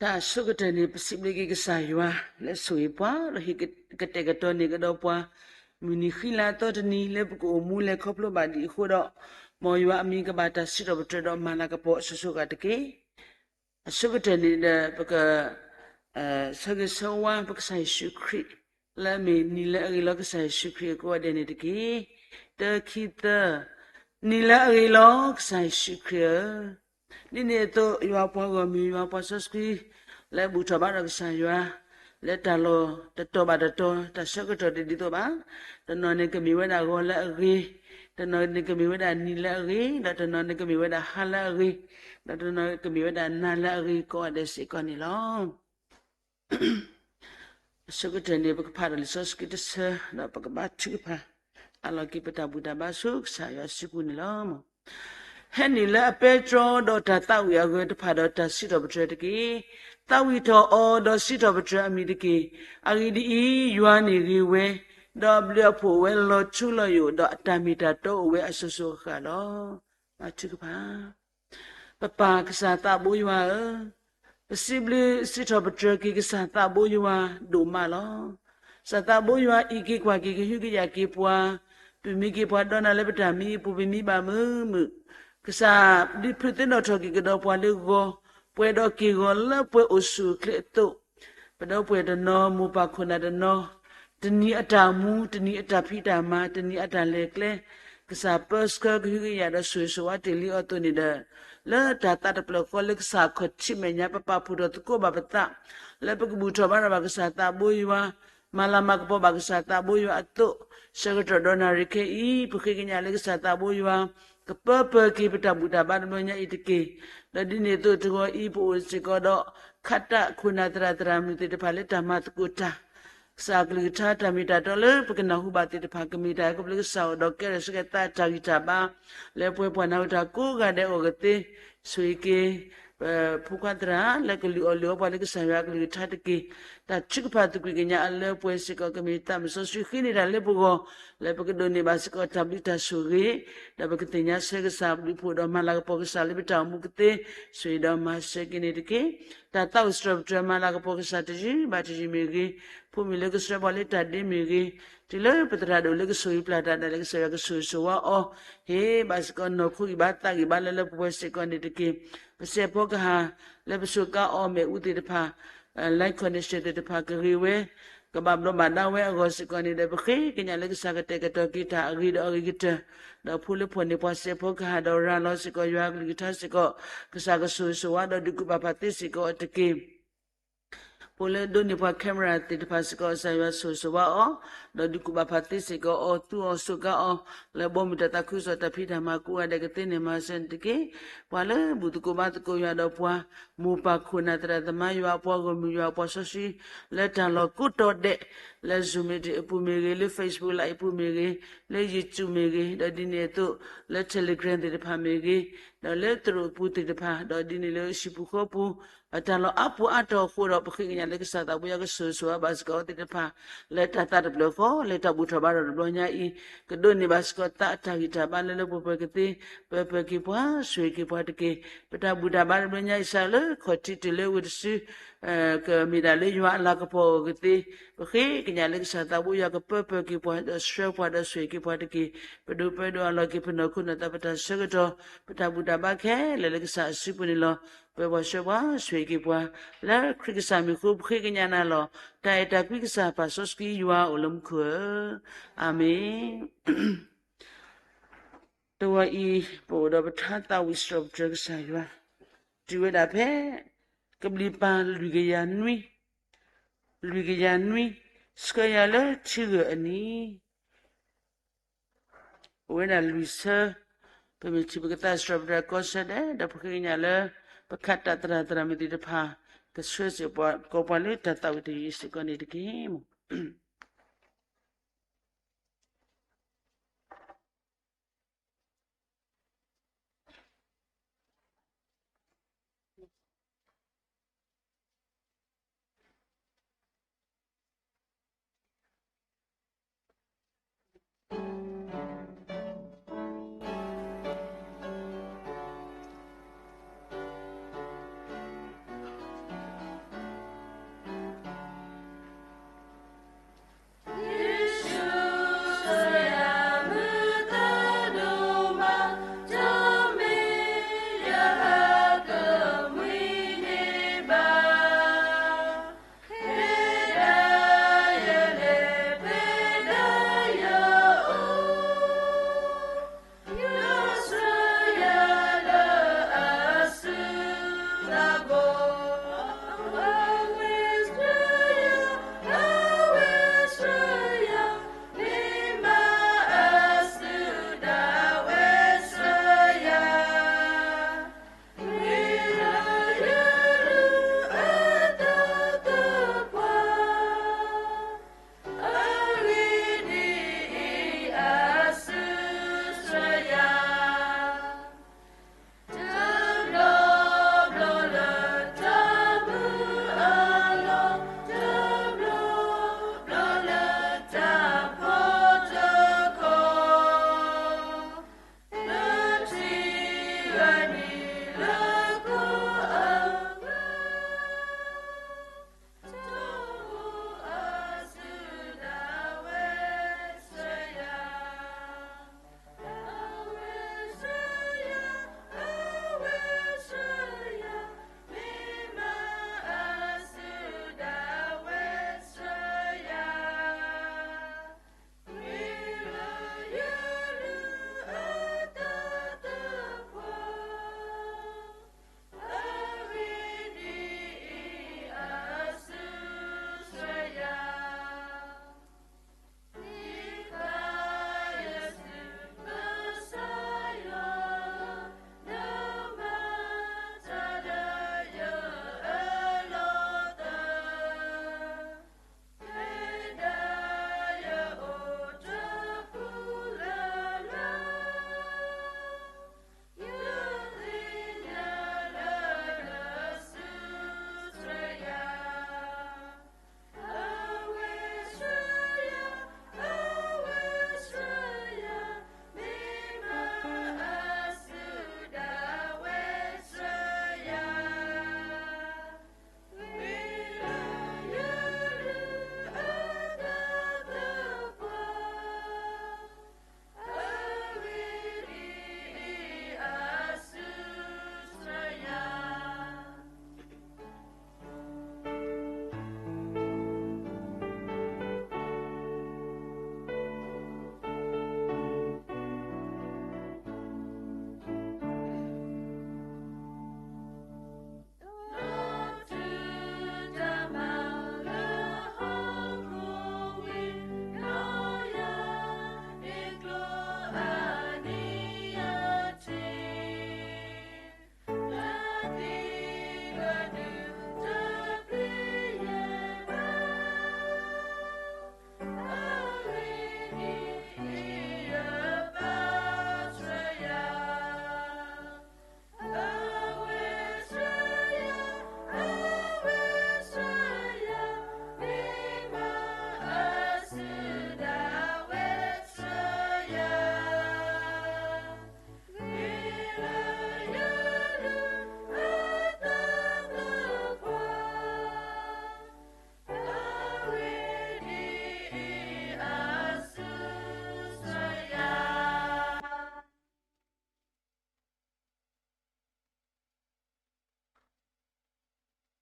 တၢ်အဆိကတၢၢ်န့ၣ် ပစံးဘျုးက့ၤကစၢ်ယွၤ လၢဆိၣ်ဂ့ၤပှၤ ဒီးဟ့ၣ်ကတဲာ်ကတီၤန့ၢ်ကဒီးပှၤ မုၢ်နံၤဃံလၤအသီတနံၤ လၢပကအိၣ်မူလဲၤခီဖျိဘၣ်ဒံးအဃိဒီး, မ်ယွၤအမံၤကဘၣ်တၢ်စံးထီၣ်ပတြၢၤဒီးမၤလၤကပီၤအစိၤစိၤအဃၣ်တက့ၢ်. အဆိကတၢၢ်န့ၣ်ဒီး ပက ဆၢဂ့ၤဆၢဝါပကစၢ်ယ့ၣ်ၡူးခရံာ် လၢအမ့ၢ်နံၤလၢအဂ့ၤလီၤကစၢ်ယ့ၣ်ၡူးခရံာ်အကိးဂၤဒဲးန့ၣ်တက့ၢ်. တၢ ခံ သၢ, နံၤလၢအဂ့ၤလီၤကစၢ်ယ့ၣ်ၡူးခရံာ်ဧၢ. ဒ်န့ၣ်အသိး ယွၤပှၤဂီၢ်မုၢ် ယွၤပှၤစီဆှံ လၢအဘူၣ်ထီၣ်ဘါထီၣ်ကစၢ်ယွၤ လၢတၢ်လီၢ်တတီၤဘၣ်တတီၤ တၢ်ဆၢကတီၢ်တဒ်သိးဘၣ်. တနီၤန့ၣ်ကမ့ၢ်ဝဲဒၣ်ဂီၤလၢအဂ့ၤ, တနီၤန့ၣ်ကမ့ၢ်ဝဲဒၣ်နံၤလၢအဂ့ၤ, ဒီးတနီၤန့ၣ်ကမ့ၢ်ဝဲဒၣ်ဟါလၢအဂ့ၤ, ဒီးတနီၤကမ့ၢ်ဝဲဒၣ်နၤလၢအဂ့ၤကိးဂၤဒဲးစ့ၢ်ကီးန့ၣ်လီၤ. အဆိကတၢၢ်န့ၣ် ပကဖးဒီးလံာ်စီဆှံတဆၢ ဒီးပကဘါထုကဖၣ် အးလီၤက့ၤပတၢ်ဘူၣ်တၢ်ဘါဆူကစၢ်ယွၤစုပူၤန့ၣ်လီၤ. ဟဲနုာ်လၢအပဲတြီဒီးတၢ်သးဝံၣ်အဂၢၢ်တဖၣ်ဒီးတၢ်စံးထီၣ်ပတြၢၤတက့ၢ်. သးဝံၣ်ထီၣ်အီၤဒီးစံးထီၣ်ပတြၢၤအမံၤတက့ၢ်. အဂ့ၢ်ဒ်အံၤ, ယွၤန့ၣ်ဂ့ၤဝဲ, ဒီးအဘျုးအဖှိၣ်အိၣ်ဝဲလီၤထူလီၤယိာ်, ဒီးအတၢ်မ့ၢ်တၢ်တီအိၣ်ဝဲအစိၤစိၤအဃၣ်လီၤ. ဘါထုကဖၣ် ပပၢ်ကစၢ်သးဘိယွၤဧၢ, ပစံးဘျုးစံးထီၣ်ပတြၢၤက့ၤကစၢ်သးဘိယွၤဒိၣ်မးလီၤ. ကစၢ်သးဘိယွၤအံးက့ၤကွၢ်က့ၤကဟုကယာ်က့ၤပှၤ, ပမံက့ၤပှၤဒီးနၤလၢပတၢ်မံအပူၤ ပမံဘၣ်မုာ်မုာ်, ကစၢ်ဒုးဖုးသ့ၣ်နီၣ်ထီၣ်က့ၤကဒီးပှၤလၢဂီၤ, ပှဲၤဒီးက့ၢ်ဂီၤလၢပှဲၤအိၣ်ဆူၣ်အိၣ်ချ့အသိး ပဒီပုၢ်ဝဲၢ်တနီၤ မိၢ်ပၢ်ခိၣ်နၢ်တနီၤ, တနံၤအတၢ်မူ, တနံၤအတၢ်ဖံးတၢ်မၤ, တနံၤအတၢ်လဲၤကျဲ, ကစၢ်ပၢဆှၢကဟုကယာ်ဒီးဆိၣ်ဂ့ၤဆိၣ်ဝါတ့ၢ်လံအီၤအသိးန့ၣ်ဒီး, လၢတၢ်သးတဖျၢၣ်ဃီလၢကစၢ်အခီၣ်ထံးမဲာ်ညါ ပပာ်ဖှိၣ်ထီၣ်သကိးဘၣ်ပသး, လၢပကဘူၣ်ထီၣ်ဘါထီၣ်ဘၣ်ကစၢ်သးဘိယွၤ, မၤလၤမၤကပီၤဘၣ်ကစၢ်သးဘိယွၤအသိး, ဆၢကတီၢ်ဒီးနၣ်ရံၣ်ခဲအံၤ ပဃ့ကညးလၢကစၢ်သးဘိယွၤ ကပၢပၢၤက့ၤပတၢ်ဘူၣ်တၢ်ဘါတဘျီညါအံၤတက့ၢ်. ဒီးဒ်န့ၣ်အသိးတဂီၤအံၤ ပအိၣ်စ့ၢ်ကီးဒီး ခးတၢ်ခိၣ်နၢ်သရၣ်သရၣ်မုၣ်သ့ၣ်တဖၣ်လၢတၢ်မၤသကိးတၢ် ကစၢ်အကလုၢ်ကထါတၢ်မ့ၢ်တၢ်တီလၢပကနၢ်ဟူဘၣ်သ့ၣ်တဖၣ် ကမ့ၢ်တၢ်အဲၣ်ကပလၢကစၢ်အအိၣ်ဒီးကဲထီၣ်ဆူကဲသးတၢ်ဂံၢ်တၢ်ဘါ လၢပှဲၤပှၤနၢ်ဟူတၢ်ကိးဂၤဒဲးအဂီၢ်ကသ့, ဆိၣ်ဂ့ၤက့ၤ ပဖိခွါသရၣ်လၢကလုၢ်အီၣ်လုၢ်အီပှၤလၢကစၢ်ယွၤအကလုၢ်ကထါတက့ၢ်. တၢ်ထုကဖၣ်သကွံာ်ကညးအလၢပှဲၤစ့ၢ်ကီး ကမ့ၢ်သးမုၢ်စီဆှံဃ့န့ၢ်တၢ်လၢပဂီၢ် လၢပကဒိးန့ၢ်ဘၣ်စ့ၢ်ကီးတၢ်ဘျုးတၢ်ဆိၣ်ဂ့ၤ, ဒီးပကသ့ၣ်ညါဆၢကစၢ်ဘျုးဖှိၣ်ဒီးမၤလၤကပီၤကစၢ်လၢပတၢ်အိၣ်မူကသ့, ဆိၣ်ဂ့ၤဒီးမၤစၢၤက့ၤန့ၣ်တက့ၢ်. တၢ်သးဝံၣ်စံးထီၣ်ပတြၢၤမၤလၤကပီၤကစၢ်တယုၢ်ဘၣ်တယုၢ်မ့ၢ်ဂ့ၤ, ဖိမုၣ်လၢကဆှၢပှၤလၢတၢ်ဒ့မ့ၢ်ဂ့ၤ, တုၤလၢပသရၣ်ဒိၣ်လၢကဆိၣ်ဂ့ၤပျၢ်တၢ်ဒၣ်လဲာ် ကစၢ်ယွၤကဆိၣ်ဂ့ၤဆိၣ်ဝါအီၤ, ဟ့ၣ်ဘၣ်စ့ၢ်ကီးနီၢ်ခိဂံၢ်ဘါသးဂံၢ်ဘါလၢလၢပှဲၤပှဲၤစ့ၢ်ကီးန့ၣ်တက့ၢ်. ပစဲးဖီကဟၣ် လၢပစူးကါအီၤမ့ၣ်အူသ့ၣ်တဖၣ် line connection သ့ၣ်တဖၣ်ကဂ့ၤဝဲ, ကဘၣ်ဘျီးဘၣ်ဒါဝဲအဂီၢ်စ့ၢ်ကီးန့ၣ်ဒီး ပဃ့ကညးလၢကစၢ်ကတဲာ်ကတီၤက့ၤတၢ်အဂ့ၤဒီးအဂ့ၤကတၢၢ်, ဒီးဖိလၢဖှီၣ်န့ၢ်ပှၤစဲးဖီကဟၣ်ဒီးရၤလီၤစ့ၢ်ကီးယွၤအကလုၢ်ကထါစ့ၢ်ကီး, ကစၢ်ကဆိၣ်ဂ့ၤဆိၣ်ဝါဒီးဒုးကူၣ်ဘၣ်ဖးသ့စ့ၢ်ကီးအီၤတက့ၢ်. ဖိလၢဒိးန့ၢ်ပှၤ camera သ့ၣ်တဖၣ်စ့ၢ်ကီး ကစၢ်ယွၤဆိၣ်ဂ့ၤဆိၣ်ဝါအီၤ, ဒီးဒုးကူၣ်ဘၣ်ဖးသ့စ့ၢ်ကီးအီၤ သူအီၤစူးကါအီၤ, လၢဘီမုၢ်တၢ်သးခုကစီၣ်တၢ်ဖံးတၢ်မၤကိးဂၤဒဲးကသ့န့ၢ်မၤစၢၤန့ၣ်တက့ၢ်. ပှၤလၢဘူၣ်သကိးဘါသကိးယွၤဒီးပှၤ, မိၢ်ပၢ်ခိၣ်နၢ်သရၣ်သမါယွၤအပှၤဂီၢ်မုၢ်ယွၤအပှၤစီဆှံ, လၢတၢ်လီၢ်ကိးတီၤဒဲး, လၢ Zoom meeting အပူၤမ့ၢ်ဂ့ၤ, လၢ Facebook Live အပူၤမ့ၢ်ဂ့ၤ, လၢ YouTube မ့ၢ်ဂ့ၤ, ဒီးဒ်န့ၣ်အသိး လၢ Telegram သ့ၣ်တဖၣ်မ့ၢ်ဂ့ၤ, ဒီးလၢသရိာ်ပူၤသ့ၣ်တဖၣ်, ဒီးဒ်န့ၣ်လၢဟံၣ်ပူၤဃီပူၤ, အတၢ်လီၢ်အါပူၤအါတီၤအဃိဒီး ပဃ့ကညးလၢကစၢ်သးဘိယွၤကဆိၣ်ဂ့ၤဆိၣ်ဝါဘၣ်စ့ၢ်ကီးအဝဲသ့ၣ်တဖၣ်, လၢတၢ်သးတဖျၢၣ်ဃီ လၢတၢ်ဘူၣ်ထီၣ်ဘါထီၣ်တဘျီညါအံၤ, ကဒိးန့ၢ်ဘၣ်စ့ၢ်ကီးသးအတၢ်ဂံၢ်တၢ်ဘါလၢလၢပှဲၤပှဲၤကသ့, ပၢပၢၤက့ၤပှၤ, ဆိၣ်ဂ့ၤက့ၤပှၤတက့ၢ်. ပတၢ်ဘူၣ်တၢ်ဘါတဘျီညါအံၤ စးလၢခီၣ်ထံးတုၤလၢဝ့ၢ်တစု ကမ့ၢ်ဒၣ်လၢယွၤအလၤကပီၤအဂီၢ်ကသ့, ပဃ့ကညးလၢကစၢ်သးဘိယွၤကပၢပၢၤက့ၤပှၤ ဒီးဆှၢပှၤဒီးဆိၣ်ဂ့ၤက့ၤပှၤတက့ၢ်. ပဒိးပၢဒိးအလီၢ်က့ၤပနီၢ်ခိနီၢ်သး ပတၢ်ဆၢကတီၢ်, ပတၢ်ဘူၣ်တၢ်ဘါခဲလၢာ်လၢကစၢ်အစုပူၤန့ၣ်လီၤ. ပၢပှၤဆှၢပှၤဆိၣ်ဂ့ၤက့ၤပှၤ လၢခရံာ်ကစၢ်မံၤအဃိ ပဃ့ကညးနၤလီၤ. တၢ်အဲၣ်တၢ်ကွံကစၢ်ပၢ်စီဆှံယွၤအိၣ်လၢမူခိၣ်ဧၢ, အၤမ့ၣ်. တဝီအံၤ ပအိၣ်ဒီးပထါသးဝံၣ်စံးထီၣ်ပတြၢၤကစၢ်ယွၤ, တုၤဝဲဒၣ်ဖဲ ကဘျံးပၤလွံၢ်ကယၤနွံ, လွံၢ်ကယၤနွံ, ဆှၢယၤလၢထံဂၢၢ်အနံၤ, အိၣ်ဝဲဒၣ်လွံၢ်ဆၢ, ပမ့ၢ်ထံၣ်ပကသးစံးထီၣ်ပတြၢၤကိးဆၢဒဲး ဒီးပဃ့ကညးလၢ ပခးတၢ်သရၣ်သရၣ်မုၣ်သ့ၣ်တဖၣ် ကဆှၢစ့ၢ်ကီးပှၤလၢတၢ်သးဝံၣ်တယုၢ်စ့ၢ်ကီးန့ၣ်တက့ၢ်.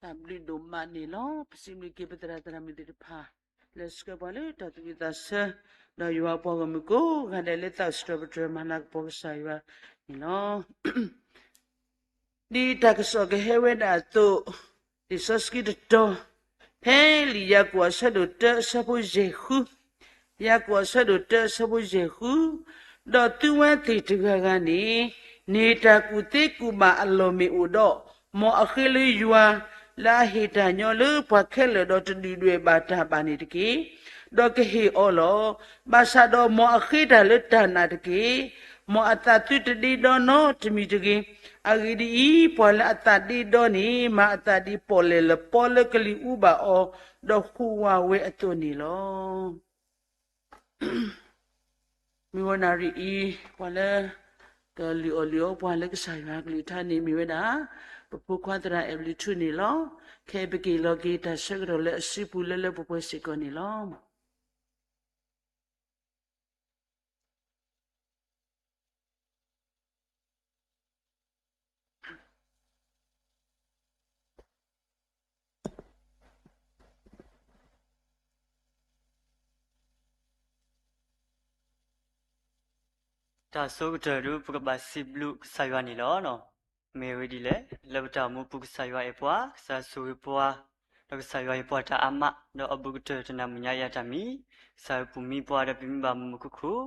တၢ်ဘျုးဒိၣ်မးန့ၣ်လီၤ. ပစံးဘျုးက့ၤပသရၣ်သရၣ်မုၣ်သ့ၣ်တဖၣ် လၢဆှၢပှၤလၢတၢ်သူၣ်ဝံၣ်သးဆၢ, ဒီးယွၤပှၤဂီၢ်မုၢ်ကိးဂၤဒဲးလၢသးအိၣ်စှၤပတြၢၤမၤလၤကပီၤကစၢ်ယွၤန့ၣ်လီၤ. ဒ်တၢ်ကစီၣ်ကဟဲဝဲဒၣ်အသိး, လံာ်စီဆှံတတီၤ, ဖဲလံာ်ယၤကိာ်အဆၢဒိၣ်တၢ အဆၢဖိယဲၢ်ဃု, ယၤကိာ်အဆၢဒိၣ်တၢ အဆၢဖိယဲၢ်ဃု, ဒီးသုဝဲသ့ၣ်တဂၤဂၤန့ၣ် န့ၢ်တၢ်ကူၣ်သ့ကူၣ်ဘၣ်အလီၢ်မ့ၢ်အိၣ်ဒီး, မ်အဃ့လၢယွၤ လၢအဟ့ၣ်တၢ်ညီလၢပှၤခဲလၢာ်ဒီးတဒုၣ်ဒွဲၣ်ဘၣ်တၢ်ဘၣ်န့ၣ်တက့ၢ်. ဒီးကဟ့ၣ်အီၤလီၤ. ဘၣ်ဆၣ်ဒီးမ်အဃ့တၢ်လၢတၢ်နာ်တက့ၢ်. မ်အသးသုတဒ့ဒီနီတမံၤတဂ့ၤ. အဂ့ၢ်ဒ်အံၤ, ပှၤလၢအသးဒ့ဒီန့ၣ် မၤအသးဒ်ပီၣ်လဲၣ်လပီလၢကလံၤအူဘၣ်အီၤ, ဒီးဟူးဝးဝဲအသိးန့ၣ်လီၤ. မုၢ်ဝဲနၣ်ရံၣ်အံၤ, ပှၤလၢကလုၢ်အီၣ်လုၢ်အီပှၤလၢကစၢ်ယွၤကလုၢ်ကထါန့ၣ်မ့ၢ်ဝဲဒၣ် ပဖိခွါသရၣ်အဲၣ်ဘျုးထူန့ၣ်လီၤ. ခဲအံၤပက့ၤလီၤက့ၤတၢ်ဆၢကတီၢ်လၢအစုပူၤလၢလၢပှဲၤပှဲၤစ့ၢ်ကီးန့ၣ်လီၤ. တၢ်ဆိကတၢၢ်ဒုး ပကဘၣ်စံးဘျုးကစၢ်ယွၤန့ၣ်လီၤ. မ့ၢ်ဝဲဒ်လဲၣ်, လၢပတၢ်အိၣ်မူပူၤကစၢ်ယွၤအဲၣ်ပှၤ, ကစၢ်ယွၤဆိၣ်ဂ့ၤပှၤ, ဒီးကစၢ်ယွၤဟ့ၣ်ပှၤတၢ်အါမး, ဒီးအဘူးကတၢၢ်တနၤမုၢ်ညါအံၤအတၢ်မံ, ကစၢ်ယွၤပူၤမံပှၤဒီးပမံဘၣ်မုာ်မုာ်ခုၣ်ခုၣ်,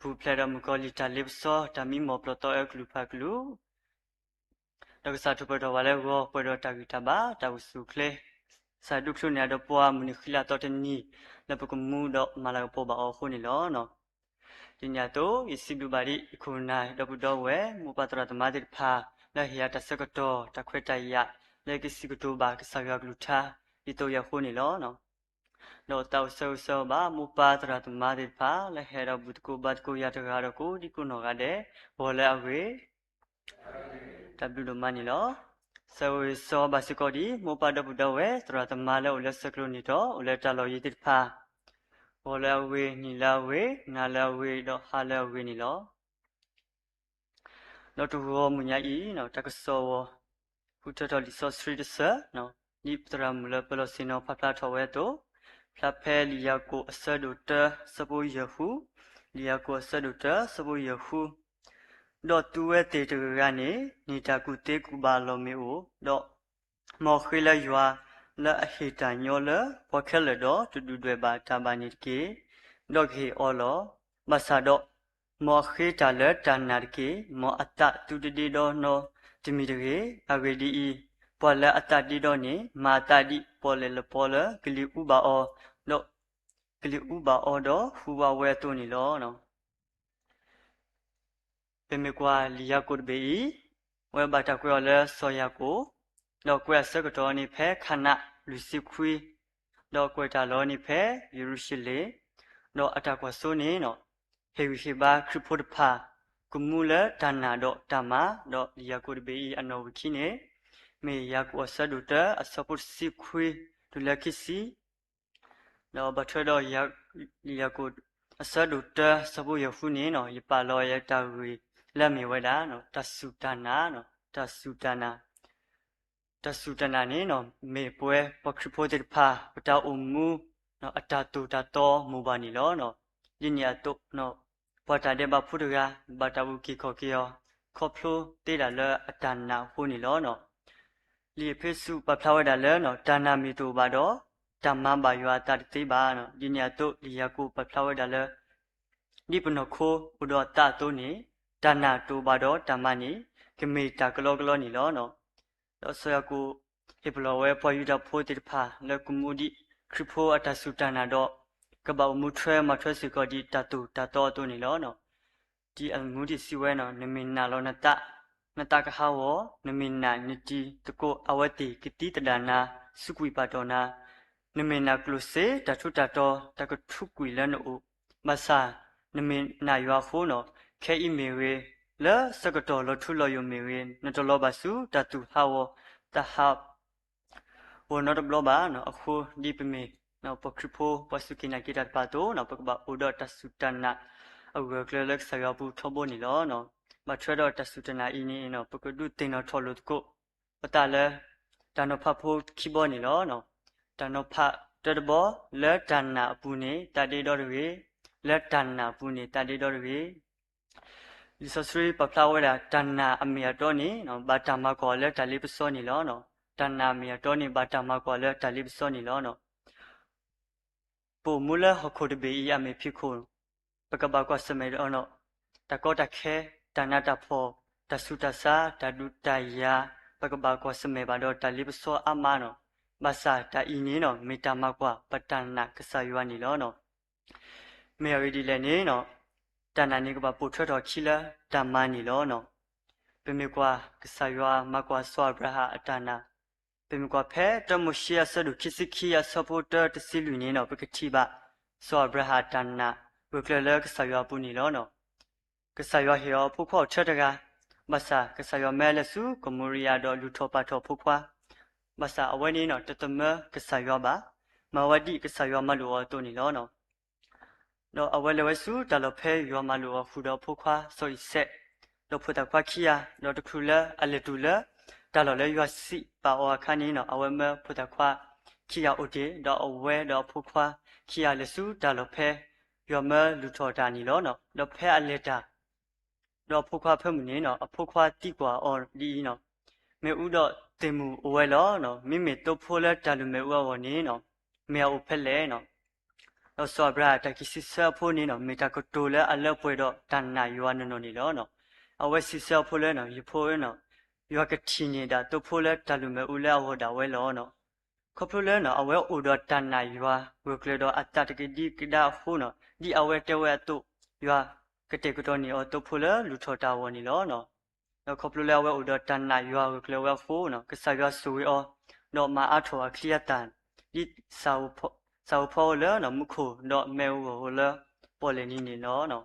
ပူၤဖျဲးဒီးမုၣ်ကီၤလံၢ်တၢ်လ့ပစီ, တၢ်မံမီၢ်ပျီၢ်သီအၢကလုာ်ဖးကလုာ် ဒီးကစၢ်ထူၣ်ပၢၢ်ထီၣ်ပှၤလၢဂီၤပှဲၤဒီးတၢ်ဂံၢ်တၢ်ဘါ, တၢ်အိၣ်ဆူၣ်အိၣ်ချ့, ကစၢ်ဒိးကျိန့ၢ်အဒီးပှၤမုၢ်နံၤဃံလၤသီတနံၤ, လၢပကမူဒီးမၤလၤကပီၤဘၣ်အီၤအဃိန့ၣ်လီၤ. ဒ်န့ၣ်အသိး ယစံးဘျုးဘၣ်ဒ်ယခိၣ်နၢ်ဒီပုၢ်ဒီဝဲၢ် မိၢ်ပၢ်သရၣ်သမါသ့ၣ်တဖၣ် လၢဟ့ၣ်ယၤတၢ်ဆၢကတီၢ် တၢ်ခွဲးတၢ်ယာ် လၢကစံးကတိၤဘၣ်ကစၢ်ယွၤကလုၢ်ကထါ ဒ်သိးယၤအဃိန့ၣ်လီၤ. ဒီးသးအိၣ်ဆၢဂ့ၤဆၢဝါဘၣ် မိၢ်ပၢ်သရၣ်သမါသ့ၣ်တဖၣ် လၢဟဲဒီးဘူၣ်သကိးဘါသကိးယၤတဂၤဒီးကိးဒံကိးနီၢ်ဂၤဒဲး ဂီၤလၢအဂ့ၤ တၢ်ဘျုးဒိၣ်မးန့ၣ်လီၤ. ဆၢဂ့ၤဆၢဝါဘၣ်စ့ၢ်ကီးဒ် မိၢ်ပၢ်ဒီပုၢ်ဒီဝဲၢ် သရၣ်သမါလၢအိၣ်လၢဆဲးကျိးန့ၣ်ဒီး အိၣ်လၢတၢ်လီၢ်ယံၤသ့ၣ်တဖၣ် ဂီၤလၢအဂ့ၤ, နံၤလၢအဂ့ၤ, နၤလၢအဂ့ၤ, ဒီးဟါလၢအဂ့ၤန့ၣ်လီၤ. ဒီးတဂီၤမုၢ်ညါအံၤ တၢ်ကစီၣ်အဂီၢ် ဃုထၢထီၣ်လံာ်စီဆှံတဆၢ, ဒ်ပသရၣ်မုၣ်လၢပလီၢ်ဆ့ၣ်နီၤဖးဖျါထီၣ်ဝဲအသိး, ဖျါဖဲလံာ်ယၤကိာ်အဆၢဒိၣ်တၢ ဆၢဖိယဲၢ်ဃု, လံာ်ယၤကိာ်အဆၢဒိၣ်တၢ ဆၢဖိယဲၢ်ဃု, ဒီးသုဝဲသ့ၣ်တဂၤဂၤန့ၣ် န့ၢ်တၢ်ကူၣ်သ့ကူၣ်ဘၣ်အလီၢ်မ့ၢ်အိၣ်, ဒီး မ်အဃ့လၢယွၤ လၢအဟ့ၣ်တၢ်ညီလၢပှၤခဲလၢာ်ဒီးတဒုၣ်ဒွဲၣ်ဘၣ်တၢ်ဘၣ်န့ၣ်တက့ၢ်. ဒီးကဟ့ၣ်အီၤလီၤ. ဘၣ်ဆၣ်ဒီး မ်အဃ့တၢ်လၢတၢ်နာ်တက့ၢ်. မ်အသးသုတဒ့ဒီနီတမံၤတဂ့ၤ. အဂ့ၢ်ဒ်အံၤ, ပှၤလၢအသးဒ့ဒီန့ၣ် မၤအသးဒ်ပီၣ်လဲၣ်လပီလၢကလံၤအူဘၣ်အီၤ, ဒီး ကလံၤအူဘၣ်အီၤဒီးဟူးဝးဝဲအသိးန့ၣ်လီၤ. ပမ့ၢ်ကွၢ်လံာ်ယၤကိာ်တဘ့ၣ်အံၤ, အဝဲဘၣ်တၢ်ကွဲးအီၤလၢစီၤယၤကိာ်, ဒီးကွဲးအဆၢကတီၢ်န့ၣ်ဖဲခၤနးလွံၢ်ဆံခွံ, ဒီးကွဲးတၢ်လီၤန့ၣ်ဖဲယရူၤၡလ့ၣ်, ဒီးအတၢ်ကွၢ်စိန့ၣ် ဟ့ၣ်ဂံၢ်ဟ့ၣ်ဘါခရံာ်ဖိတဖၣ် ကမူလၢတၢ်နာ်ဒီးတၢ်မၤ, ဒီးလံာ်ယၤကိာ်တဘ့ၣ်အံၤအနီၢ်ဝံာ်ခံန့ၣ် မ့ၢ်ယၤကိာ်အဆၢဒိၣ်တၢ အဆၢဖိတဆံခွံ တုၤလၢခံဆံ ဒီးဘၣ်ထွဲဒီး လံာ်ယၤကိာ်အဆၢဒိၣ်တၢ ဆၢဖိယဲၢ်ဃုန့ၣ် ယပာ်လီၤယတၢ်ဂ့ၢ်လၢအမ့ၢ်ဝဲဒၣ် တၢ်စူၢ်တၢ်နာ်, တၢ်စူၢ်တၢ်နာ်, တၢ်စူၢ်တၢ်နာ်န့ၣ် မ့ၢ်ပဝဲပှၤခရံာ်ဖိသ့ၣ်တဖၣ် ပတၢ်အိၣ်မူ အတၢ်တိာ်တၢ်တီမိၢ်ပှၢ်န့ၣ်လီၤ. ဒ်န့ၣ်အသိး ပှၤတၢ်ဒဲးဘးဖိတဂၤ ဘၣ်တၢ်အုၣ်က့ၤခီၣ်က့ၤအီၤ ခီဖျိသ့ဒၣ်လၢအတၢ်နာ်အဃိန့ၣ်လီၤ. လံာ်အ့းဖ့းစူးပာ်ဖျါဝဲဒၣ်လၢ တၢ်နာ်မ့ၢ်တအိၣ်ဘၣ်ဒီး တၢ်မၤဘၣ်ယွၤအသးတသ့ဘၣ်. ဒ်န့ၣ်အသိး လံာ်ယၤကိာ်ပာ်ဖျါဝဲဒၣ်လၢ ဒ်ပနီၢ်ခိအိၣ်ဒီးအသးအသိးန့ၣ် တၢ်နာ်တအိၣ်ဘၣ်ဒီးတၢ်မၤန့ၣ် ကမ့ၢ်တၢ်ကလီကလီန့ၣ်လီၤ. ဒီးစီၤယၤကိာ်ဟ့ၣ်ပလီၢ်ဝဲပှၤယူဒၤဖိသ့ၣ်တဖၣ်လၢကမူဒ်ခရံာ်ဖိအတၢ်စူၢ်တၢ်နာ်ဒီး ကဘၣ်အိၣ်မူထွဲမၤထွဲစ့ၢ်ကီးဒ်တၢ်တိာ်တၢ်တီအသိးန့ၣ်လီၤ. ဒ်အမူဒံးစံးဝဲန့ၣ် နမ့ၢ်နာ်လီၤနသး, နသးကဟးဂီၤ, နမ့ၢ်နာ် နတံၤသကိးအဝဲသ့ၣ်ကသံသဒၣ်နၤ, စူးကွံာ်ပာ်တီၢ်နၤ, နမ့ၢ်နာ်ကျိၣ်စ့ တၢ်ထူးတၢ်တီၤ တၢ်ကထူးကွံာ်လၢနအိၣ်, ဘၣ်ဆၣ် နမ့ၢ်နာ်ယွၤအဃိန့ၣ် ခဲအံၤမ့ၢ်ဂ့ၤ, လၢဆၢကတီၢ်လီၤထူလီၤယိာ်မ့ၢ်ဂ့ၤ, နတလီၤဘၣ်ဆူတၢ်သူၣ်ဟးဂီၤ တၢ်ဟး ဂီၤနီတဘျီဘၣ်. အဃိဒ်ပမ့ၢ် ပှၤခရံာ်ဖိ ပှၤစူၢ်က့ၤနာ်က့ၤတၢ်တဖၣ်အသိးန့ၣ် ပကဘၣ်အိၣ်ဒီးတၢ်စူၢ်တၢ်နာ်အဂၢၢ်အကျၢၤလၢကစၢ်ယွၤအပူၤထီဘိန့ၣ်လီၤ. ဘၣ်ထွဲဒီးတၢ်စူၢ်တၢ်နာ်အံၤန့ၣ် ပကဒုးသ့ၣ်နီၣ်ထီၣ်လိာ်သကိး ပသးလၢ တၢ်နီၤဖးဖိခံဘီန့ၣ်လီၤ. တၢ်နီၤဖးတၢတဘီ, လၢတၢ်နာ်အပူၤန့ၣ် သးဒ့ဒီတဂ့ၤ, လၢတၢ်နာ်အပူၤန့ၣ် သးဒ့ဒီတဂ့ၤ. လံာ်စီဆှံပာ်ဖျါဝဲဒၣ် တၢ်နာ်အမ့ၢ်အတီန့ၣ် ဘၣ်တၢ်မၤကွၢ်အီၤလၢတၢ်လ့ပစီန့ၣ်လီၤ. တၢ်နာ်အမ့ၢ်အတီန့ၣ် ဘၣ်တၢ်မၤကွၢ်အီၤလၢတၢ်လ့ပစီန့ၣ်လီၤ. ပအိၣ်မူလၢဟီၣ်ခိၣ်တဘ့ၣ်အံၤအမ့ၢ်ဖံးခိၣ်, ပကဘၣ်ကွၢ်ဆၢၣ်မဲာ်ဒီး တၢ်ကီတၢ်ခဲ, တၢ်နးတၢ်ဖှီၣ်, တၢ်ဆူးတၢ်ဆါ, တၢ်ဒုးတၢ်ယၤ, ပကဘၣ်ကွၢ်ဆၢၣ်မဲာ်ဘၣ်ဒီးတၢ်လ့ပစီအါမးန့ၣ်, ဘၣ်ဆၣ်တၢ်အံၤန့ၣ် မ့ၢ်တၢ်မၤကွၢ်ပတၢ်နာ်ကစၢ်ယွၤန့ၣ်လီၤ. မ့ၢ်အဂ့ၢ်ဒ်လဲၣ်န့ၣ်, တၢ်နာ်န့ၣ်ကဘၣ်ပိာ်ထွဲထီၣ်အခံလၢတၢ်မၤန့ၣ်လီၤ. ပမ့ၢ်ကွၢ်ကစၢ်ယွၤမၤကွၢ်စီၤအၤဘြၤဟၣ်အတၢ်နာ်, ပမ့ၢ်ကွၢ်ဖဲတၢမိၤၡ့အဆၢဒိၣ်ခံဆံခံအဆၢဖိတၢတဆံလွံၢ်န့ၣ် ပကထံၣ်ဘၣ် စီၤအၤဘြၤဟၣ်အတၢ်နာ်ဂၢၢ်ကျၢၤလၢကစၢ်ယွၤအပူၤန့ၣ်လီၤ. ကစၢ်ယွၤဟ့ၣ်အီၤအဖိခွါအိၣ်ထဲတဂၤ, ဘၣ်ဆၣ်ကစၢ်ယွၤမၢအလဲၤဆူကီၢ်မိၤရံယၤဒီးလူၤထီၣ်ပာ်ထီၣ်အဖိခွါ, ဘၣ်ဆၣ်အဝဲန့ၣ် တသမၢကစၢ်ယွၤဘၣ်, မၤဝဲဒ်ကစၢ်ယွၤမၤလိာ်အီၤအသိးန့ၣ်လီၤ. ဒီးအဝဲလဲၤဝဲဆူတၢ်လီၢ်ဖဲယွၤမၤလိာ်အီၤဃုာ်ဒီးအဖိခွါစီၤအံၤစဲး, ဒီးဖိသၣ်ခွါခံဂၤ, ဒီးတချုးလၢအလဲၤတုၤလၢတၢ်လီၢ်လၢယွၤစံးပာ်အီၤအခါန့ၣ် အဝဲမၢဖိသၣ်ခွါခံဂၤအိၣ်တ့ၢ်, ဒီးအဝဲဒီးအဖိခွါခံဂၤလဲၤဆူတၢ်လီၢ်ဖဲယွၤမၢလူၤထီၣ်တၢ်န့ၣ်လီၤ. ဒီးဖဲအလဲၤတၢ် ဒီးအဖိခွါအဖၢမုၢ်န့ၣ် အဖိခွါသံကွၢ်အီၤဒ်အံၤ, မ့ၣ်အူဒီးသ့ၣ်မုၢ်အိၣ်ဝဲလီၤ. မ့မ့ၢ်သိဖိလၢတၢ်လုၢ်မ့ၣ်အူအဂီၢ်န့ၣ် မ့ၢ်အအိၣ်ဖဲလဲၣ်. ဒီးစီၤအၤဘြၤဟၣ်တၢ်ကံၢ်စံးဆၢအဖိန့ၣ် မ့ၢ်တၢ်ကတိၤလၢအလၢပှဲၤဒီးတၢ်နာ်ယွၤနီၢ်နီၢ်န့ၣ်လီၤ. အဝဲစံးဆၢအဖိလၢ ယဖိဧၢ, ယွၤကထံၣ်န့ၢ်ဒၣ်သိဖိလၢတၢ်လုၢ်မ့ၣ်အူလၢအဂီၢ်ဒၣ်ဝဲလီၤ. ခီဖျိလၢ အဝဲအိၣ်ဒီးတၢ်နာ်ယွၤဂၢၢ်ကျၢၤဒီးအသးတကဒံကဒါအဃိန့ၣ်, ဒ်အဝဲတဲဝဲအသိး, ယွၤကတဲာ်ကတီၤန့ၢ်အီၤသိဖိလၢလူၤထီၣ်တၢ်အဂီၢ်န့ၣ်လီၤ. ဒီးခီဖျိလၢအဝဲအိၣ်ဒီးတၢ်နာ်ယွၤဂၢၢ်ကျၢၤဝဲအဃိန့ၣ်, ကစၢ်ယွၤဆိၣ်ဂ့ၤအီၤ, ဒီးမၤအါထီၣ်အချံအသၣ်, ဒ်စၣ်ဧိၤဖီဧိၤလၢမူခိၣ်, ဒီးမ့ၣ်အူဂီၢ်ဧိၤလၢပီၣ်လဲၣ်နံၤန့ၣ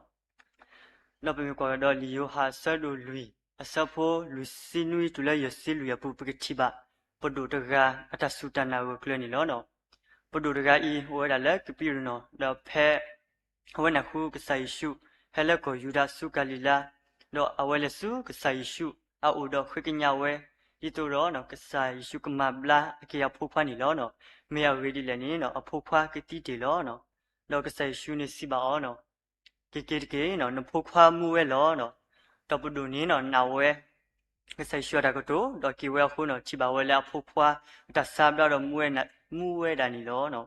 ်လီၤ. ဒီးပမ့ၢ်ကွၢ်ကဒီးလံာ်ယိၤဟၣ်အဆၢဒိၣ်လွံၢ်, အဆၢဖိလွံၢ်ဆံနွံတုၤလၢယဲၢ်ဆံလွံၢ်အပူၤ ပကထံၣ်ဘၣ် ပဒိၣ်တဂၤအတၢ်စူၢ်တၢ်နာ်ဂၢၢ်ကျၢၤန့ၣ်လီၤ. ပဒိၣ်တဂၤအံၤ အိၣ်ဝဲဒၣ်လၢကပံရူၢ်နီၣ်, ဒီးဖဲအဝဲနၢ်ဟူကစၢ်ယ့ၣ်ၡူး ဟဲလၢကီၢ်ယူဒၤဆူကၤလံၤလါ, ဒီးအဝဲလဲၤဆူကစၢ်ယ့ၣ်ၡူးအအိၣ်ဒီးဃ့ကညးဝဲ, ဒ်သိးဒီး ကစၢ်ယ့ၣ်ၡူးကမၤဘျါအက့ၤအဖိခွါန့ၣ်လီၤ. မ့ၢ်အဂ့ၢ်ဒ်လဲၣ်န့ၣ် အဖိခွါကသံတ့ၢ်လီၤ. ဒီးကစၢ်ယ့ၣ်ၡူးန့ၣ်စံးဘၣ်အီၤ, က့ၤက့ၤတက့ၢ်, နဖိခွါမူဝဲလီၤ. ဒီးပဒိၣ်န့ၣ်နာ်ဝဲ ကစၢ်ယ့ၣ်ၡူးအတၢ်ကတိၤ, ဒီးက့ၤဝဲအဃိန့ၣ် ထံၣ်ဘၣ်ဝဲလၢအဖိခွါအတၢ်ဆါဘျါဒီး မူဝဲဒၣ်န့ၣ်လီၤ.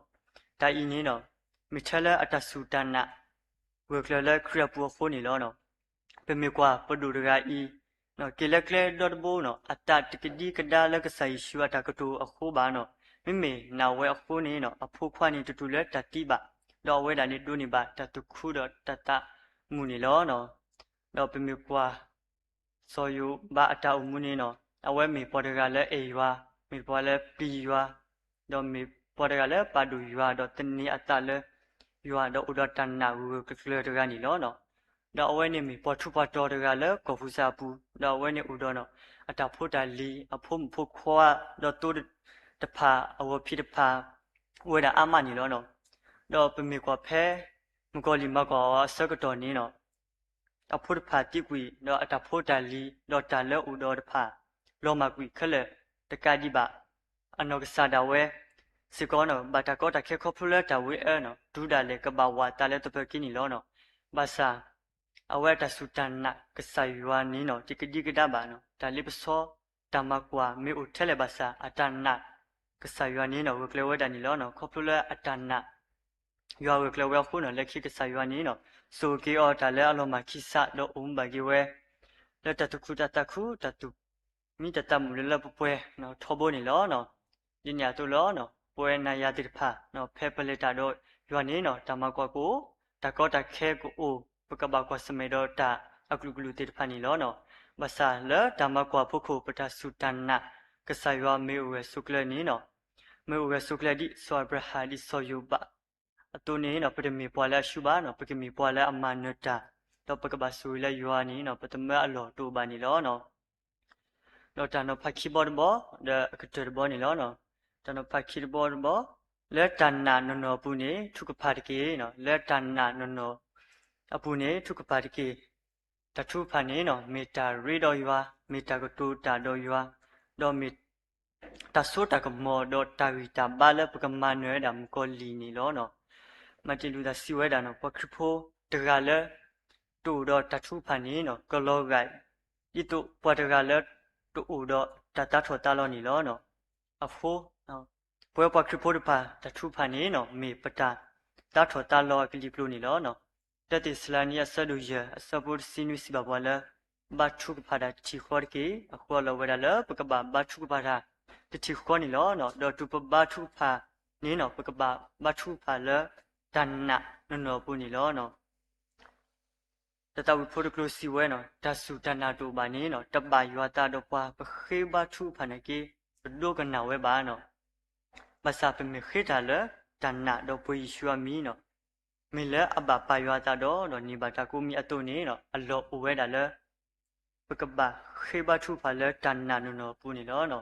တၢ်အံၤန့ၣ် မ့ၢ်ထဲလၢအတၢ်စူၢ်တၢ်နာ် ဂၢၢ်ကျၢၤလၢခရံာ်အပူၤအဃိန့ၣ်လီၤ. ပမ့ၢ်ကွၢ်ပဒိၣ်တဂၤအံၤ, က့ၤလၢကျဲဒီတဘိန့ၣ် အသးတကဒံကဒါလၢကစၢ်ယ့ၣ်ၡူးအတၢ်ကတိၤအဃိဘၣ်န့ၣ်, မ့မ့ၢ်နာ်ဝဲအဃိန့ၣ် အဖိခွါန့ၣ်တတူၢ်လၢတၢ်သံဘၣ်, ဒီးအဝဲဒၣ်န့ၣ်ဒိးန့ၢ်ဘၣ်တၢ်သူၣ်ခုဒီးတၢ်သးမုာ်န့ၣ်လီၤ. ဒီးပမ့ၢ်ကွၢ် စီၤယိၤဘးအတၢ်အိၣ်မူန့ၣ်, အဝဲမ့ၢ်ပှၤတဂၤလၢအဲၣ်ယွၤ, မ့ၢ်ပှၤလၢပျံၤယွၤ, ဒီးမ့ၢ်ပှၤတဂၤလၢပာ်ဒိၣ်ယွၤ ဒီးသန့ၤအသးလၢယွၤ ဒီးအိၣ်ဒီးတၢ်နာ်ဂၢၢ်ဂၢၢ်ကျၢၤကျၢၤတဂၤန့ၣ်လီၤ. ဒီးအဝဲန့ၣ်မ့ၢ်ပှၤထူးပှၤတီၤတဂၤလၢကီၢ်ပူၤစၢ်အပူၤ, ဒီးအဝဲန့ၣ်အိၣ်ဒီးအတၢ်ဖိတၢ်လံၤ, အဖိမုၣ်ဖိခွါ, ဒီးသိတဖၣ်, အဂီၤဖံးတဖၣ်, အိၣ်ဝဲဒၣ်အါမးန့ၣ်လီၤ. ဒီးပမ့ၢ်ကွၢ်ဖဲ မုၣ်ကီၤလံၢ်မၤကွၢ်အီၤအဆၢကတီၢ်န့ၣ် အဖိတဖၣ်သံကွံာ်, ဒီးအတၢ်ဖိတၢ်လံၤ, ဒီးတၢ်လၢအိၣ်ဒီးတဖၣ်, လီၤမၢ်ကွံာ်ခဲလၢာ်တကးဒံးဘၣ်. အနီၢ်ကစၢ်ဒၣ်ဝဲစ့ၢ်ကီးန့ၣ် ဘၣ်တၢ်ကီတၢ်ခဲခီဖျိလၢတၢ်ဝံအၢန့ၣ် တုၤဒၣ်လဲာ်ကဘၣ်ဝးသးလၢသပၢၤက့န့ၣ်လီၤ. ဘၣ်ဆၣ် အဝဲအတၢ်စူၢ်တၢ်နာ်ကစၢ်ယွၤန့ၣ် တကဒံကဒါဘၣ်န့ၣ် တၢ်လ့ပစီ တၢ်မၤကွၢ်မ့ၢ်အိၣ်ထဲလဲၣ်ဘၣ်ဆၣ် အတၢ်နာ်ကစၢ်ယွၤန့ၣ် ဂၢၢ်ကျၢၤဝဲဒၣ်န့ၣ်လီၤ. ခီဖျိလၢအတၢ်နာ် ယွၤဂၢၢ်ကျၢၤဝဲအဃိန့ၣ် လၢခံကစၢ်ယွၤန့ၣ် စိာ်က့ၤအီၤတၢ်လၢအလီၤမၢ်ခံစး ဒီးအိၣ်မူဘၣ်က့ၤဝဲ လၢတၢ်သူၣ်ခုသးခု တၢ်သူၣ်မံတၢ်သးမုာ်လၢလၢပှဲၤပှဲၤထီဘိန့ၣ်လီၤ. ဒ်န့ၣ်အသိးလီၤ. ပဝဲနၤယၤသ့ၣ်တဖၣ် ဖဲပလဲၤတၢ်ဒီးယွၤန့ၣ် တၢ်မၤကွၢ်ကအိၣ်, တၢ်ကီတၢ်ခဲကအိၣ်, ပကဘၣ်ကွၢ်ဆၢၣ်မဲာ်ဒီးတၢ်အကလုာ်ကလုာ်သ့ၣ်တဖၣ်န့ၣ်လီၤ. ဘၣ်ဆၣ်လၢတၢ်မၤကွၢ်အဖီခိၣ် ပတၢ်စူၢ်တၢ်နာ်ကစၢ်ယွၤမ့ၢ်အိၣ်ဂၢၢ်ဆိးကျၢၤန့ၣ် မ့ၢ်အိၣ်ဂၢၢ်ဆိးကျၢၤဒ်စီၤအၤဘြၤဟၣ် ဒ်စီၤယိၤဘးအသိးန့ၣ် ပတမ့ၢ်ပှၤလၢအဆူၣ်ဘၣ်, ပကမ့ၢ်ပှၤလၢအမၤနၢၤတၢ်, ဒီးပကဘၣ်ဆိၣ်ဂ့ၤလၢယွၤန့ၣ် ပသမၢအလီၢ်တအိၣ်ဘၣ်န့ၣ်လီၤ. ဒီးတၢ်နီၤဖးခံဘီတဘီ, ဒီးအကတၢၢ်တဘီန့ၣ်လီၤ. တၢ်နီၤဖးခံတဘီတဘီ, လၢတၢ်နာ်နီၢ်နီၢ်အပူၤန့ၣ် ထုကဖၣ်တက့ၢ်. လၢတၢ်နာ်နီၢ်နီၢ်အပူၤန့ၣ် ထုကဖၣ်တက့ၢ်. တၢ်ထုကဖၣ်န့ၣ် မ့ၢ်တၢ်ရ့ဒီးယွၤ, မ့ၢ်တၢ်ကတိၤတၢ်ဒီးယွၤ, ဒီးမ့ၢ် တၢ်စိတၢ်ကမီၤဒီးတၢ်ဂံၢ်တၢ်ဘါလၢပကမၤနၢၤဝဲဒၣ်မုၣ်ကီၤလံၢ်န့ၣ်လီၤ. မၤတ့ၢ်လူၤသးစံးဝဲဒၣ်န့ၣ် ပှၤခရံာ်ဖိတဂၤလၢ တအိၣ်ဒီးတၢ်ထုကဖၣ်န့ၣ် ကလီၤဂာ် ဒ်သိးပှၤတဂၤလၢ တအိၣ်ဒီးတၢ်သးထီၣ်သးလီၤန့ၣ်လီၤ. အဃိ ပဝဲပှၤခရံာ်ဖိတဖၣ် တၢ်ထုကဖၣ်န့ၣ် မ့ၢ်ပတၢ်သးထီၣ်သးလီၤအကလံၤကျိၤန့ၣ်လီၤ. တၢသ့းစၤလနံ အဆၢဒိၣ်ယဲၢ် အဆၢဖိတဆံနွံစံးဘၣ်ပှၤလၢ ဘါထုကဖၣ်တၢ်တထံၣ်ဃီတက့ၢ်. အဃိအလီၢ်ဝဲဒၣ်လၢပကဘၣ်ဘါထုကဖၣ်တၢ်တထံၣ်ဃီန့ၣ်လီၤ. ဒီးတုၤပဘါထုကဖၣ်န့ၣ် ပကဘၣ်ဘါထုကဖၣ်လၢတၢ်နာ်နီၢ်နီၢ်အပူၤန့ၣ်လီၤ. တၢ်သးဝံၣ်ဖိတကျိၤစံးဝဲန့ၣ် တၢ်စူၢ်တၢ်နာ်တအိၣ်ဘၣ်န့ၣ် တဘၣ်ယွၤသးဒီးပှၤ ပဃ့ဘါထုကဖၣ်န့ၣ်က့ ပဒိကနၣ်ဝဲဘၣ်န့ၣ်. ဘၣ်ဆၣ်ပမ့ၢ်ဃ့တၢ်လၢတၢ်နာ်ဒီးပှ့ၤယ့ၣ်ၡူးအမံၤန့ၣ် မ့ၢ်လၢအဘၣ်ပာ်ယွၤအသးဒီး ဒီးန့ၢ်ဘၣ်တၢ်ကိးမံၤအသိးန့ၣ် အလီၢ်အိၣ်ဝဲဒၣ်လၢ ပကဘၣ်ဃ့ဘါထုကဖၣ်လၢတၢ်နာ်နီၢ်နီၢ်အပူၤန့ၣ်လီၤ.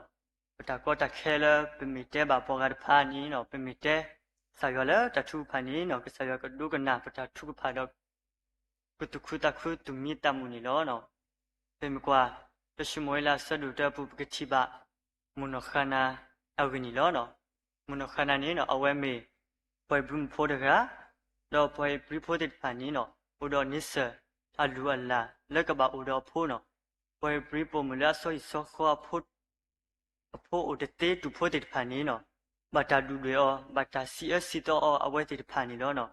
ပတၢ်ကီတၢ်ခဲလၢပမ့ၢ်တဲဘၣ်ပှၤဂၤတဖၣ်န့ၣ် ပမ့ၢ်တဲကစၢ်ယွၤလၢတၢ်ထုကဖၣ်န့ၣ် ကစၢ်ယွၤကဒိကနၣ်ပတၢ်ထုကဖၣ်ဒီး ကသူၣ်ခုသးခုသူၣ်မံသးမုာ်န့ၣ်လီၤ. ပမ့ၢ်ကွၢ် စီၤၡမူၤအ့လးအဆၢဒိၣ်တၢအပူၤ ပကထံၣ်ဘၣ် မိၢ်နီၢ်ဃၤနၤအဂ့ၢ်န့ၣ်လီၤ. မိၢ်နီၢ်ဃၤနၤန့ၣ် အဝဲမ့ၢ် ပှၤဧ့ၤဘြံၤဖိတဂၤ, ဒီးပှၤဧ့ၤဘြံၤဖိသ့ၣ်တဖၣ်န့ၣ် အိၣ်ဒီးန့ဆၢၣ်အလုၢ်အလၢ်လၢကဘၣ်အိၣ်ဒီးအဖိန့ၣ်, ပှၤဧ့ၤဘြံၤပိာ်မုၣ်လၢအစီဟံၣ်စီဃီ အဖိအိၣ်တသ့တူာ်ဖိသ့ၣ်တဖၣ်န့ၣ် ဘၣ်တၢ်ဒုၣ်ဒွဲၣ်အီၤ, ဘၣ်တၢ်စံးအၢစံးသီအီၤအဝဲသ့ၣ်တဖၣ်န့ၣ်လီၤ.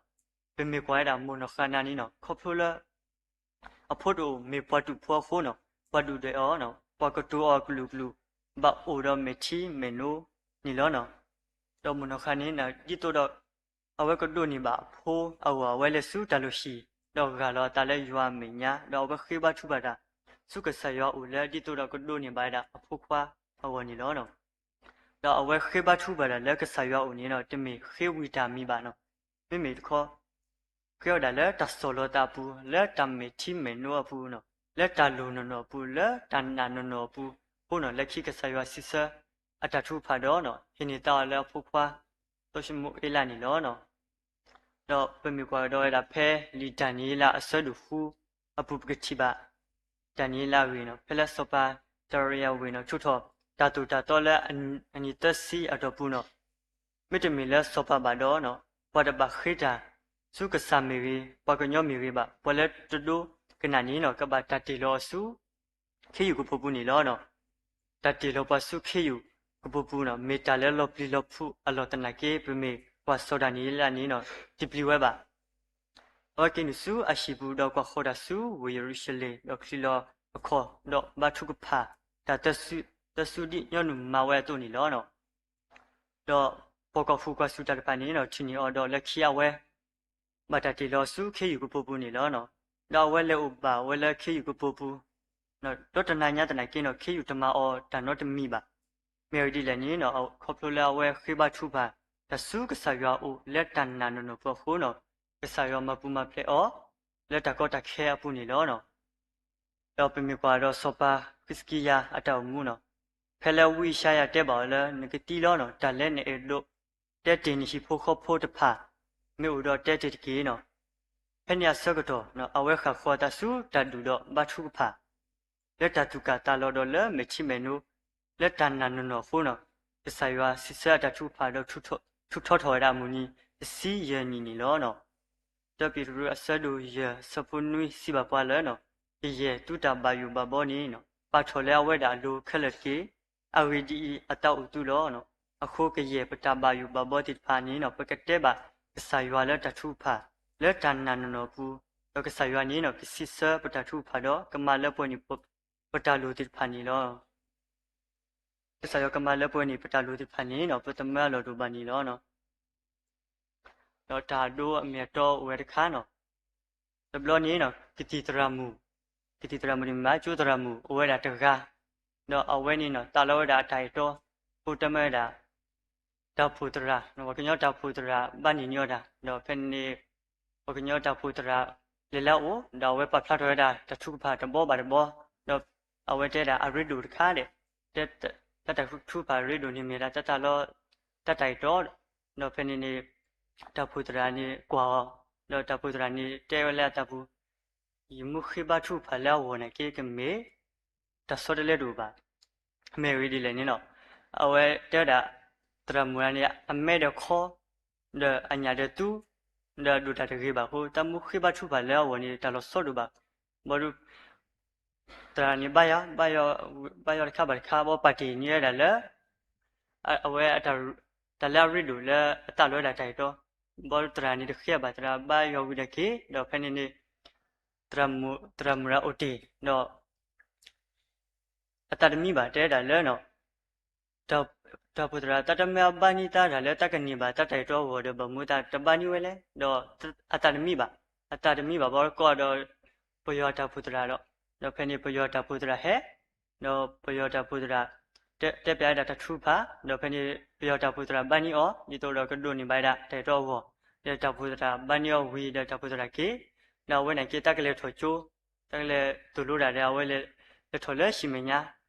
ပမ့ၢ်ကွၢ်ဝဲဒၣ်မိၢ်နီၢ်ဃၤနၤန့ၣ် ခီဖျိလၢ အဖိတအိၣ်မ့ၢ်ပှၤတူာ်ဖိအဃိန့ၣ် ပှၤဒုၣ်ဒွဲၣ်အီၤ, ပှၤကတိၤအီၤကလုာ်ကလုာ်, ဘၣ်အိၣ်ဒီးမဲာ်ထံမဲာ်နိန့ၣ်လီၤ. ဒီးမိၢ်နီၢ်ဃၤနၤန့ၣ် ဒ်သိးဒီး အဝဲကဒိးန့ၢ်ဘၣ်အဖိအဂီၢ် အဝဲလဲၤဆူတၢ်လုၢ်ဟံၣ်, ဒီးဂၢ်လီၤအသးလၢယွၤအမဲာ်ညါ, ဒီးအဝဲဃ့ဘါထုကဖၣ်တၢ် ဆူကစၢ်ယွၤအအိၣ်လၢ ဒ်သိးဒီးကဒိးန့ၢ်ဘၣ်ဝဲဒၣ်အဖိခွါအဂီၢ်န့ၣ်လီၤ. ဒီးအဝဲဃ့ဘါထုကဖၣ်တၢ်လၢကစၢ်ယွၤအအိၣ်န့ၣ် တမ့ၢ်ဃ့ဝံၤတၢ်မံၤဘၣ်န့ၣ်, မ့မ့ၢ်တခီ ဃ့ဝဲဒၣ်လၢတၢ်ဆီၣ်လီၤသးအပူၤ, လၢတၢ်မဲာ်ထံမဲာ်နိအပူၤန့ၣ်, လၢတၢ်လိၣ်နီၢ်နီၢ်အပူၤ, လၢတၢ်နာ်နီၢ်နီၢ်အပူၤအဃိန့ၣ်, လၢခံကစၢ်ယွၤစံးဆၢအတၢ်ထုကဖၣ်ဒီး ဟ့ၣ်န့ၢ်သါအီၤလၢအဖိခွါ စီၤၡမူၤအ့လးန့ၣ်လီၤ. ဒီးပမ့ၢ်ကွၢ်ကဒီးဝဲဒၣ်ဖဲလံာ်ဒၤနံးယ့လးအဆၢဒိၣ်ဃုအပူၤ ပကထံၣ်ဘၣ် ဒၤနံးယ့လးအဂ့ၢ်န့ၣ်, ဖဲလၢစီၤပၤဒၤရံယၤဝ့ၢ်န့ၣ် ဆိၣ်ထီၣ်တၢ်သိၣ်တၢ်သီလၢအနံၣ်သၢဆံအတီၢ်ပူၤန့ၣ်, မ့တမ့ၢ်လၢစီၤပၤဘၣ်ဒီး ပှၤတဘၣ်ဃ့တၢ်ဆူကစၢ်မ့ၢ်ဂ့ၤ, ပှၤကညီမ့ၢ်ဂ့ၤဘၣ်, ပှၤလၢတဒိကနၣ်န့ၣ် ကဘၣ်တၢ်တ့ၢ်လီၤအီၤဆူ ခ့ယုၢ်ကပိာ်ပူၤန့ၣ်လီၤ. တၢ်တ့ၢ်လီၤပှၤဆူခ့ယုၢ်ကပိာ်ပူၤန့ၣ် မ့ၢ်တၢ်လၢလီၤပျံၤလီၤဖုးအလီၢ်သနာ်က့ ပမ့ၢ်ကွၢ်စီၤဒၤနံးယ့လးန့ၣ် တပျံၤဝဲဘၣ်. အဝဲက့ၤနုာ်ဆူအဟံၣ်ပူၤ ဒီးကွၢ်ဃီၤတၢ်ဆူဝ့ၢ်ယရူၤၡလ့ၣ်, ဒီးချံးလီၤအခီၣ်, ဒီးဘါထုကဖၣ်တၢ် သၢဆူဒ်ညီနုၢ်မၤဝဲအသိးန့ၣ်လီၤ. ဒီးပှၤကွၢ်ဃူကွၢ်စူၣ်တၢ်တဖၣ်န့ၣ် ထံၣ်န့ၢ်အီၤဒီး လၢခံအဝဲ ဘၣ်တၢ်တ့ၢ်လီၤဆူခ့ယုၢ်ကပိာ်ပူၤန့ၣ်လီၤ. ဒီးအဝဲလဲၤအိၣ်ဘၣ်ဝဲလၢခ့ယုၢ်ကပိာ်ပူၤ, ဒီးတနၤညါသနာ်က့န့ၣ် ခ့ယုၢ်တမၤအီၤတၢ်နီတမံၤဘၣ်. မ့ၢ်အဂ့ၢ်ဒ်လဲၣ်န့ၣ် ခီဖျိလၢအဝဲဃ့ဘါထုကဖၣ်တၢ်ဆူကစၢ်ယွၤအအိၣ်လၢတၢ်နာ်နီၢ်နီၢ်ဖိအဃိန့ၣ်, ကစၢ်ယွၤမၤပူၤမၤဖျဲးအီၤ လၢတၢ်ကီတၢ်ခဲအပူၤန့ၣ်လီၤ. ဒီးပမ့ၢ်ကွၢ်ဒီးစီၤပၤဟံးစကံယၤအတၢ်အိၣ်မူန့ၣ်, ဖဲလၢဝံယၡါယၤတဲဘၣ်အီၤလၢ နကသံလီၤန့ၣ်, တၢ်လၢနအဲၣ်ဒိးတဲတ့ၢ်နဟံၣ်ဖိဃီဖိတဖၣ် မ့ၢ်အိၣ်ဒီးတဲတ့ၢ်တက့ၢ်န့ၣ်. ဖဲန့ၣ်အဆၢကတီၢ် အဝဲဃၣ်ဃီၤအသးဆူတၢ်ဒုၣ်ဒီးဘါထုကဖၣ် လၢတၢ်သူၣ်ကၢ်သးလီၤဒီးလၢမဲာ်ထံမဲာ်နိ လၢတၢ်နာ်နီၢ်နီၢ်အဃိန့ၣ်, ကစၢ်ယွၤစံးဆၢအတၢ်ထုကဖၣ်ဒီး ထုးထီထီၣ်ဝဲဒၣ်အမုၢ်နံၤတဆံယဲၢ်နံၣ်န့ၣ်လီၤ. တၢပ့းတရူးအဆၢဒိၣ်ယဲၢ်အဆၢဖိနွံစံးဘၣ်ပှၤလၢ ကယဲၢ်သုတၢ်ဘၣ်ယိၣ်ဘၣ်ဘီန့ၣ် ပာ်ထီၣ်လၢအဝဲဒၣ်အလိၤခဲလၢာ်တက့ၢ်. အဂ့ၢ်ဒ်အံၤ, အသးအိၣ်သုလီၤ. အဃိကယဲၢ်ပတၢ်ဘၣ်ယိၣ်ဘၣ်ဘီသ့ၣ်တဖၣ်န့ၣ် ပကတဲဘၣ်ကစၢ်ယွၤလၢတၢ်ထုကဖၣ် လၢတၢ်နာ်နီၢ်နီၢ်အပူၤ, ဒီးကစၢ်ယွၤန့ၣ် ကစံးဆၢပတၢ်ထုကဖၣ်ဒီး ကမၤလၢပှဲၤန့ၢ်ပတၢ်လိၣ်သ့ၣ်တဖၣ်န့ၣ်လီၤ. ကစၢ်ယွၤကမၤလၢပှဲၤန့ၢ်ပတၢ်လိၣ်သ့ၣ်တဖၣ်န့ၣ် ပသမၢအလီၢ်တအိၣ်ဘၣ်န့ၣ်လီၤ. ဒီးတၢ်ဒိအမ့ၢ်အတီအိၣ်ဝဲတခါန့ၣ်, တဘျီန့ၣ် ကသံၣ်သရၣ်မုၣ်, ကသံၣ်သရၣ်မုၣ်န့ၣ်မ့ၢ်ကၠိသရၣ်မုၣ်အိၣ်ဝဲဒၣ်တဂၤ, ဒီးအဝဲန့ၣ် သးလီဝဲဒၣ်အတၢ်အဲၣ်တီ အိၣ်တမၢဝဲဒၣ် တၢ်အိၣ်ဖှိၣ်သရၣ်, ပှၤကညီတၢ်အိၣ်ဖှိၣ်သရၣ်ဘၣ်န့ၢ်န့ၢ်အီၤတၢ်, ဒီးဖဲန့ၣ် ပှၤကညီတၢ်အိၣ်ဖှိၣ်သရၣ်လဲၤလၢအအိၣ်, ဒီးအဝဲပာ်ဖျါထီၣ်ဝဲဒၣ်တၢ်ထုကဖၣ်တဘီဘၣ်တဘီ, ဒီးအဝဲတဲဒၣ်အရ့ဒိၣ်တခါဒီး, တၢ်ထုကဖၣ်ရ့ဒိၣ်န့ၣ်မ့ၢ်ဒၣ်တၢ်သးလီ တၢ်တၢ်အဲၣ်တီ, ဒီးဖဲန့ၣ်န့ၣ် တၢ်အိၣ်ဖှိၣ်သရၣ်န့ၣ်ကွၢ်အီၤ, ဒီးတၢ်အိၣ်ဖှိၣ်သရၣ်န့ၣ်တဲဝဲလၢအသးပူၤ, ယမ့ၢ်ဃ့ဘါထုကဖၣ်လၢအဂီၢ်န့ၣ်က့ ကမ့ၢ်တၢ်ဆီတလဲတအိၣ်ဘၣ်. မ့ၢ်အဂ့ၢ်ဒ်လဲၣ်န့ၣ်လီၤ. အဝဲတဲဝဲဒၣ် သရၣ်မုၣ်တဂၤန့ၣ် အမဲဒီးခီ ဒီးအညၣ်ဒီးသူ ဒီးဒိၣ်တၢ်တဂ့ၤဘၣ်အဃိ တၢ်မူဃ့ဘါထုကဖၣ်လၢအဂီၢ်န့ၣ် တၢ်လီၤဆီဒိၣ်ဘၣ်. ဘၣ်ဆၣ် သရၣ်န့ၣ် ဘါယွၤ, ဘါယွၤတခါဘၣ်တခါ ဘၣ်ပာ်တ့ၢ်န့ၢ်ဝဲဒၣ်လၢ အဝဲ တၢ်လၢအရ့ဒိၣ်လၢအသးလီဝဲဒၣ်တၢ်အံၤတီ, ဘၣ်ဆၣ်သရၣ်န့ၣ်တဃ့ဘၣ်, သရၣ်ဘါယွၤဝံၤဒီးက့ၤ, ဒီးဖဲန့ၣ်န့ၣ် သရၣ်မုၣ်ရၤအိၣ်တ့ၢ်ဒီး အသးတမံဘၣ်, တဲဝဲဒၣ်လၢ တၢ်အိၣ်ဖှိၣ်သရၣ် တၢ်တမၢအဘါန့ၢ်တၢ်တၢ်လၢတၢ်ကန့ၢ်ဘၣ်တၢ်တၢ်အံၤတီအဂီၢ်ဒီး ဘၣ်မနုၤတၢ်တဘါန့ၢ်ဝဲလဲၣ်, ဒီးအသးတမံဘၣ်, အသးတမံဘၣ် ဘၣ်ဆၣ်ဒီး ပယီၤတၢ်အိၣ်ဖှိၣ်သရၣ်ဒီး, ဒီးဖဲန့ၣ်ပယီၤတၢ်အိၣ်ဖှိၣ်သရၣ်ဟဲ, ဒီးပယီၤတၢ်အိၣ်ဖှိၣ်သရၣ် တဲပျးဝဲဒၣ်တၢ်ထုကဖၣ်, ဒီးဖဲန့ၣ် ပယီၤတၢ်အိၣ်ဖှိၣ်သရၣ်ဘါန့ၢ်အီၤ ဒ်သိးဒီးကဒိးန့ၢ်ဘၣ်ဝဲဒၣ်တၢ်အံၤတီအဂီၢ်, ဒီးတၢ်အိၣ်ဖှိၣ်သရၣ်ဘါန့ၢ်အီၤဝံၤဒီးတၢ်အိၣ်ဖှိၣ်သရၣ်က့ၤ, ဒီးအဝဲန့ၣ်က့ၤတၢ်ကလဲၤထီၣ်ကၠိ တၢ်ကလဲၤသိၣ်လိတၢ်ဒီး အဝဲလဲၤထီၣ်လၢဟံၣ်မဲာ်ညါ,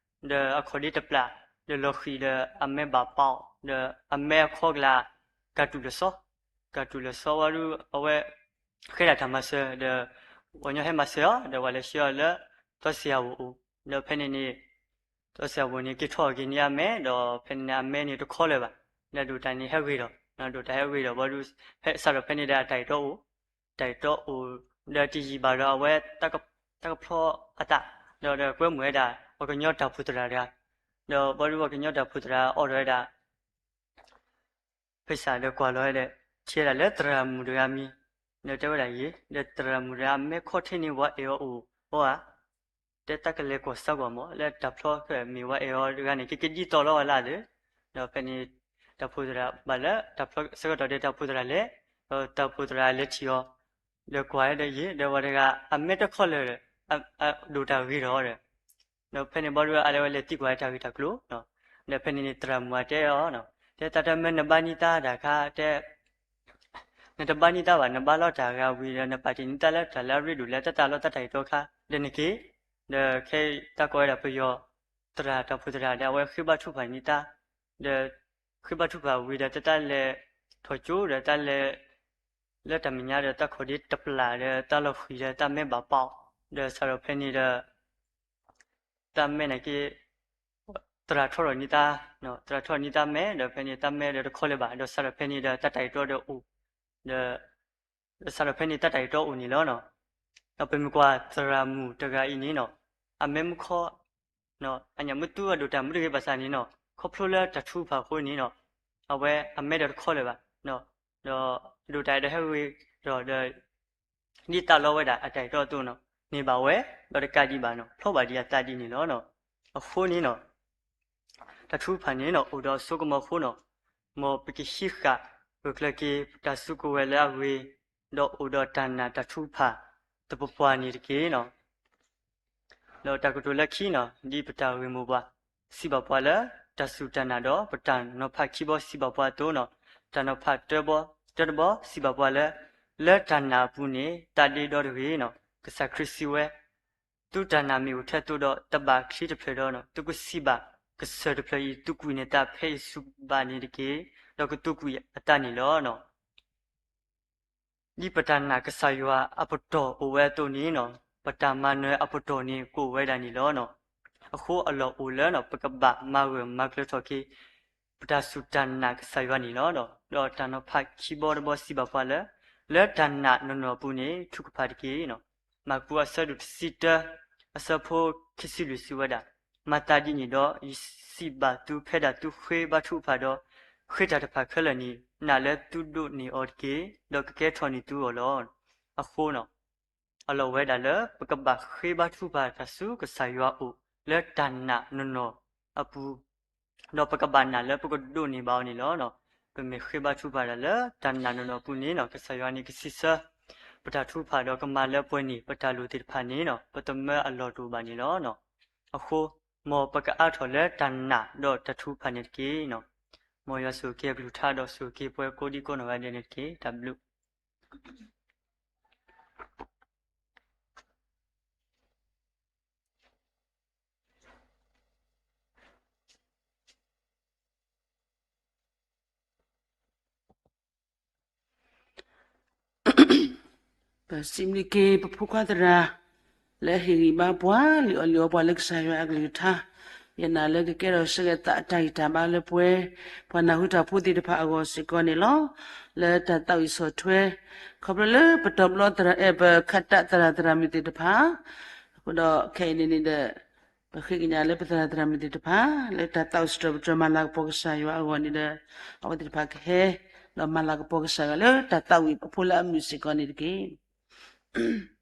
ဒီးအခီၣ်ဒ့တပျၢ်, ဒီးလီၤဃံၤဒီးအမဲဘၣ်ပာ်အီၤ, ဒီးအမဲအခီကျါ ကၢ်တူာ်လၢာ်စီ, ကၢ်တူာ်လၢာ်စီဝံၤဒီး အဝဲ ဃဲဒၣ်တၢ်မၤစၢၤဒီး ပှၤကညီဟဲမၤစၢၤအီၤ ဒီးပှၤလဲၤဆှၢအီၤလၢ သီစံးအဝိၣ်အိၣ်, ဒီးဖဲန့ၣ်န့ၣ် သီစံးအဝိၣ်န့ၣ် က့ၤထီၣ်က့ၤန့ၢ်အမဲ ဒီးဖဲန့ၣ်န့ၣ် အမဲန့ၣ်တခီလၢၤဘၣ်, ဒီးဒိၣ်တၢ်န့ၣ်ဟဲဂ့ၤဒီး, ဒိၣ်တၢ်ဟဲဂ့ၤဒီး ဘၣ်ဆၣ် ဖဲစးထီၣ်ဖဲန့ၣ်ဒီး အတၢ်အံၤတီအိၣ်, တၢ်အံၤတီအိၣ် ဒီးတယံာ်ဘၣ်ဒီး အဝဲ တၢ်ကဖျီအသး, ဒီးဒီးကွဲမုာ်ဝဲဒၣ် ပှၤကညီတၢ်အိၣ်ဖှိၣ်သရၣ်တဂၤ, ဒီးဘၣ်ဆၣ်ပှၤကညီတၢ်အိၣ်ဖှိၣ်သရၣ်အိးထီၣ်ဝဲဒၣ် ဖဲစးဒီးကွၢ်လီၤဝဲဒီး ထံၣ်ဝဲဒၣ်လၢသရၣ်မုၣ်တဂၤမံၤ, ဒီးတဲဝဲဒၣ်ယဲ, ဒီးသရၣ်မုၣ်တဂၤ အမဲခီထဲန့ၣ် ပှၤအဲၣ်အီၤအိၣ်အီဧါ, တဲတၢ်ကလဲၤကွၢ်စၢ်ကွၢ်မး လၢတၢ်ဖျီမ့ၢ်ပှၤအဲၣ်အီၤတဂၤန့ၣ် ကကဒ်သိးလီၤဝဲလၢ်ဒီး, ဒီးဖဲန့ၣ် တၢ်အိၣ်ဖှိၣ်သရၣ်ဘၣ်လၢ တၢ်ဖျီဆၢကတီၢ်ဒီးတၢ်အိၣ်ဖှိၣ်သရၣ်လဲၤ, ဒီးတၢ်အိၣ်ဖှိၣ်သရၣ်လဲၤထံၣ်အီၤ, ဒီးကွၢ်ဒီးယဲ, ဒီးပှၤတဂၤ အမဲတခီလၢာ်ဒီး ဒိၣ်တၢ်ဂ့ၤဒီးဒီး ဒီးဖဲန့ၣ်ဘၣ်ဒီး အလဲၤဝဲလဲၤသံကွၢ်တၢ်ဂ့ၢ်တၢ်ကျိၤ, ဒီးဖဲန့ၣ်န့ၣ် သရၣ်မုၣ်တဲအီၤ, တဲတၢ်တမၢနဘါန့ၢ်တၢ်တၢ်ခါ, တဲ နတဘါန့ၢ်တၢ်ဘၣ်, နဘါလီၤတၢ်ဂၤဝံၤဒီး နပာ်တ့ၢ်န့ၢ်တၢ်လၢတၢ်လၢအရ့ဒိၣ်လၢတၢ်သးလီတၢ်တၢ်အံၤတီခါ, ဒီးနက့ၤ, ဒီးခဲအံၤတၢ်ကိးဝဲဒၣ်ပယီၤသရၣ်တၢ်အိၣ်ဖှိၣ်သရၣ်ဒီး အဝဲဃ့ဘါထုကဖၣ်န့ၢ်တၢ်, ဒီးဃ့ဘါထုကဖၣ်ဝံၤဒီး တၢ်တၢ်လဲၤထီၣ်ကၠိဒီးတၢ်လဲၤ လၢတၢ်မဲာ်ညါဒီး တၢ်ခီၣ်ဒ့တပျၢ်ဒီး တၢ်လီၤဃံၤဒီး တၢ်မဲဘၣ်ပာ်အီၤ, ဒီးစးထီၣ်ဖဲန့ၣ်ဒီး တၢ်မဲန့ၣ်က့ၤ သရၣ်ထီၣ်ထီၣ်န့ၢ်တၢ်, သရၣ်ထီၣ်န့ၢ်တၢ်မဲ ဒီးဖဲန့ၣ်တၢ်မဲဒီးတခီလၢၤဘၣ်, ဒီးစးထီၣ်ဖဲန့ၣ်ဒီး တၢ်တၢ်အံၤတီဒီးအိၣ်, ဒီး ဒီးစးထီၣ်ဖဲန့ၣ်တၢ်တၢ်အံၤတီအိၣ်န့ၣ်လီၤ. ဒီးပမ့ၢ်ကွၢ်သရၣ်မုၣ်တဂၤအံၤန့ၣ်နီၤ, အမဲမုၢ်ခီ အညၣ်မုၢ်သူအဒိၣ်တၢ်မုၢ်တဂ့ၤဘၣ်ဆၣ်န့ၣ်နီၤ, ခီဖျိလၢတၢ်ထုကဖၣ်အဃိန့ၣ်နီၤ, အဝဲအမဲဒီးတခီလၢၤဘၣ်, ဒီးဒိၣ်တၢ်အံၤဒီးဟဲဂ့ၤဒီး ဒီး ဒ်သးလီဝဲဒၣ်အတၢ်အံၤတီအသိးနီၤ, န့ၢ်ဘၣ်ဝဲ ဒီးတကးဒံးဘၣ်နီၤ, ဖျီဘၣ်ဒံးအသးဒ်န့ၣ်လီၤ. အဃိန့ၣ်နီၤ, တၢ်ထုကဖၣ်န့ၣ်နီၤ အိၣ်ဒီးအစိကမီၤအဃိနီၤ, မ်ပကဟံးဃာ်ဂၢၢ်ကျၢၤက့ၤ ပတၢ်စုကဝဲၤလၢအဂ့ၤ, ဒီးအိၣ်ဒီးတၢ်နာ်တၢ်ထုကဖၣ် သပှၢ်ပှၢ်န့ၣ်တက့ၢ်နီၤ. ဒီးတၢ်ကတိၤလၢခံနီၤ, ဒ်ပတၢ်ဂ့ၢ်မိၢ်ပှၢ် စံးဘၣ်ပှၤလၢ တၢ်စူၢ်တၢ်နာ်ဒီး ပတၢ်နီၤဖးခံဘီစံးဘၣ်ပှၤအသိးနီၤ, တၢ်နီၤဖးတၢဘီ တၢတဘီစံးဘၣ်ပှၤလၢ လၢတၢ်နာ်အပူၤန့ၣ် သးဒ့ဒီတဂ့ၤနီၤ. ကစၢ်ခရံာ်စံးဝဲ, သုတၢ်နာ်မ့ၢ်အိၣ်ထဲသိးဒီး တဘၣ်ချံတဖျၢၣ်ဒီး သုကစံးဘၣ်ကစၢၢ်တဖျၢၣ်အံၤ သုးကွံာ်နသးဖဲအံၤဆူဘၣ်န့ၣ်တက့ၢ်, ဒီးကသူးကွံာ်အသးန့ၣ်လီၤ. ဒ်ပတၢ်နာ်ကစၢ်ယွၤအပတီၢ်အိၣ်ဝဲအသိးန့ၣ်နီၤ, ပတၢ်မၤနၢၤအပတီၢ်န့ၣ် ကအိၣ်ဝဲဒၣ်န့ၣ်လီၤ. အဃိအလီၢ်အိၣ်လၢ ပကဘၣ်မၤဂၢၢ်မၤကျၢၤထီၣ်က့ၤ ပတၢ်စူၢ်တၢ်နာ်ကစၢ်ယွၤန့ၣ်လီၤ. ဒီးတၢ်နီၤဖးခံဘီတဘီစံးဘၣ်ပှၤလၢ လၢတၢ်နာ်နီၢ်နီၢ်အပူၤန့ၣ် ထုကဖၣ်တက့ၢ်. မၢ်ကူးအဆၢဒိၣ်တဆံတၢ အဆၢဖိခံဆံလွံၢ်စံးဝဲဒၣ်, မၤသးဒ်န့ၣ်ဒီး ယစံးဘၣ်သုဖဲဒၣ်သုဃ့ဘါထုကဖၣ်ဒီး ဃ့တၢ်တဖၣ်ခဲလၢာ်န့ၣ် နာ်လၢသုဒိးန့ၢ်အီၤတက့ၢ်, ဒီးကကဲထီၣ်န့ၢ်သုအီၤလီၤ. အဃိ အလီၢ်ဝဲဒၣ်လၢ ပကဘၣ်ဃ့ဘါထုကဖၣ်တၢ်ဆူကစၢ်ယွၤအအိၣ် လၢတၢ်နာ်နီၢ်နီၢ်အပူၤ, ဒီးပကဘၣ်နာ်လၢပကဒိးန့ၢ်ဘၣ်အီၤန့ၣ်လီၤ. ပမ့ၢ်ဃ့ဘါထုကဖၣ်တၢ်လၢတၢ်နာ်နီၢ်နီၢ်အပူၤန့ၣ်နီၤ, ကစၢ်ယွၤန့ၣ်ကစံးဆၢ ပတၢ်ထုကဖၣ်ဒီးကမၤလၢပှဲၤန့ၢ် ပတၢ်လိၣ်သ့ၣ်တဖၣ်န့ၣ်နီၤ, ပတမၢအလီၢ်တအိၣ်ဘၣ်န့ၣ်လီၤ. အဃိ မ်ပကအါထီၣ်လၢတၢ်နာ်ဒီးတၢ်ထုကဖၣ်န့ၣ်တက့ၢ်နီၤ. မ်ယွၤဆိၣ်ဂ့ၤက့ၤအကလုၢ်ကထါဒီးဆိၣ်ဂ့ၤက့ၤပှၤကိးဒံကိးနီၢ်ဂၤဒဲးန့ၣ်တက့ၢ်. တၢ်ဘျုး ပစံးဘျုးက့ၤပဖိခွါသရၣ် လၢအဟ့ၣ်ဂံၢ်ဘါပှၤ လံၣ်အီၣ်လံၣ်အီပှၤလၢကစၢ်ယွၤအကလုၢ်ကထါ, ယနာ်လၢကကဲထီၣ်ဆၢဂ့ၤသးအတၢ်ဂံၢ်တၢ်ဘါလၢပဝဲ ပှၤနၢ်ဟူတၢ်ဖိသ့ၣ်တဖၣ်အဂီၢ်စ့ၢ်ကီးန့ၣ်လီၤ. လၢတၢ်သးဝံၣ်ဆီၣ်ထွဲ ခီဖျိလၢပတီၤပျီသရၣ် အဲၣ် ပခးတၢ်သရၣ်သရၣ်မုၣ်သ့ၣ်တဖၣ်, အဃိဒီးခဲအံၤန့ၣ်န့ၣ်ဒီး ပဃ့ကညးလၢပသရၣ်သရၣ်မုၣ်သ့ၣ်တဖၣ် လၢတၢ်သးဝံၣ်စံးထီၣ်ပတြၢၤမၤလၤကပီၤကစၢ်ယွၤအဂီၢ်န့ၣ်ဒီး အဝဲသ့ၣ်တဖၣ်ကဟဲ ဒီးမၤလၤကပီၤကစၢ်ယွၤလၢတၢ်သးဝံၣ်အဖိလၢအမုာ်စ့ၢ်ကီးန့ၣ်တက့ၢ်.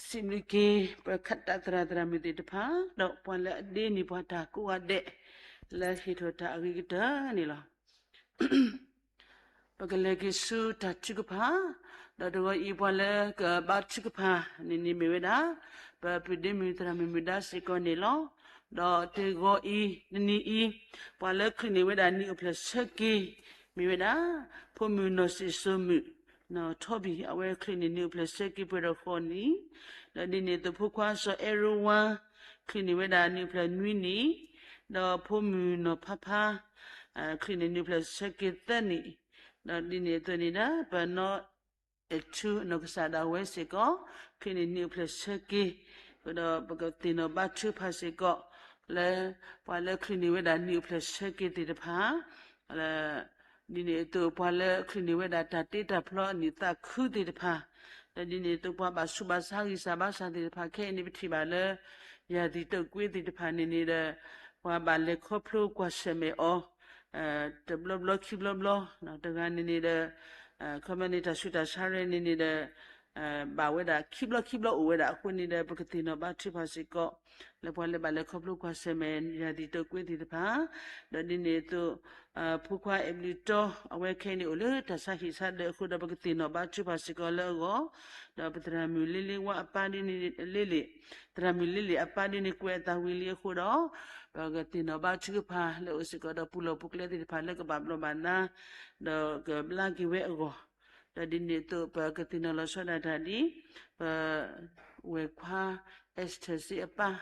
စံးဘျုးက့ၤ ပခးတၢ်သရၣ်သရၣ်မုၣ်သ့ၣ်တဖၣ် ဒီးပှၤလၢအဒ့န့ၢ်ပှၤတၢ်ကိးဂၤဒဲး လၢဟ့ၣ်ထီၣ်တၢ်အဂ့ၤကတၢၢ်န့ၣ်လီၤ. ပကလဲၤက့ၤဆူတၢ်ထုကဖၣ်, ဒီးတဂီၤအံၤပှၤလၢကဘါထုကဖၣ်န့ၣ်န့ၣ်မ့ၢ်ဝဲဒၣ် ပပုၢ်ဒ့မုၣ်သရၣ်မုၣ်မုၢ်ဒါစ့ၢ်ကီးန့ၣ်လီၤ. ဒီးတဂီၤအံၤ တနံၤအံၤ ပှၤလၢချုးန့ၢ်ဝဲဒၣ်နံၣ်အိၣ်ဖျဲၣ်ဆၢက့ၤ မ့ၢ်ဝဲဒၣ် ဖိမုၣ်နီၢ်စံၣ်စိမုၣ် နီၢ်ထီဘံၣ် အဝဲချုးန့ၢ်နံၣ်အိၣ်ဖျဲၣ်ဆၢက့ၤပှဲၤဒီးဃိးနံၣ်, ဒီးဒ်န့ၣ်အသိးဖိခွါစီၤအဲရိဝါ ချုးန့ၢ်ဝဲဒၣ်နံၣ်အိၣ်ဖျဲၣ်နွံနံၣ်, ဒီးဖိမုၣ်နီၢ်ဖါဖါ ချုးန့ၢ်နံၣ်အိၣ်ဖျဲၣ်ဆၢက့ၤသၢနံၣ်, ဒီးဒ်န့ၣ်အသိးန့ၣ်ဒီး ပနီၢ်အဲၣ်ထူနီၢ်ကစၢ်ဒၣ်ဝဲစ့ၢ်ကီး ချုးန့ၢ်နံၣ်အိၣ်ဖျဲၣ်ဆၢက့ၤ, ဒီးပကသ့ၣ်နီၣ်ဘါထုကဖၣ်စ့ၢ်ကီး လၢပှၤလၢချုးန့ၢ်ဝဲဒၣ်နံၣ်အိၣ်ဖျဲၣ်ဆၢက့ၤသ့ၣ်တဖၣ် ဒ်န့ၣ်အသိးပှၤလၢချုးန့ၢ်ဝဲဒၣ်တၢ်တ့တၢ်ဖျီအနံၣ်သးခုသ့ၣ်တဖၣ်, ဒီးဒ်န့ၣ်အသိးပှၤဘၣ်ဆူးဘၣ်ဆါဂံၢ်စၢ်ဘါစၢ်သ့ၣ်တဖၣ် ခဲအံၤန့ၣ်ပထံၣ်ဘၣ်လၢ ယၤသံၣ်တိာ်ကွ့သ့ၣ်တဖၣ်န့ၣ်န့ၣ်ဒီး ပှၤဘၣ်လဲၤခီဖျိကွၢ်ဆၢၣ်မဲာ်အီၤ တဘျီဘျီခံဘျီဘျီ, တဂၤန့ၣ်န့ၣ်ဒီး ခီမ့ၢ်န့ၣ်တၢ်ဆူးတၢ်ဆါရဲန့ၣ်န့ၣ်ဒီး ဘၣ်ဝဲဒၣ်ခံဘျီခံဘျီအိၣ်ဝဲဒၣ်အဃိန့ၣ်ဒီး ပကသ့ၣ်နီၣ်ဘါထုကဖၣ်စ့ၢ်ကီး လၢပှၤလၢဘၣ်လဲၤခီဖျိကွၢ်ဆၢၣ်မဲာ် ယၤသံၣ်တိာ်ကွ့သ့ၣ်တဖၣ်, ဒီးဒ်န့ၣ်အသိး ဖိခွါအဲၣ်ဘျုးတီ အဝဲခဲအံၤန့ၣ်အိၣ်လၢတၢ်ဆါဟံၣ်ဆါဒၢးအဃိဒီး ပကသ့ၣ်နီၣ်ဘါထုကဖၣ်စ့ၢ်ကီးလၢအဂီၢ်, ဒီးပသရၣ်မုၣ်လ့လ့ဝါအပၢ်ဒ်န့ၣ် လ့လ့ သရၣ်မုၣ်လ့လ့အပၢ်ဒ်န့ၣ်ကွဲးအသးဝံၤလံအဃိဒီး ပကသ့ၣ်နီၣ်ဘါထုကဖၣ်လၢအိၣ်စ့ၢ်ကီးဒီးပူၤလီၢ်ပူၤကျဲသ့ၣ်တဖၣ်လၢကဘၣ်ဘျီးဘၣ်ဒါ ဒီးကဘျါက့ၤဝဲအဂီၢ်, ဒီးဒ်န့ၣ်အသိးပကသ့ၣ်နီၣ်လီၤဆီဒၣ်တၢ်ဒ် ပဝဲၢ်ခွါ Esther စ့အပၢ်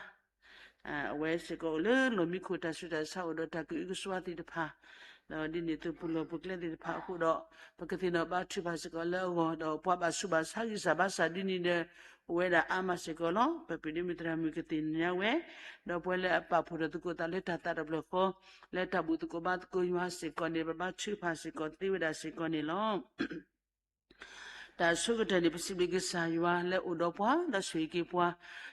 အဝဲစ့ၢ်ကီးအိၣ်လၢလီၢ်မံခိၣ်တၢ်ဆူးတၢ်ဆါအိၣ်ဒီးတၢ်ကအုကစွါသ့ၣ်တဖၣ်, ဒီးဒ်န့ၣ်အသိးပူၤလီၢ်ပူၤကျဲသ့ၣ်တဖၣ်အဃိဒီး ပကသ့ၣ်နီၣ်ဘါထုကဖၣ်စ့ၢ်ကီးလၢအဂီၢ် ဒီးပှၤဘၣ်ဆူးဘၣ်ဆါဂံၢ်စၢ်ဘါစၢ်ဒ်န့ၣ်ဒီး အိၣ်ဝဲဒၣ်အါမးစ့ၢ်ကီးလီၤ. ပပုၢ်ဒ့မုၣ်သရၣ်မုၣ်ကသ့ၣ်ညါဝဲ ဒီးပှၤလၢအပာ်ဖှိၣ်ထီၣ်သကိးသးလၢတၢ်သးတဖျၢၣ်ဃီ လၢတၢ်ဘူၣ်သကိးဘါသကိးယွၤစ့ၢ်ကီးန့ၣ် ပဘါထုကဖၣ်စ့ၢ်ကီးသ့ဝဲဒၣ်စ့ၢ်ကီးန့ၣ်လီၤ. တၢ်အဆိကတၢၢ်န့ၣ် ပစံးဘျုးကစၢ်ယွၤလၢအိၣ်ဒီးပှၤ ဒီးဆိၣ်ဂ့ၤက့ၤပှၤ,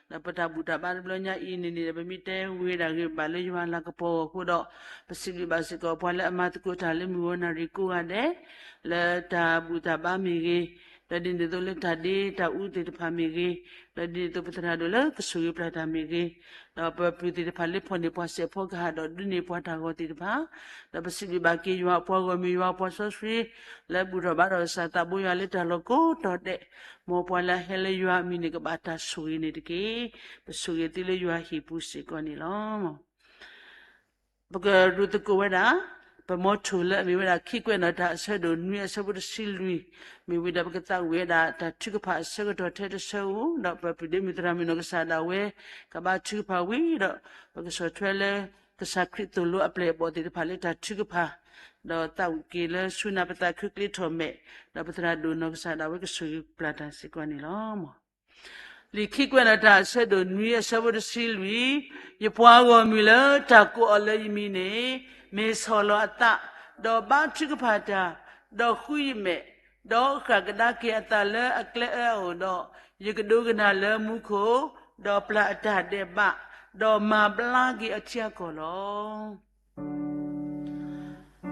ဒီးပတၢ်ဘူၣ်တၢ်ဘါတဘျီညါအံၤန့ၣ်န့ၣ် ပမ့ၢ်တဲဝံၤဒၣ်ဂ့ၤဘၣ်လၢယွၤလၤကပီၤအဂီၢ်အဃိဒီး ပစံးဘျုးဘၣ်စ့ၢ်ကီးပှၤလၢအမၤသကိးတၢ်လၢမုၢ်ဂီၤနၣ်ရံၣ်ကိးဂၤဒဲး လၢတၢ်ဘူၣ်တၢ်ဘါမ့ၢ်ဂ့ၤ, ဒီးဒ်န့ၣ်အသိးလၢတၢ်ဒ့တၢ်အူသ့ၣ်တဖၣ်မ့ၢ်ဂ့ၤ, ဒီးဒ်န့ၣ်အသိးပသရၣ်ဒိၣ်လၢကဆိၣ်ဂ့ၤပျၢ်တၢ်မ့ၢ်ဂ့ၤ, ဒီးပပုၢ်သ့ၣ်တဖၣ်လၢဖီၣ်န့ၢ်ပှၤစဲးဖီကဟၣ်ဒီးဒုးန့ၢ်ပှၤတၢ်ဂီၤသ့ၣ်တဖၣ်, ဒီးပစံးဘျုးဘၣ်က့ၤယွၤအပှၤဂီၢ်မုၢ်ယွၤအပှၤစီဆှံ လၢဘူၣ်ထီၣ်ဘါထီၣ်ကစၢ်သးဘိယွၤလၢတၢ်လီၢ်ကိးတီၤဒဲး, မ်ပှၤလၢအဟဲလၢယွၤအမံၤန့ၣ်ကဘၣ်တၢ်ဆိၣ်ဂ့ၤန့ၣ်တက့ၢ်. ပဆိၣ်ဂ့ၤသုလၢယွၤဟံၣ်ပူၤစ့ၢ်ကီးန့ၣ်လီၤ. ပကရူၢ်သကိးဝဲဒၣ် ပမီထိၣ်လၢအမ့ၢ်ဝဲဒၣ်ခံကွဲးနီၣ်တၢ်အဆၢဒိၣ်နွံအဆၢဖိတဆံလွံၢ်, မ့ၢ်ဝံၤဒီးပကသးဝံၣ်ဝဲဒၣ်တၢ်ထုကဖၣ်အဆၢကတီၢ်ထဲတဆၢဧိၤ, ဒီးပပုၢ်ဒ့မုၣ်သရၣ်မုၣ်နီၢ်ကစၢ်ဒၣ်ဝဲ ကဘါထုကဖၣ်ဝံၤဒီး ပကဆီၣ်ထွဲလၢ ကစၢ်ခရံာ်သိၣ်လိအပျဲၢ်အဘီၣ်သ့ၣ်တဖၣ်လၢတၢ်ထုကဖၣ်, ဒီးသးဝံၣ်က့ၤလၢဆူနၢ်ပသးခုကျ့ထီၣ်မဲာ်, ဒီးပသရၣ်ဒိၣ်နီၢ်ကစၢ်ဒၣ်ဝဲကဆိၣ်ဂ့ၤပျၢ်တၢ်စ့ၢ်ကီးန့ၣ်လီၤ. လံာ်ခံကွဲးနီၣ်တၢ်အဆၢဒိၣ်နွံအဆၢဖိတဆံလွံၢ်, ယပှၤဂီၢ်မုၢ်လၢတၢ်ကိးအီၤလၢယမံၤန့ၣ် မ့ၢ်ဆီၣ်လီၤအသး, ဒီးဘါထုကဖၣ်တၢ်, ဒီးဃုယမဲာ်, ဒီးဃၣ်ကဒါက့ၤအသးလၢအကျဲအၢအအိၣ်ဒီး, ယကဒိကနၣ်လၢမူခိၣ်, ဒီးပျၢ်အတၢ်ဒဲးဘး, ဒီးမၤဘျါက့ၤအထံအကီၢ်လီၤ.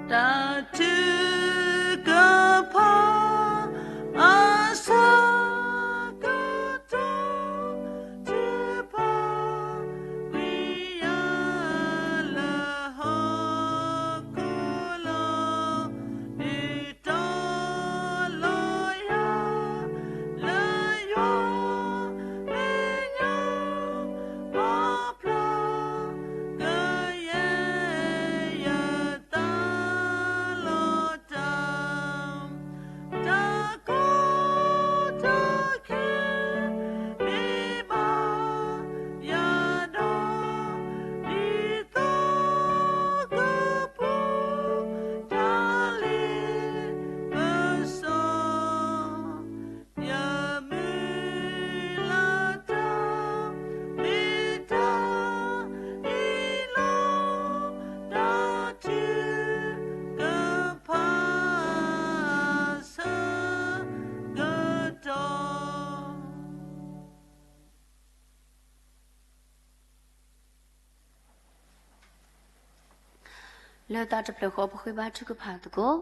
တၢ်ထုကဖၣ် အဆၢကတီၢ် ထုကဖၣ်ဝံယၤလၢဟီၣ်ခိၣ်လီၤ, ဒုးတီလီၤယၤ လၢယွၤမဲာ်ညါ ပာ်ဖျါ ကယဲၢ်ယသးလီၤတၢ်, တၢ်ကီတၢ်ခဲ မ့ၢ်ဘၣ်ယၤဒီး ဒ်သိးကပူၤ တၢ်လ့ပစီ ယမုၢ်လၢ်တၢ် မ့ၢ်တၢ်အံၤလီၤ, တၢ်ထုကဖၣ်ဆၢကတီၢ် လၢသးတဖျၢၣ်ဃီ ပဃ့ဘါထုကဖၣ်သကိး.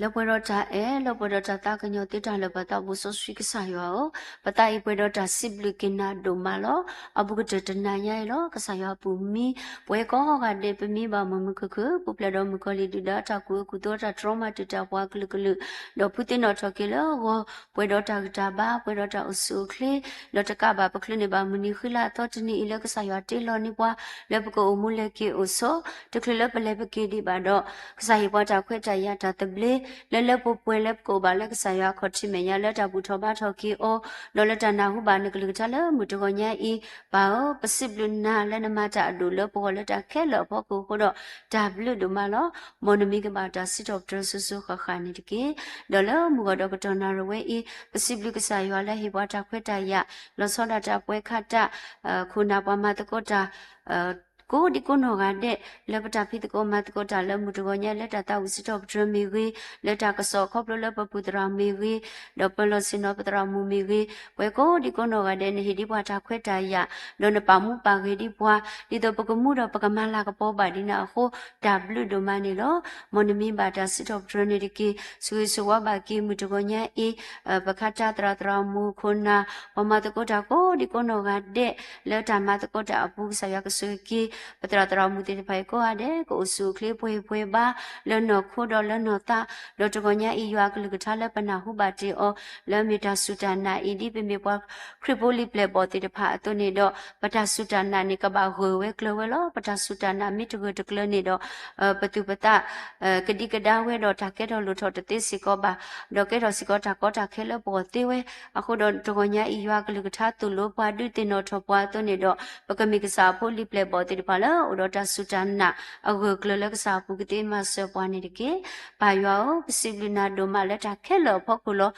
လၢပှဲၤဒီးတၢ်အဲၣ်, လၢပှဲၤဒီးတၢ်သးကညီၤသ့တၢ်လၢာ် ပသးဘိစီဆှံကစၢ်ယွၤဧၢ, ပသးအံၤပှဲၤဒီးတၢ်စံးဘျုးက့ၤနၤဒိၣ်မးလီၤ. အဘူးကတၢၢ်တနၤညါအံၤလီၤ, ကစၢ်ယွၤအပူၤမံ, ပဝဲကိးဂၤဒဲး ပမ့ၢ်ဘၣ်မုာ်မုာ်ခုၣ်ခုၣ် ပူၤဖျဲးဒီးမုၣ်ကီၤလံၢ်ဒုၣ်ဒါတၢ်ကူၣ်အၢကူၣ်သိး တၢ်တြီမၤတၢ်တၢ်ပှၤကလုာ်ကလုာ်, ဒီးဖုသ့ၣ်နီၣ်ထီၣ်က့ၤလၢအဂီၢ်, ပှဲၤဒီးတၢ်ဂံၢ်တၢ်ဘါ, ပှဲၤဒီးတၢ်အိၣ်ဆူၣ်အိၣ်ချ့, ဒီးတကးဘၣ်ပချုးန့ၢ်ဘၣ်မုၢ်နံၤဃံလၤအသီတနံၤအံၤ လၢကစၢ်ယွၤတ့လီၤန့ၢ်ပှၤ လၢပကအိၣ်မူလဲၤက့ၤအိၣ်ဆိး, တချုးလၢပလဲၤပက့ၤဒံးဘၣ်ဒီး ကစၢ်ဟ့ၣ်ပှၤတၢ်ခွဲးတၢ်ယာ်တၢ်သဘျ့ လၢလၢပှဲၤပှဲၤလၢပကအိၣ်ဘၣ်လၢကစၢ်ယွၤအခီၣ်ထံးမဲာ်ညါ လၢတၢ်ဘူၣ်ထီၣ်ဘါထီၣ်က့ၤအီၤ, ဒီးလၢတၢ်နၢ်ဟူဘၣ်နကလုၢ်ကထါလၢမုၢ်တဂီၤညါအံၤ, ပၢ်ဧၢ, ပစံးဘျုးနၤလၢနမၤတၢ်အဒိၣ်လၢပဂီၢ်လၢတၢ်ခဲလၢာ်အဖီခိၣ်အဃိဒီး တၢ်ဘျုးဒိၣ်မးလီၤ. မ်နမံၤကဘၣ်တၢ်စံးထီၣ်ပတြၢၤစိၤစိၤဃၣ်ဃၣ်န့ၣ်တက့ၢ်. ဒီးလၢမုၢ်ဂီၤဒီးကတီၢ်နၣ်ရံၣ်ဝဲအံၤ, ပစံးဘျုးကစၢ်ယွၤလၢဟ့ၣ်ပှၤတၢ်ခွဲးတၢ်ယာ်, လီၤဆီဒၣ်တၢ်ပှဲၤခးတၢ်, ခိၣ်နၢ်ပှၤမၤသကိးတၢ် ကိးဒံကိးနီၢ်ဂၤဒဲး လၢပတၢ်ဖံးသကိးမၤသကိးတၢ်လၢမုၢ်တဂီၤညါ လၢတၢ်သးဝံၣ်စံးထီၣ်ပတြၢၤမ့ၢ်ဂ့ၤ, လၢတၢ်ကစီၣ်ခီဖျိလၢပပူၤသရၣ်မ့ၢ်ဂ့ၤ, ဒီးပလီၢ်ဆ့ၣ်နီၤပသရၣ်မုၣ်မ့ၢ်ဂ့ၤ, ပှဲၤကိးဒံကိးနီၢ်ဂၤဒဲး နဟ့ၣ်ဒံးပှၤတၢ်ခွဲးတၢ်ယာ်, ဒီးနပာ်မူပာ်ဂဲၤဒံးပှၤ, ဒ်သိးပကမူဒီးပကမၤလၤကပီၤဘၣ်ဒံးနၤအဃိ, တၢ်ဘျုးဒိၣ်မးန့ၣ်လီၤ. မ်နမံၤဘၣ်တၢ်စံးထီၣ်ပတြၢၤန့ၣ်တက့ၢ်. ဆိၣ်ဂ့ၤဆိၣ်ဝါဘၣ်က့ၤမုၢ်တဂီၤညါအံၤ, ပခါတၢ်သရၣ်သရၣ်မုၣ်ခိၣ်နၢ်, ပှၤမၤသကိးတၢ်ကိးဒံကိးနီၢ်ဂၤဒဲး လၢတၢ်မၤသကိးတၢ်အပူၤ ကစၢ်ယွၤကဆိၣ်ဂ့ၤက့ၤ ပသရၣ်သရၣ်မုၣ်သ့ၣ်တဖၣ်အံၤကိးဂၤဒဲး ကအိၣ်ဆူၣ်အိၣ်ချ့ပှဲၤပှဲၤဘါ လၢနီၢ်ခိဒီးလၢနီၢ်သး, ဒီးတဂီၤညါအံၤ ယွၤအကလုၢ်ကထါလၢပနၢ်ဟူဘၣ်တ့ၢ်အီၤ လၢမ့ၢ်တၢ်စူၢ်တၢ်နာ်အံၤ ဒ်ပမ့ၢ်ပှၤခရံာ်ဖိလံာ်ပျဲၢ်ဘီၣ်သ့ၣ်တဖၣ်အသိးန့ၣ်ဒီး ပတၢ်စူၢ်တၢ်နာ်န့ၣ် ကဘၣ်ဂၢၢ်ဝဲကျၢၤဝဲလီၤ. ပတၢ်စူၢ်တၢ်နာ်မ့ၢ်တဂၢၢ်တကျၢၤန့ၣ်ဒီး ပသူၣ်ပသး ကဒံကဒါဝဲဒီးတၢ်ကဲထီၣ်လိၣ်ထီၣ်တသ့စ့ၢ်ကီးဘၣ်, ဒီးကဲထီၣ်စ့ၢ်ကီးတၢ်ကီတၢ်ခဲလၢပဂီၢ်သ့ဝဲ. အဃိဒီးတဂီၤညါအံၤ ယွၤအကလုၢ်ကထါသိၣ်လိပှၤ ဒုးသ့ၣ်နီၣ်ထီၣ်ပှၤအသိးန့ၣ်ဒီး ပကမ့ၢ်ကစၢ်အဖိလံာ်ပျဲၢ်ဘီၣ်သ့ၣ်တဖၣ်လၢ အိၣ်ဒီးတၢ်စူၢ်တၢ်နာ်အဂၢၢ်ကျၢၤလၢကစၢ်အပူၤကသ့မၤစၢၤပှၤန့ၣ်တက့ၢ်. ပၢ်ယွၤဧၢ, ပစံးဘျုးနၤဒိၣ်မးလၢတၢ်ခဲလၢာ်အဖီခိၣ်လီၤ.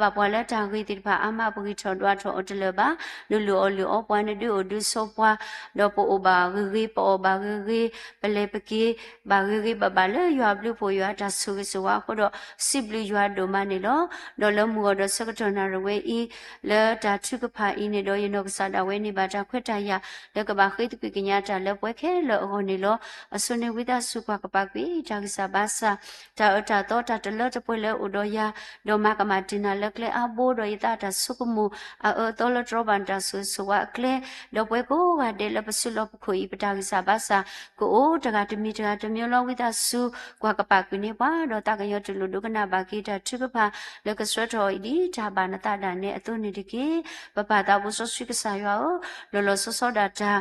ဘၣ်ပှၤလၢတၢ်ဂ့ၤသ့ၣ်တဖၣ်အါမး ပဂံၢ်ထီၣ်ဒွးထီၣ်အီၤတလၢာ်ဘၣ်. နလုၢ်အီၣ်လုၢ်အီပှၤ နဒုးအိၣ်ဒုးဆိးပှၤ, ဒီးပအိၣ်ဘၣ်ဂ့ၤဂ့ၤ ပအီၣ်ဘၣ်ဂ့ၤဂ့ၤ ပလဲၤပက့ၤဘၣ်ဂ့ၤဂ့ၤဘၣ်ဘၣ်လၢယွၤအဘျုးအဖှိၣ်ယွၤအတၢ်ဆိၣ်ဂ့ၤဆိၣ်ဝါအဃိဒီး စံးဘျုးယွၤဒိၣ်မးန့ၣ်လီၤ. ဒီးလၢမုၢ်ဂီၤဒီးဆၢကတီၢ်နၣ်ရံၣ်ဝဲအံၤ လၢတၢ်ထုကဖၣ်အံၤန့ၣ်ဒီး ယနီၢ်ကစၢ်ဒၣ်ဝဲန့ၣ်ဘၣ်တၢ်ခွဲးတၢ်ယာ် လၢကဘၣ်ဃ့သကွံၢ်ကညးတၢ်လၢပှၤခဲလၢာ်အဂီၢ်န့ၣ်လီၤ. အဆိန့ၣ်ဝံသးစူၤကွၢ်ကပာ်ကွံာ် တၢ်ဂံၢ်စၢ်ဘါစၢ် တၢ်အၢတၢ်သီ တၢ်တလၢတပှဲၤလၢအိၣ်ဒီးယၤ, ဒီးမၤကမၣ်တ့ၢ်နၤလၢကျဲအါဘိ ဒီးယသးတၢ်ဆိကမိၣ် အအၢအသီလၢတြီဘၣ်နတၢ်ဆိၣ်ဂ့ၤဆိၣ်ဝါအကျဲ, ဒီးပဝဲကိးဂၤဒဲးလၢပစုလီၢ်ပခိၣ်အံၤ ပတၢ်ဂံၢ်စၢ်ဘါစၢ် ကအိၣ်တဂၤတမံၤတဂၤတမံၤလီၤ. ဝံသးစူၤ ကွၢ်ကပာ်ကွံာ်န့ၢ်ပှၤ ဒီးသးကညီၤတူၢ်လိာ်ဒိကနၣ်ဘၣ်က့ၤတၢ်ထုကဖၣ် လၢကဆှၢထီၣ်အီၤအံၤ ဒ်တၢ်ဘၣ်နသးဒၣ်နဲအသိးန့ၣ်တက့ၢ်. ပပၢ်သးဘိစီဆှံကစၢ်ယွၤဧၢ, လီၤလီၤဆီဆီဒၣ်တၢ်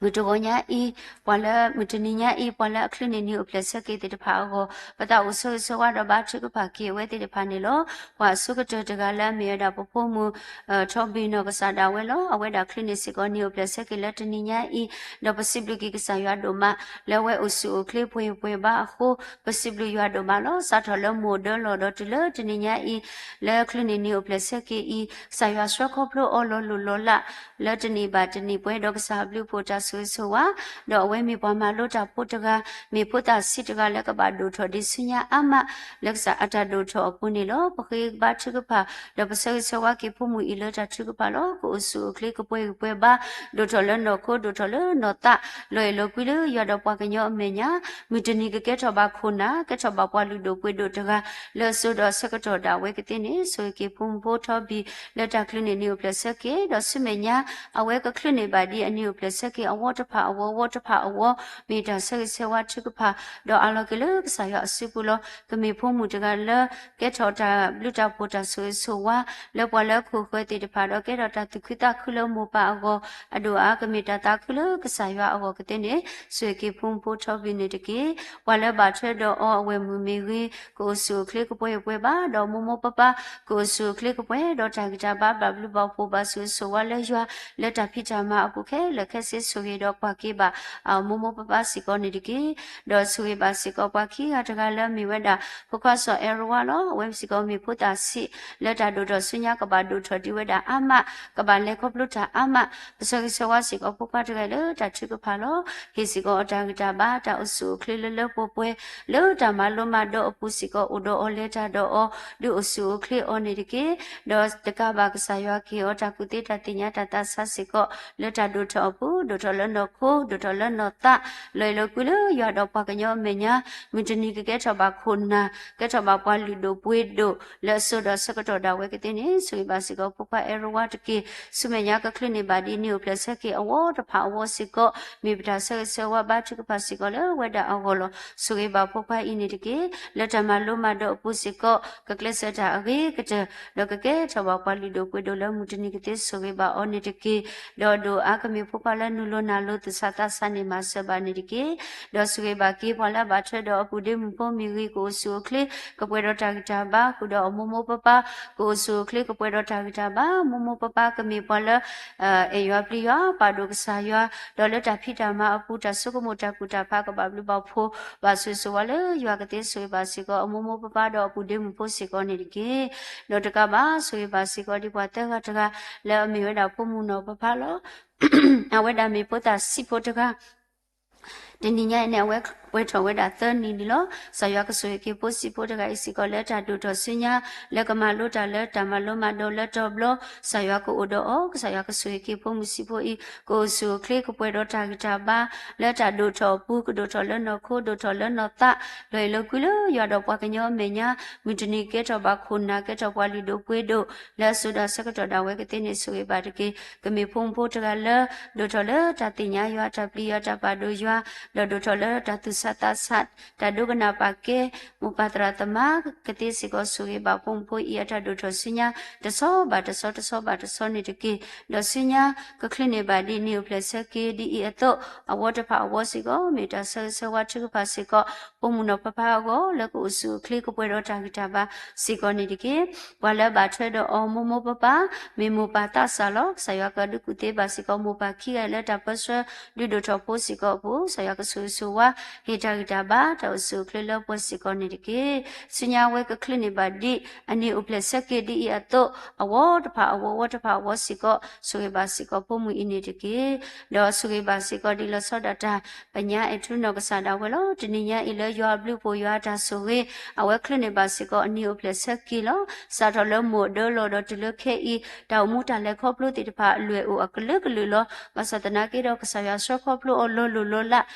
မုၢ်တဂီၤညါအံၤ, ပှၤလၢမုၢ်တနံၤညါအံၤ ပှၤလၢအချုးန့ၢ်နံၤအိၣ်ဖျဲၣ်ဆၢက့ၤသ့ၣ်တဖၣ်အဂီၢ်, ပသးအိၣ်ဆၢဂ့ၤဆၢဝါဒီးဘါထုကဖၣ်က့ၤအဝဲသ့ၣ်တဖၣ်န့ၣ်လီၤ. ပှၤအဆိကတၢၢ်တဂၤလၢအမ့ၢ်ဝဲဒၣ်ပဖိမုၣ် ထီဘံၣ်နီၢ်ကစၢ်ဒၣ်ဝဲလီၤ. အဝဲဒၣ်ချုးန့ၢ်စ့ၢ်ကီးနံၤအိၣ်ဖျဲၣ်ဆၢက့ၤလၢတနံၤညါအံၤ, ဒီးပစံးဘျုးက့ၤကစၢ်ယွၤဒိၣ်မး လၢအဝဲအိၣ်ဆူၣ်အိၣ်ချ့ပှဲၤပှဲၤဘါအဃိ, ပစံးဘျုးယွၤဒိၣ်မးလီၤ. စးထီၣ်လၢမိၢ်ဒၢလီၢ်ဒီးတုၤလၢတနံၤညါအံၤ, လၢချုးန့ၢ်နံၤအိၣ်ဖျဲၣ်ဆၢက့ၤအံၤ, ကစၢ်ယွၤဆှၢခီဖျိအီၤလီၤလိၢ်လီၤလး လၢတနံၣ်ဘၣ်တနံၣ်ပှဲၤဒီးကစၢ်အဘျုးအဖှိၣ်တၢ်ဆိၣ်ဂ့ၤဆိၣ်ဝါ, ဒီးအဝဲမ့ၢ်ပှၤမၤလိတၢ်ဖိတဂၤ, မ့ၢ်ဖိသၣ်ဆံးတဂၤလၢကဘၣ်ဒိၣ်ထီၣ်ဒံးဆူညါအါမး, လၢကစၢ်အတၢ်ဒိၣ်ထီၣ်အပူၤန့ၣ်လီၤ. ပဃ့ဘါထုကဖၣ်, ဒီးပဆၢဂ့ၤဆၢဝါက့ၤဖိမုၣ်အံၤလၢတၢ်ထုကဖၣ်လီၤ. ကအိၣ်ဆူၣ်အိၣ်ချ့ကပှဲၤဂံၢ်ပှဲၤဘါ, ဒိၣ်ထီၣ်လၢနီၢ်ခိ, ဒိၣ်ထီၣ်လၢနီၢ်သး, လီၤအဲၣ်လီၤကွံလၢယွၤဒီးပှၤကညီအမဲာ်ညါ, မုၢ်တနံၤကကဲထီၣ်ဘၣ်ခိၣ်နၢ်, ကဲထီၣ်ဘၣ်ပှၤလုၢ်ဒိၣ်ပှ့ၤဒိၣ်တဂၤ, လၢအစိၤဒီးအဆၢကတီၢ်ဒၣ်ဝဲကသ့န့ၣ်, ဆိၣ်ဂ့ၤက့ၤဖိမုၣ်ဖိထီဘံၣ် လၢတၢ်ချုးန့ၢ်နံၤအိၣ်ဖျဲၣ်ဆၢက့ၤ, ဒီးဆူမဲာ်ညါ အဝဲကချုးန့ၢ်ဘၣ်ဒ်အနံၤအိၣ်ဖျဲၣ်ဆၢက့ၤအဝီတဖၣ်အဝီ, ဝီတဖၣ်အဝီ, မ့ၢ်တၢ်ဆၢဂ့ၤဆၢဝါထုကဖၣ်, ဒီးအါလီၤက့ၤလၢကစၢ်ယွၤအစုပူၤလီၤ. ကမ့ၢ်ဖိမုၣ်တဂၤလၢ ကဲထီၣ်တၢ်ဘျုးတၢ်ဖှိၣ်တၢ်ဆိၣ်ဂ့ၤဆိၣ်ဝါ လၢပှၤလၢခိၣ်ဃၢၤသ့ၣ်တဖၣ်ဒီး ကဲထီၣ်တၢ်သူၣ်ခုသးခုလၢမိၢ်ပၢ်အဂီၢ်, အဒိၣ်အါ ကမ့ၢ်တၢ်သးခုလၢကစၢ်ယွၤအဂီၢ်ကသ့န့ၣ်, ဆိၣ်ဂ့ၤက့ၤဖိမုၣ်ဖိထီဘံၣ်န့ၣ်တက့ၢ်. ပှၤလၢဘၣ်ထွဲဒီးအီၤအဝဲၢ်မုၣ်မ့ၢ်ဂ့ၤ, ကအိၣ်ဆူၣ်အိၣ်ချ့ကပှဲၤပှဲၤဘါ, ဒီးမိၢ်မိၢ်ပၢ်ပၢ် ကအိၣ်ဆူၣ်အိၣ်ချ့ကပှဲၤဒီးတၢ်ဂံၢ်တၢ်ဘါဘၣ်ဘျုးဘၣ်ဖှိၣ်ဘၣ်ဆိၣ်ဂ့ၤဆိၣ်ဝါလၢယွၤ, လၢတၢ်ဖံးတၢ်မၤအပူၤခဲလၢာ်ခဲဆ့ ဆိၣ်ဂ့ၤဒီးကွၢ်က့ၤဘၣ် အမိၢ်မိၢ်ပၢ်ပၢ်စ့ၢ်ကီးန့ၣ်တက့ၢ်. ဒီးဆိၣ်ဂ့ၤဘၣ်စ့ၢ်ကီးပှၤခံဂၤတဂၤလၢအမ့ၢ်ဝဲဒၣ် ဖိခွါစီၤအဲရဝါလီၤ. အဝဲစ့ၢ်ကီးမ့ၢ်ဖိသၣ်ဆံး လၢတၢ်ဒိၣ်ထီၣ်ဆူညါကဘၣ်ဒိၣ်ထီၣ်ဒံးဝဲဒၣ်အါမး, ကဘၣ်လဲၤခီဖျိတၢ်အါမး, ပဆၢဂ့ၤဆၢဝါစ့ၢ်ကီးဖိခွါတဂၤလၢတၢ်ထုကဖၣ်လီၤ. ဟ့ၣ်စ့ၢ်ကီးအီၤတၢ်ဂံၢ်တၢ်ဘါ တၢ်အိၣ်ဆူၣ်အိၣ်ချ့လၢလၢပှဲၤပှဲၤ, လၢတၢ်မၤလိမၤဒိးအပူၤစ့ၢ်ကီး အိၣ်ဒီးအီၤလဲၤတၢ်ဒီးအီၤ ဒုးအိၣ်ဆူၣ်အိၣ်ချ့အီၤန့ၣ်တက့ၢ်. ဒီးတကးဘၣ်ကစၢ်ယွၤကဟ့ၣ်အီၤတၢ်ကူၣ်သ့တၢ်သ့ၣ်ညါတၢ်သးဆးစ့ၢ်ကီး လၢတၢ်ဒိၣ်ထီၣ်အပူၤ ဒိၣ်ထီၣ်လၢနီၢ်ခိ, ဒိၣ်ထီၣ်လၢနီၢ်သး, လီၤအဲၣ်လီၤကွံလၢယွၤဒီးပှၤကညီအမဲာ်ညါ, မုၢ်တနံၤကကဲထီၣ်ဘၣ်ခိၣ်နၢ်, ကဲထီၣ်ဘၣ်ပှၤလုၢ်ဒိၣ်ပှ့ၤဒိၣ် လၢအစိၤဒီးအဆၢကတီၢ်ဒၣ်ဝဲကသ့န့ၣ်, ဆိၣ်ဂ့ၤဘၣ်စ့ၢ်ကီးဖိခွါအဲၣ်ရဝါတက့ၢ်. ဆူမဲာ်ညါကချုးန့ၢ်ဘၣ်ဒ်အနံၤအိၣ်ဖျဲၣ်ဆၢက့ၤအဝီတဖၣ်အဝီစ့ၢ်ကီး, မ့ၢ်ပတၢ်ဆၢဂ့ၤဆၢဝါဘါထုကဖၣ်စ့ၢ်ကီးလၢဝဲဒၣ်အဂီၢ်လီၤ. ဆိၣ်ဂ့ၤဘၣ်ဖိခွါအံၤန့ၣ်တက့ၢ်. လၢတၢ်မၤလိမၤဒိးအပူၤစ့ၢ်ကီး ကကျဲးစၢးတၢ်အဂ့ၤကတၢၢ်, ဒီးကကဲထီၣ်ဘၣ်ပှၤလုၢ်ဒိၣ်ပှ့ၤဒိၣ်လၢမုၢ်တနံၤကသ့, ဆိၣ်ဂ့ၤဘၣ်အီၤန့ၣ်တက့ၢ်. ဒီးဒိၣ်အါကမ့ၢ်ဖိခွါလၢနုာ်လီၤနာ်လီၤသူၣ်ဆးသးဆးန့ၣ် မၤစၢၤဘၣ်န့ၣ်တက့ၢ်. ဒီးဆိၣ်ဂ့ၤဘၣ်က့ၤပှၤလၢအဘၣ်ထွဲဒီးအပုၢ်ဒ့မုၣ်ဖိမ့ၢ်ဂ့ၤ, ကအိၣ်ဆူၣ်အိၣ်ချ့, ကပှဲၤဒီးတၢ်ဂံၢ်တၢ်ဘါ, ဃုာ်ဒီးအမိၢ်မိၢ်ပၢ်ပၢ်, ကအိၣ်ဆူၣ်အိၣ်ချ့, ကပှဲၤဒီးတၢ်ဂံၢ်တၢ်ဘါ, မိၢ်မိၢ်ပၢ်ပၢ်ကမ့ၢ်ပှၤလၢ အဲၣ်ယွၤပျံၤယွၤ, ပာ်ဒိၣ်ကစၢ်ယွၤ, ဒီးလၢတၢ်ဖံးတၢ်မၤအပူၤ တၢ်ဆိကမိၣ်တၢ်ကူၣ်တၢ်ဖး ကဘၣ်ဘျုးဘၣ်ဖှိၣ် ဘၣ်ဆိၣ်ဂ့ၤဆိၣ်ဝါလၢယွၤကသ့, ဆိၣ်ဂ့ၤဘၣ်စ့ၢ်ကီးအမိၢ်မိၢ်ပၢ်ပၢ်ဒီးအပုၢ်ဒ့မုၣ်ဖိစ့ၢ်ကီးန့ၣ်တက့ၢ်. ဒီးတကးဘၣ် ဆိၣ်ဂ့ၤဘၣ်စ့ၢ်ကီးဒ်ပှၤသၢဂၤတဂၤ လၢအမ့ၢ်ဝဲဒၣ်ဖိမုၣ်နီၢ်ပၢ်ပၢ်လီၤ. အဝဲဒၣ်မ့ၢ်ဖိသၣ်ဆံးဖိတဂၤ တနံၤညါအံၤန့ၣ် အဝဲပှဲၤထီၣ်ဝဲဒၣ်သၢနံၣ်န့ၣ်လီၤ. ကစၢ်ယွၤကဆိၣ်ဂ့ၤက့ၤဖိဆံးဖိတဂၤအံၤစ့ၢ်ကီး လၢတၢ်ဒိၣ်ထီၣ်ဆူညါ, လၢကမၤလိတၢ်လၢ တၢ်မၤလိမၤဒိးလၢတီၤဘျီ, ကစၢ်ယွၤကအိၣ်ဒီးအီၤ, ကစၢ်ယွၤကဆိၣ်ဂ့ၤက့ၤဖိမုၣ်ဆံးဖိအံၤ ကအိၣ်ဆူၣ်အိၣ်ချ့, ကပှဲၤဒီးတၢ်ဂံၢ်တၢ်ဘါ, လၢတၢ်ဒိၣ်ထီၣ်အပူၤ ကဒိၣ်ထီၣ်လၢနီၢ်ခိ, ဒိၣ်ထီၣ်လၢနီၢ်သး, လီၤအဲၣ်လီၤကွံလၢယွၤဒီးပှၤကညီအမဲာ်ညါ, မုၢ်တနံၤကကဲထီၣ်ဘၣ်ခိၣ်နၢ်, ကဲထီၣ်ပှၤလုၢ်ဒိၣ်ပှ့ၤဒိၣ် လၢအစိၤဒီးအဆၢကတီၢ်ဒၣ်ဝဲကသ့န့ၣ် ဆိၣ်ဂ့ၤဘၣ်တက့ၢ်. ကမ့ၢ်ဖိမုၣ်ဖိတဂၤလၢ ဒိၣ်ထီၣ်လၢတၢ်သ့ၣ်ညါယွၤ, တၢ်ပျံၤယွၤ, တၢ်ပာ်ဒိၣ်ယွၤ, ဒီးဒိၣ်ထီၣ်လၢတၢ်သူၣ်ဆးသးဆး, တၢ်ဒိကနၣ်ပာ်ကဲ မိၢ်ပၢ်သရၣ်သမါကသ့စ့ၢ်ကီး, ဆိၣ်ဂ့ၤဘၣ်ဖိမုၣ်ဖိအံၤအတၢ်ဒိၣ်ထီၣ်ဆူညါ တဆီဘၣ်တဆီ, တဆီဘၣ်တဆီန့ၣ်တက့ၢ်. ဒီးဆူညါကချုးန့ၢ်ဘၣ်ဒ်နံၤအိၣ်ဖျဲၣ်ဆၢက့ၤဒ်အံၤအသိး, အဝီတဖၣ်အဝီစ့ၢ်ကီး မ့ၢ်တၢ်ဆၢဂ့ၤဆၢဝါထုကဖၣ်စ့ၢ်ကီး ဖိမုၣ်နီၢ်ပၢ်ပၢ်အဂီၢ် လၢကအိၣ်ဆူၣ်အိၣ်ချ့ ကပှဲၤဒီးတၢ်ဂံၢ်တၢ်ဘါစ့ၢ်ကီးန့ၣ်တက့ၢ်. ပှၤလၢအဘၣ်ထွဲဒီးအီၤမိၢ်မိၢ်ပၢ်ပၢ် မ့ၢ်မိၢ်ပၢ်သးစၢ်လီၤ. ကစၢ်ယွၤကဒုးကူၣ်သ့ဘၣ်စ့ၢ်ကီး မိၢ်ပၢ်ခံဂၤလၢတၢ်ပၢဆှၢ ဒုးဒိၣ်ထီၣ်ဖိစ့ၢ်ကီးအပူၤ, ကစၢ်ယွၤကဆိၣ်ဂ့ၤဆိၣ်ဝါ ဟ့ၣ်တၢ်ဂံၢ်တၢ်ဘါ တၢ်အိၣ်ဆူၣ်အိၣ်ချ့လၢပှဲၤစ့ၢ်ကီးန့ၣ်တက့ၢ်. ဆူညါဝဲကချုးန့ၢ်ဘၣ်ဒ် အနံၤအိၣ်ဖျဲၣ်ဆၢက့ၤဒ်အံၤအသိး, အဝီတဖၣ်အဝီ, ဝီတဖၣ်အဝီစ့ၢ်ကီး ဆိၣ်ဂ့ၤဘၣ်စ့ၢ်ကီးဖိမုၣ်အံၤန့ၣ်တက့ၢ်. ဒီးဆိၣ်ဂ့ၤဘၣ်စ့ၢ်ကီးဒ်လီၤဆီဒၣ်တၢ် ပညါအဲၣ်ထူနီၢ်ကစၢ်ဒၣ်ဝဲလီၤ. တနံၤညါအံၤလၢယွၤအဘျုးအဖှိၣ် ယွၤအတၢ်ဆိၣ်ဂ့ၤ အဝဲချုးန့ၢ်ဘၣ်စ့ၢ်ကီးအနံၤအိၣ်ဖျဲၣ်ဆၢက့ၤလီၤ. စးထီၣ်လၢမိၢ်အဒၢလီၤဒီးတုၤလၢခဲအံၤ တၢ်အိၣ်မူတၢ်လဲၤခီဖျိသ့ၣ်တဖၣ် အလွဲၢ်အိၣ်အကလုာ်ကလုာ်လီၤ. ဘၣ်ဆၣ်သနာ်က့ဒီး ကစၢ်ယွၤဆှၢခီဖျိအီၤလီၤလိၢ်လီၤလး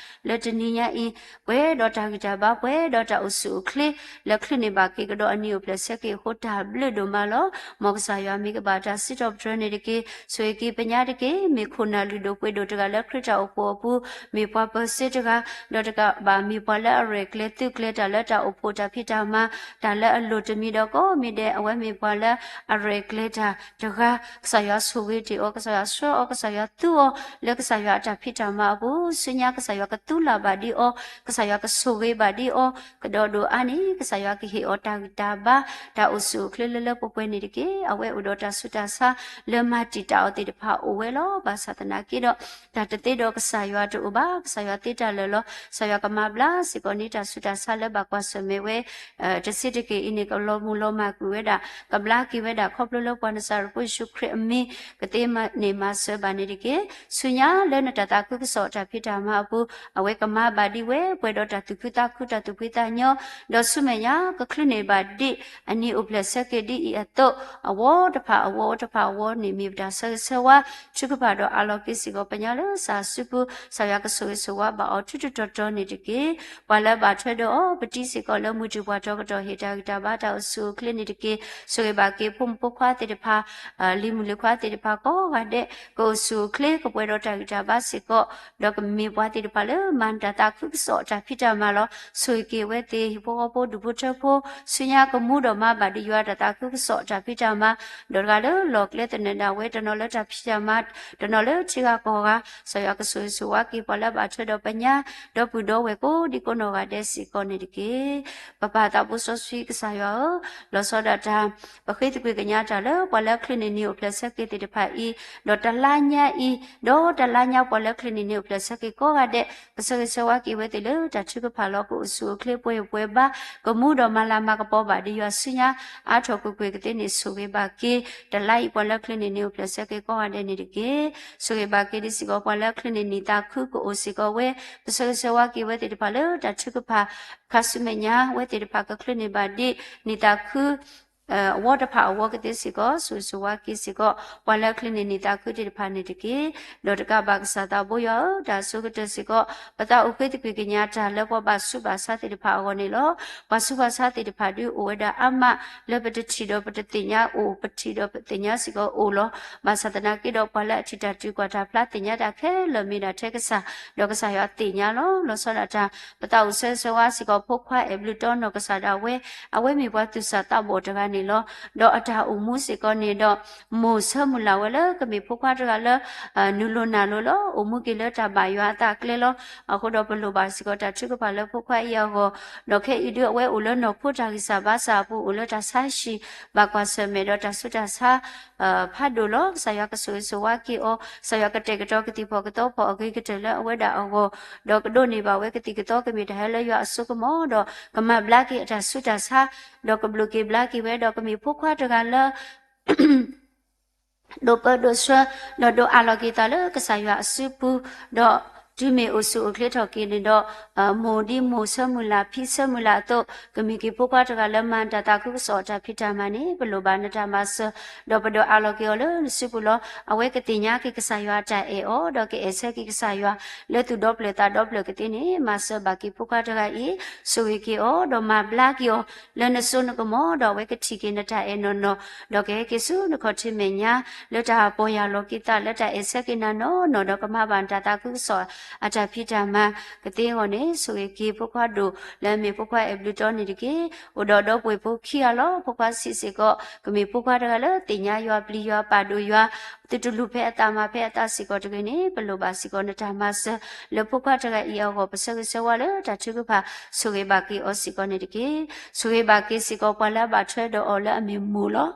လၢတနံၤညါအံၤ ပှဲၤဒီးတၢ်ဂံၢ်တၢ်ဘါ ပှဲၤဒီးတၢ်အိၣ်ဆူၣ်အိၣ်ချ့ လၢချုးန့ၢ်ဘၣ်က့ၤကဒီးအနံၤအိၣ်ဖျဲၣ်ဆၢက့ၤအဃိ တၢ်ဘျုးဒိၣ်မးလီၤ. မ်ကစၢ်ယွၤမ့ၢ်ကဘၣ်တၢ်စံးထီၣ်ပတြၢၤန့ၣ်တက့ၢ်. ဆိၣ်ဂ့ၤက့ၤပညါတက့ၢ်. မ့ၢ်ခိၣ်နၢ်လုၢ်ဒိၣ်ပှ့ၤဒိၣ်တဂၤလၢခရံာ်တၢ်အိၣ်ဖှိၣ်အပူၤ, မ့ၢ်ပှၤပၢၤစ့တဂၤ, ဒီးတကးဘၣ်မ့ၢ်ပှၤလၢအရဲၣ်ကျဲၤသုးကျဲၤတၢ်လၢတၢ်အိၣ်ဖှိၣ်တၢ်ဖံးတၢ်မၤ တၢ်လၢအလိၣ်တမံၤဒီးကိးမံၤဒဲး အဝဲမ့ၢ်ပှၤလၢအရဲၣ်ကျဲၤတၢ်တဂၤ, ကစၢ်ယွၤဆိၣ်ဂ့ၤတ့ၢ်အီၤ, ကစၢ်ယွၤဆှၢအီၤ, ကစၢ်ယွၤသူအီၤလၢကစၢ်ယွၤအတၢ်ဖံးတၢ်မၤအပူၤ, ဆူညါကစၢ်ယွၤကသူလၢ်ဘၣ်ဒံးအီၤ, ကစၢ်ယွၤကဆိၣ်ဂ့ၤဘၣ်ဒံးအီၤ, ကဒီးဒိၣ်အါန့ၣ် ကစၢ်ယွၤကဟ့ၣ်အီၤတၢ်ဂံၢ်တၢ်ဘါ တၢ်အိၣ်ဆူၣ်အိၣ်ချ့လၢလၢပှဲၤပှဲၤန့ၣ်တက့ၢ်. အဝဲအိၣ်ဒီးတၢ်ဆူးတၢ်ဆါလၢမၤတံာ်တာ်အီၤသ့ၣ်တဖၣ်အိၣ်ဝဲလီၤ. ဘၣ်ဆၣ်သနာ်က့ဒီး တၢ်တသ့ဒီးကစၢ်ယွၤတအိၣ်ဘၣ်. ကစၢ်ယွၤသ့တၢ်လၢာ်လီၤ. ကစၢ်ယွၤကမၤဘျါစ့ၢ်ကီးန့ၣ် တၢ်ဆူးတၢ်ဆါလၢဘၣ်ကွၢ်ဆၢၣ်မဲာ်ဝဲ တဆံးတက့ၢ်အံၤန့ၣ် ကလီၤမုၢ်လီၤမၢ်ကွံာ်ဝဲဒၣ်, ကဘျါက့ၤဝဲဒၣ် ခီဖျိလၢပှၤနစၤရ့းဖိယ့ၣ်ၡူးခရံာ်အမံၤ ကသ့န့ၢ်မၤစၢၤဘၣ်န့ၣ်တက့ၢ်. ဆူညါလၢနတၢ်သးခုကစီၣ်တၢ်ဖံးတၢ်မၤအပူၤ အဝဲကမၤဘၣ်ဒံးဝဲ ပှဲၤဒီးတၢ်သူၣ်ခုသးခု တၢ်သူၣ်ဖှံသးညီ, ဒီးဆူမဲာ်ညါ ကချုးန့ၢ်ဘၣ်ဒံး အနံၤအိၣ်ဖျဲၣ်ဆၢက့ၤဒ်အံၤအသိး, အဝီတဖၣ်အဝီ, ဝီတဖၣ်အဝီန့ၣ် မ့ၢ်ပတၢ်ဆၢဂ့ၤဆၢဝါ ထုကဖၣ်ဒီးအးလီၤက့ၤစ့ၢ်ကီးပညါလၢ ကစၢ်စုပူၤ, ကစၢ်ယွၤကဆိၣ်ဂ့ၤဆိၣ်ဝါဘၣ်အီၤ ထူထူတီတီန့ၣ်တက့ၢ်. ပှၤလၢဘၣ်ထွဲဒီးအီၤ ပတံၤစ့ၢ်ကီးလၢမုၢ်တံၢ်ပှၢ်ထီကတီၢ် ဟ့ၣ်တၢ်ဂံၢ်တၢ်ဘါ တၢ်အိၣ်ဆူၣ်အိၣ်ချ့န့ၣ်တက့ၢ်. ဆိၣ်ဂ့ၤဘၣ်က့ၤဖိမုၣ်ဖိခွါသ့ၣ်တဖၣ်, လံၤမုၣ်လံၤခွါသ့ၣ်တဖၣ်ကိးဂၤဒဲး ကအိၣ်ဆူၣ်အိၣ်ချ့ ကပှဲၤဒီးတၢ်ဂံၢ်တၢ်ဘါစ့ၢ်ကီး, ဒီးကမ့ၢ်ပှၤသ့ၣ်တဖၣ်လၢမၤနၢၤတၢ်သးခုကစီၣ်အတၢ်ဖံးတၢ်မၤလီၤ. ဆိၣ်ဂ့ၤက့ၤအဝဲသ့ၣ် ဟံၣ်ဖိဃီဖိ ဒူၣ်ဖိထၢဖိ, ဆူညါကမူဒီးမၤဘၣ်ဒံးယွၤတၢ်သးခုကစီၣ်အတၢ်ဖံးတၢ်မၤ, ဒီးတဂၤလၢလီၢ်ကျဲသနၢၣ်ဒၣ်ဝဲ တနီၤလၢတၢ်ဖံးတၢ်မၤ, တနီၤလၢထံဂၤကီၢ်ဂၤ, ကစၢ်ယွၤကဆိၣ်ဂ့ၤဆိၣ်ဝါက့ၤပှၤလၢဘၣ်ထွဲဒီးပညါ, ဒီပုၢ်ဒီဝဲၢ်ကိးဒံကိးနီၢ်ဂၤဒဲးစ့ၢ်ကီးန့ၣ်တက့ၢ်. ပပၢ်သးဘိစီဆှံကစၢ်ယွၤဧၢ, လီၤဆီဒၣ်တၢ် ပဃ့သကွံာ်ကညးတၢ်လၢ ပှၤလၢအချုးန့ၢ်နံၤအိၣ်ဖျဲၣ်ဆၢက့ၤသ့ၣ်တဖၣ်အံၤ, ဒီးတလါညါအံၤ, ဒီးတလါညါပှၤလၢအချုးန့ၢ်နံၤအိၣ်ဖျဲၣ်ဆၢက့ၤကိးဂၤဒဲး, ကဆၢဂ့ၤဆၢဝါက့ၤဝဲသ့ၣ်လၢတၢ်ထုကဖၣ်လီၤ. ကအိၣ်ဆူၣ်အိၣ်ချ့ပှဲၤပှဲၤဘါ, ကမူဒီးမၤလၤမၤကပီၤဘၣ်ဒံးယွၤဆူညါ, အါထီၣ်ကွ့ၢ်ကွ့ၢ်ကသ့န့ၣ် ဆိၣ်ဂ့ၤဘၣ်က့ၤ တလါအံၤပှၤလၢအချုးန့ၢ်နံၤအိၣ်ဖျဲၣ်ဆၢက့ၤကိးဂၤဒဲးန့ၣ်တက့ၢ်. ဆိၣ်ဂ့ၤဘၣ်က့ၤဒ်စ့ၢ်ကီး ပှၤလၢအချုးန့ၢ်နံၤသးခုကအိၣ်စ့ၢ်ကီးဝဲ, ကဆၢဂ့ၤဆၢဝါက့ၤဝဲသ့ၣ်တဖၣ်လၢတၢ်ထုကဖၣ် ခါဆူမဲာ်ညါ ဝဲသ့ၣ်တဖၣ်ကချုးန့ၢ်ဘၣ်ဒံး နံၤသးခု အဝီတဖၣ်အဝီကသ့စ့ၢ်ကီး ဆိၣ်ဂ့ၤဆိၣ်ဝါက့ၤစ့ၢ်ကီး ပှၤလၢအချ့န့ၢ်နံၣ်သးခုသ့ၣ်တဖၣ်န့ၣ်တက့ၢ်. ဒီးတကးဘၣ်ကစၢ်သးဘိယွၤဧၢ, တၢ်အဆိကတၢၢ်စ့ၢ်ကီး ပသးအိၣ်ဃ့သကွံၢ်ကညးတၢ်လၢပှၤဘၣ်ဆူးဘၣ်ဆါသ့ၣ်တဖၣ်အဂီၢ်န့ၣ်လီၤ. ပှၤဆူးပှၤဆါသ့ၣ်တဖၣ်ဒုးအိၣ်ဝဲဒၣ်အါမး လၢပတထံၣ်ဒီးပတသ့ၣ်ညါအိၣ် ပထံၣ်ဒီးပသ့ၣ်ညါစ့ၢ်ကီးအိၣ်လီၤ. ဘၣ်ဆၣ်သနာ်က့ဒီးပှၤလၢအထံၣ်တၢ်တုၤကွၢ်တၢ်ဖျါသ့ၣ်ညါတၢ်ခဲလၢာ်မ့ၢ်ဒၣ်ထဲကစၢ်, ဒီးကစၢ်ယွၤသ့ၣ်ညါလီၤ. လီၤဆီဒၣ်တၢ် ပသးအိၣ်ဆၢဂ့ၤဆၢဝါစ့ၢ်ကီး ဖိခွါအဲၣ်ဘျုးတီနီၢ်ကစၢ်ဒၣ်ဝဲ, အဝဲမ့ၢ်ပှၤသူၣ်စၢ်သးဘီၣ်တဂၤန့ၣ်လီၤ. ဒီးအတၢ်အိၣ်မူစ့ၢ်ကီးန့ၣ်ဒီး မိၢ်ဆၢမုၢ်လၢ်ဝဲလၢကမ့ၢ်ဖိခွါတဂၤလၢ နုာ်လီၤနၢ်လီၤလီၤ အိၣ်မူက့ၤလၢတၢ်ဘၣ်ယွၤအသးကျဲလီၤ. အဃိဒီးပလိၣ်ဘၣ်စ့ၢ်ကီးတၢ်ထုကဖၣ်လၢဖိခွါအံၤအဂီၢ်, ဒီးခဲအံၤဒုးအဝဲအိၣ်လၢနီၢ်ခိတၢ်ဂံၢ်စၢ်ဘါစၢ်အပူၤ အိၣ်လၢတၢ်ဆါဟံၣ် ဘၣ်ကွၢ်ဆၢၣ်မဲာ်ဒီးတၢ်ဆူးတၢ်ဆါ ဖးဒိၣ်လီၤ. ကစၢ်ယွၤကဆိၣ်ဂ့ၤဆိၣ်ဝါက့ၤအီၤ, ကစၢ်ယွၤကတဲာ်ကတီၤကသံၣ်ဖီၣ်ကသီဖီၣ်အဂ့ၤကတၢၢ်လၢအဝဲဒၣ်အဂီၢ်, ဒီးကဒိးန့ၢ်ဘၣ်ဝဲကသံၣ်ကသီကမ့ၢ်တၢ်ဟဲလၢယွၤအစိကမီၤ, ဒီးကမၤဘျါက့ၤအတၢ်ဆူးတၢ်ဆါ, ဒီးကဘျုးက့ၤဘျါက့ၤဝဲ, ဒီးကမ့ၢ်ဖိခွါတဂၤလၢ ဒိးပၢဒိးဆှၢ, ဒီးဒိးအးလီၤက့ၤသးလၢကစၢ်ယွၤအစုပူၤ, ဒီးတုၤမ့ၢ်အိၣ်ဆူၣ်အိၣ်ချ့ထီၣ်က့ၤန့ၣ်ဒီး, မိၢ်ဒ်မိၢ်ဆၢမုၢ်လၢ် ဖံဆၢမုၢ်လၢ်အသိး, ကမ့ၢ်က့ၤဖိခွါတဂၤလၢမၤတၢ်သးခုကစီၣ်အတၢ်ဖံးတၢ်မၤန့ၣ် ပလိၣ်ဘၣ်နတၢ်မၤစၢၤ, ဒီးပဒိးအးလီၤက့ၤအီၤလၢနစုပူၤလီၤ. အဝဲကသ့ၣ်ညါက့ၤကစၢ်ယွၤအတၢ်အဲၣ်အီၤ, ဒီးကအဲၣ်ဆၢက့ၤကစၢ်ယွၤ လၢသူၣ်ဒီဖျၢၣ်သးဒီဖျၢၣ်ကသ့န့ၣ် မၤစၢၤဘၣ်က့ၤဖိခွါတဂၤအံၤ, ဆိၣ်ဂ့ၤက့ၤအီၤ, ဒီးမၤဘျါက့ၤအီၤ လၢနစိနကမီၤ, ဒီးအဝဲကထံၣ်က့ၤနတၢ်အဲၣ်နီၢ်နီၢ်, ဒီးကဟဲက့ၤဆူနခီၣ်ထံးမဲာ်ညါ, လၢတၢ်ပီၢ်ယၢ်လီၤက့ၤသး လၢတၢ်အဲၣ်ဆၢက့ၤနၤနီၢ်နီၢ်, ဒီးကမၤဘၣ်နတၢ်သးခုကစီၣ်အတၢ်ဖံးတၢ်မၤကသ့အဂီၢ်န့ၣ်, ဆိၣ်ဂ့ၤက့ၤဖိခွါဒိၣ်လၢအမ့ၢ်ဖိခွါအဲၣ်ဘျုးတီန့ၣ်တက့ၢ်. အိၣ်ဒီးဒီပုၢ်ဝဲၢ်ဖိခံဂၤလီၤ. ဖိခွါဆံးစ့ၢ်ကီး ကမ့ၢ်ဖိခွါတဂၤလၢသ့ၣ်ညါယွၤပျံၤယွၤပာ်ဒိၣ်ယွၤ, သုတလူၤဖဲအသးမၤဖဲအသးစ့ၢ်ကီးတဂ့ၤန့ၣ်, ပလိၣ်ဘၣ်စ့ၢ်ကီးနတၢ်မၤစၢၤ လၢဖိခွါတဂၤအံၤအဂီၢ်, ပဆၢဂ့ၤဆၢဝါလၢတၢ်ထုကဖၣ် ဆိၣ်ဂ့ၤဘၣ်က့ၤအီၤစ့ၢ်ကီးန့ၣ်တက့ၢ်. ဆိၣ်ဂ့ၤဘၣ်က့ၤစ့ၢ်ကီးပှၤလၢအဘၣ်ထွဲဒီးအီၤလၢအမ့ၢ်မိၢ်လီၤ.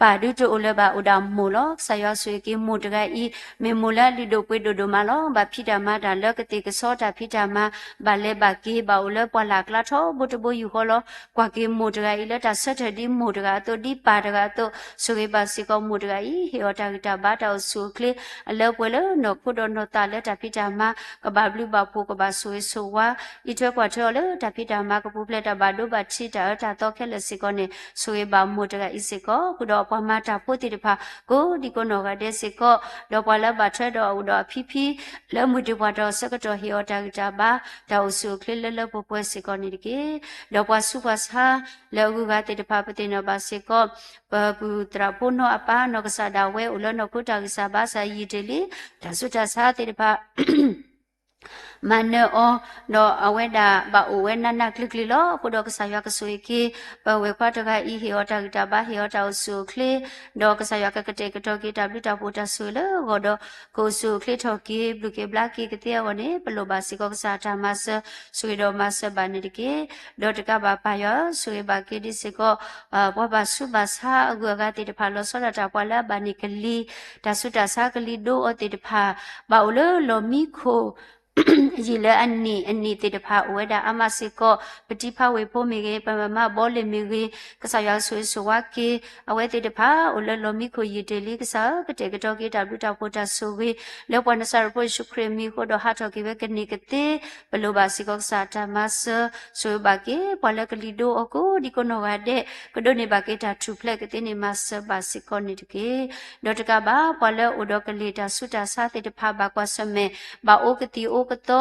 ပၢ်ဒုးတအိၣ်လၢၤဘၣ် အိၣ်ဒၣ်မိၢ်လီၤ. ကစၢ်ယွၤဆိၣ်ဂ့ၤက့ၤမိၢ်တဂၤအံၤ, မ့ၢ်မိၢ်လၢအလုၢ်ဒိၣ်ပှ့ၤဒိၣ်ဒိၣ်မးလီၤ. ဘၣ်ဖံးတၢ်မၤတၢ်လၢကသ့ၣ်ကဆီတၢ်ဖံးတၢ်မၤ, ဘၣ်လဲၤဘၣ်က့ၤ ဘၣ်အိၣ်လၢပှၢ်လၢ်ကျါထီဘိတဘိယူၢ်ဃီလီၤ. ကွၢ်က့ၤမိၢ်တဂၤအံၤလၢတၢ်ဆၢထၢၣ်ဒ်မိၢ်တဂၤအသိး ဒ်ပၢ်တဂၤအသိး, ဆိၣ်ဂ့ၤဘၣ်စ့ၢ်ကီးမိၢ်တဂၤအံၤ, ဟ့ၣ်အီၤတၢ်ဂံၢ်တၢ်ဘါတၢ်အိၣ်ဆူၣ်အိၣ်ချ့ အလၢပှဲၤလၢနီၢ်ခိဒီးနီၢ်သးလၢတၢ်ဖံးတၢ်မၤ, ကဘၣ်ဘျုးဘၣ်ဖှိၣ် ကဘၣ်ဆိၣ်ဂ့ၤဆိၣ်ဝါ အံးထွဲကွၢ်ထွဲအီၤလၢတၢ်ဖံးတၢ်မၤ ကပူၤဖျဲးတၢ်ဘၣ်ဒိဘၣ်ထံးတၢ်အၢတၢ်သီခဲလၢာ်စ့ၢ်ကီးန့ၣ်, ဆိၣ်ဂ့ၤဘၣ်မိၢ်တဂၤအံၤစ့ၢ်ကီး, ဃုာ်ဒီးပှၤမၤတၢ်ဖိသ့ၣ်တဖၣ် ကိးဒံကိးနီၢ်ဂၤဒဲးစ့ၢ်ကီး, ဒီးပှၤလၢဘၣ်ထွဲဒီးအအိၣ်ဒီးအဖံဖံ လၢမုၢ်တ့ၢ်ပှၤတီၢ်ဆၢကတီၢ် ဟ့ၣ်အီၤတၢ်ဂံၢ်တၢ်ဘါ တၢ်အိၣ်ဆူၣ်အိၣ်ချ့လၢလၢပှဲၤပှဲၤစ့ၢ်ကီးန့ၣ်တက့ၢ်. ဒီးပှၤဆူးပှၤဆါ လၢအဂုၤအဂၤသ့ၣ်တဖၣ် ပသ့ၣ်နီၣ်ဘၣ်စ့ၢ်ကီး ပပုၢ်သရၣ်ဖိနီၢ်အပၢ် နီၢ်ကစၢ်ဒၣ်ဝဲအိၣ်လၢနီၢ်ခိတၢ်ဂံၢ်စၢ်ဘါစၢ်ယံာ်တ့ၢ်လံ, တၢ်ဆူးတၢ်ဆါသ့ၣ်တဖၣ် မၤနၢၤအီၤ, ဒီးအဝဲဒၣ်ဘၣ်အိၣ်ဝဲနးနးကျံၤကျံၤလီၤ. အဃိဒီးကစၢ်ယွၤကဆိၣ်ဂ့ၤက့ၤ ပဝဲၢ်ခွါတဂၤအံၤ ဟ့ၣ်အီၤတၢ်ဂံၢ်တၢ်ဘါ ဟ့ၣ်အီၤတၢ်အိၣ်ဆူၣ်အိၣ်ချ့, ဒီးကစၢ်ယွၤကကတဲာ်ကတီၤက့ၤတၢ်ဘျုးတၢ်ဖှိၣ်တၢ်ဆိၣ်ဂ့ၤလၢအဂီၢ်ဒီး ကအိၣ်ဆူၣ်အိၣ်ချ့ထီၣ်က့ၤ ဘျုးက့ၤဘျါက့ၤကသ့အဂီၢ်န့ၣ်, ပလိၣ်ဘၣ်စ့ၢ်ကီးကစၢ်အတၢ်မၤစၢၤ, ဆိၣ်ဂ့ၤဒီးမၤစၢၤဘၣ်န့ၣ်တက့ၢ်. ဒီးတကးဘၣ်ပၢ်ယွၤဧၢ, ဆိၣ်ဂ့ၤဘၣ်က့ၤဒ်စ့ၢ်ကီး ပှၤဘၣ်ဆူးဘၣ်ဆါအဂုၤအဂၤသ့ၣ်တဖၣ် လီၤဆီဒၣ်တၢ်ပှၤလၢအဘၣ်န့ၢ်ကလံၤ, တၢ်ဆူးတၢ်ဆါကလံၤဒိအီၤသ့ၣ်တဖၣ် ဘၣ်အိၣ်လၢလီၢ်မံခိၣ် ယံာ်လၢအနံၣ်အနံၣ်သ့ၣ်တဖၣ် အိၣ်ဝဲဒၣ်အါမးစ့ၢ်ကီး, ပတံၤဖးဝ့ၢ်ဖိမ့ၢ်ဂ့ၤ, ပမၤဘီလ့ၣ်မ့ၢ်ဂ့ၤ, ကစၢ်ယွၤဆိၣ်ဂ့ၤဆိၣ်ဝါက့ၤ အဝဲသ့ၣ်တဖၣ် အိၣ်လၢလီၢ်မံခိၣ်ယံာ်တ့ၢ်လံ, ကစၢ်ဧၢ, ကတဲာ်ကတီၤက့ၤတၢ်ဘျုးတၢ်ဖှိၣ်တၢ်ဆိၣ်ဂ့ၤ လၢပှၤနစၤရ့းဖိယ့ၣ်ၡူးခရံာ်အမံၤအဃိဒီး ဟးထီၣ်က့ၤဝဲကန့ၢ်ကသ့, ပလိၣ်ဘၣ်စ့ၢ်ကီးကစၢ်အတၢ်မၤစၢၤ, ဆိၣ်ဂ့ၤဘၣ်က့ၤ ပှၤလၢကလံၤဒိအီၤကိးဒံကိးနီၢ်ဂၤဒဲး, ကဒိးန့ၢ်ဘၣ်က့ၤတၢ်ထူၣ်ဖျဲးကသ့န့ၣ် မၤစၢၤဘၣ်စ့ၢ်ကီးန့ၣ်တက့ၢ်. ဒီးတကးဘၣ် ပှၤလၢအအိၣ်ဒီးကလံၤတၢ်ဆူးတၢ်ဆါသ့ၣ်တဖၣ် ဘၣ်ကွၢ်ဆၢၣ်မဲာ်, ဘၣ်အိၣ်ကသံၣ်အိၣ်ကသီ,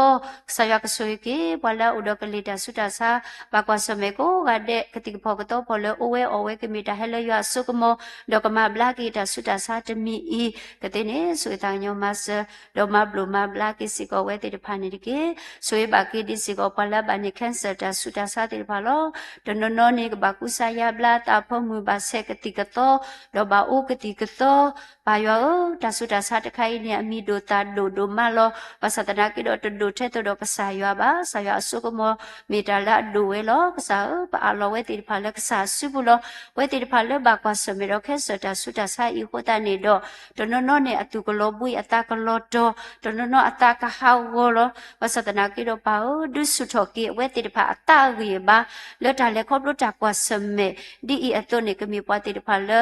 ကစၢ်ယွၤကဆိၣ်ဂ့ၤက့ၤ ပှၤလၢအအိၣ်ဒီးကလံၤတၢ်ဆူးတၢ်ဆါ ဘၣ်ကွၢ်ဆၢၣ်မဲာ်ကိးဂၤဒဲး ကသံၣ်ကဖီၣ်ကသီဖီၣ်လၢအိၣ်ဝဲအီၣ်ဝဲကမ့ၢ်တၢ်ဟဲလၢယွၤအစိကမီၤ, ဒီးကမၤဘျါက့ၤတၢ်ဆူးတၢ်ဆါတမံၤအံၤကသ့န့ၣ်, ဆိၣ်ဂ့ၤသးကညီၤမၤစၢၤ, ဒီးမၤဘျိၣ်မၤဘျါက့ၤစ့ၢ်ကီးအဝဲသ့ၣ်တဖၣ်န့ၣ်တက့ၢ်. ဆိၣ်ဂ့ၤဘၣ်က့ၤဒ်စ့ၢ်ကီး ပှၤလၢအဘၣ်န့ၢ် cancer တၢ်ဆူးတၢ်ဆါသ့ၣ်တဖၣ်လီၤ. တနီၤနီၤန့ၣ် ကဘၣ်ကူစါယါဘျါ သးဖၢမုၢ်ဘၣ်ဆဲးကသံၣ်ကသီ, ဒီးဘၣ်အိၣ်ကသံၣ်ကသီ, ပၢ်ယွၤဧၢ, တၢ်ဆူးတၢ်ဆါတခါအံၤန့ၣ် အမံၤဒိၣ်သးဒိၣ်ဒိၣ်မးလီၤ. ဘၣ်ဆၣ်သနာ်က့ဒီး တဒိၣ်ထဲသိးဒီးကစၢ်ယွၤဘၣ်. ကစၢ်ယွၤအစိကမီၤမ့ၢ်တၢ်လၢအဒိၣ်ဝဲလီၤ. ကစၢ်ဧၢ, ပအးလီၤဝဲသ့ၣ်တဖၣ်လၢကစၢ်အစုပူၤလီၤ. ဝဲသ့ၣ်တဖၣ်လၢဘၣ်ကွၢ်ဆၢၣ်မဲာ်ဒီး cancer တၢ်ဆူးတၢ်ဆါအံၤအဃိသတးန့ၣ်ဒီး တနီၤနီၤန့ၣ် အသူၣ်ကလီၤဘှံး အသးကလီၤတီၤ, တနီၤနီၤအသးကဟးဂီၤလီၤ. ဘၣ်ဆၣ်သနာ်က့ဒီးပၢ်ဧၢ, ဒုးဆူၣ်ထီၣ်က့ၤအဝဲသ့ၣ်တဖၣ်အသးအဂံၢ်အဘါ လၢတၢ်လဲၤခီဖျိတၢ်ကွၢ်ဆၢၣ်မဲာ် ဒ်အံၤအသိးန့ၣ် ကမ့ၢ်ပှၤသ့ၣ်တဖၣ်လၢ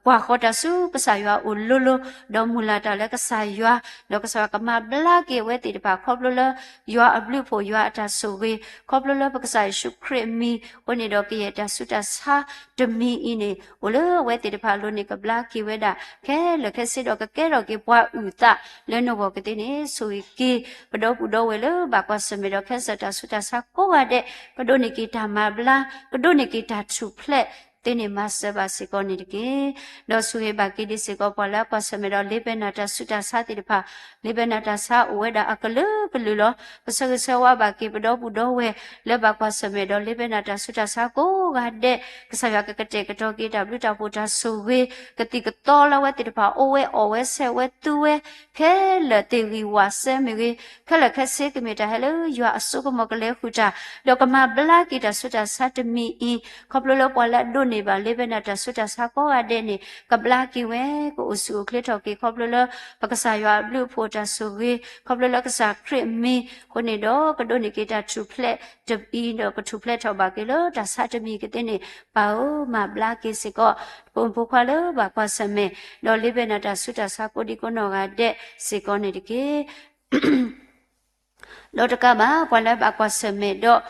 ကွၢ်ဃီၤတၢ်ဆူကစၢ်ယွၤအအိၣ်လိၤလိၤ, ဒီးမုၢ်လၢ်တၢ်လၢကစၢ်ယွၤ, ဒီးကစၢ်ယွၤကမၤဘျါက့ၤအဝဲသ့ၣ်တဖၣ် ခီဖျိလၢယွၤအဘျုးအဖှိၣ် ယွၤအတၢ်ဆိၣ်ဂ့ၤ, ခီဖျိလၢပကစၢ်ယ့ၣ်ၡူးခရံာ်အမံၤအဃိန့ၣ်ဒီး ကယဲၢ်တၢ်ဆူးတၢ်ဆါတမံၤအံၤန့ၣ် အိၣ်လၢအဝဲသ့ၣ်တဖၣ်အလိၤန့ၣ် ကဘျါက့ၤဝဲဒၣ် ခဲလၢာ်ခဲဆ့ဒီး ကကဲထီၣ်က့ၤပှၤအုၣ်သးလၢနဂီၢ်ကသ့န့ၣ် ဆိၣ်ဂ့ၤက့ၤ ပဒီပုၢ်ဒီဝဲၢ်လၢဘၣ်ကွၢ်ဆၢၣ်မဲာ်ဒီး ခဲစၢၣ်တၢ်ဆူးတၢ်ဆါကိးဂၤဒဲး, ကဒိးန့ၢ်က့ၤတၢ်မၤဘျါ, ကဒိးန့ၢ်က့ၤတၢ်ထူၣ်ဖျဲးသ့န့ၣ် မၤစၢၤဘၣ်စ့ၢ်ကီးန့ၣ်တက့ၢ်. ဒီးဆိၣ်ဂ့ၤဘၣ်က့ၤဒ်စ့ၢ်ကီး ပှၤလၢအကွၢ်ဆၢၣ်မဲာ်ဒီး လ့ပၢၢ်နၤတၢ်ဆူးတၢ်ဆါသ့ၣ်တဖၣ်, လ့ပၢၢ်နၤတၢ်ဆါအိၣ်ဝဲဒၣ်အကလုာ်ကလုာ်လီၤ. ပဆၢဂ့ၤဆၢဝါဘၣ်က့ၤ ပဒီပုၢ်ဒီဝဲၢ်လၢဘၣ်ကွၢ်ဆၢၣ်မဲာ်ဒီး လ့ပၢၢ်နၤတၢ်ဆူးတၢ်ဆါကိးဂၤဒဲး, ကစၢ်ယွၤကကတဲာ်ကတီၤက့ၤ တၢ်ဘျုးတၢ်ဖှိၣ်တၢ်ဆိၣ်ဂ့ၤ ကသံၣ်ကသီလၢအဝဲသ့ၣ်တဖၣ် အိၣ်ဝဲအီၣ်ဝဲဆဲးဝဲသူဝဲ ခဲလၢာ်သ့ၣ်ဂံၢ်ဝၣ်စဲမ့ၢ်ဂ့ၤ, ခဲလၢာ်ခဲဆ့ကမ့ၢ်တၢ်ဟဲလၢယွၤအစိကမီၤကလဲၤဃုာ်တၢ်, ဒီးကမၤဘျါက့ၤတၢ်ဆူးတၢ်ဆါတမံၤအံၤ, ခီဖျိလၢပှၤလၢအဒိးန့ၢ်ဘၣ် လ့ပၢၢ်နၤတၢ်ဆူးတၢ်ဆါကိးဂၤဒဲးန့ၣ် ကဘျါက့ၤဝဲ, ကအိၣ်ဆူၣ်အိၣ်ချ့ထီၣ်က့ၤ ခီဖျိလၢပကစၢ်ယွၤအဘျုးအဖှိၣ်တၢ်ဆိၣ်ဂ့ၤ, ခီဖျိလၢကစၢ်ခရံာ်အမံၤအဃိန့ၣ်ဒီး ကဒိးန့ၢ်က့ၤတၢ်ထူၣ်ဖျဲးတမံၤအံၤဒီး ကထူၣ်ဖျဲးထီၣ်ဘၣ်က့ၤလၢတၢ်ဆါတမံၤအံၤကသ့န့ၣ် ပၢ်ဧၢ မၤဘျါက့ၤစ့ၢ်ကီး ပိာ်မုၣ်ဖိခွါလၢဘၣ်ကွၢ်ဆၢၣ်မဲာ်, ဒီးလ့ပၢၢ်နၤတၢ်ဆူးတၢ်ဆါကိးဒံကိးနီၢ်ဂၤဒဲးစ့ၢ်ကီးန့ၣ်တက့ၢ်. ဒီးတကးဘၣ် ပှၤလၢဘၣ်ကွၢ်ဆၢၣ်မဲာ်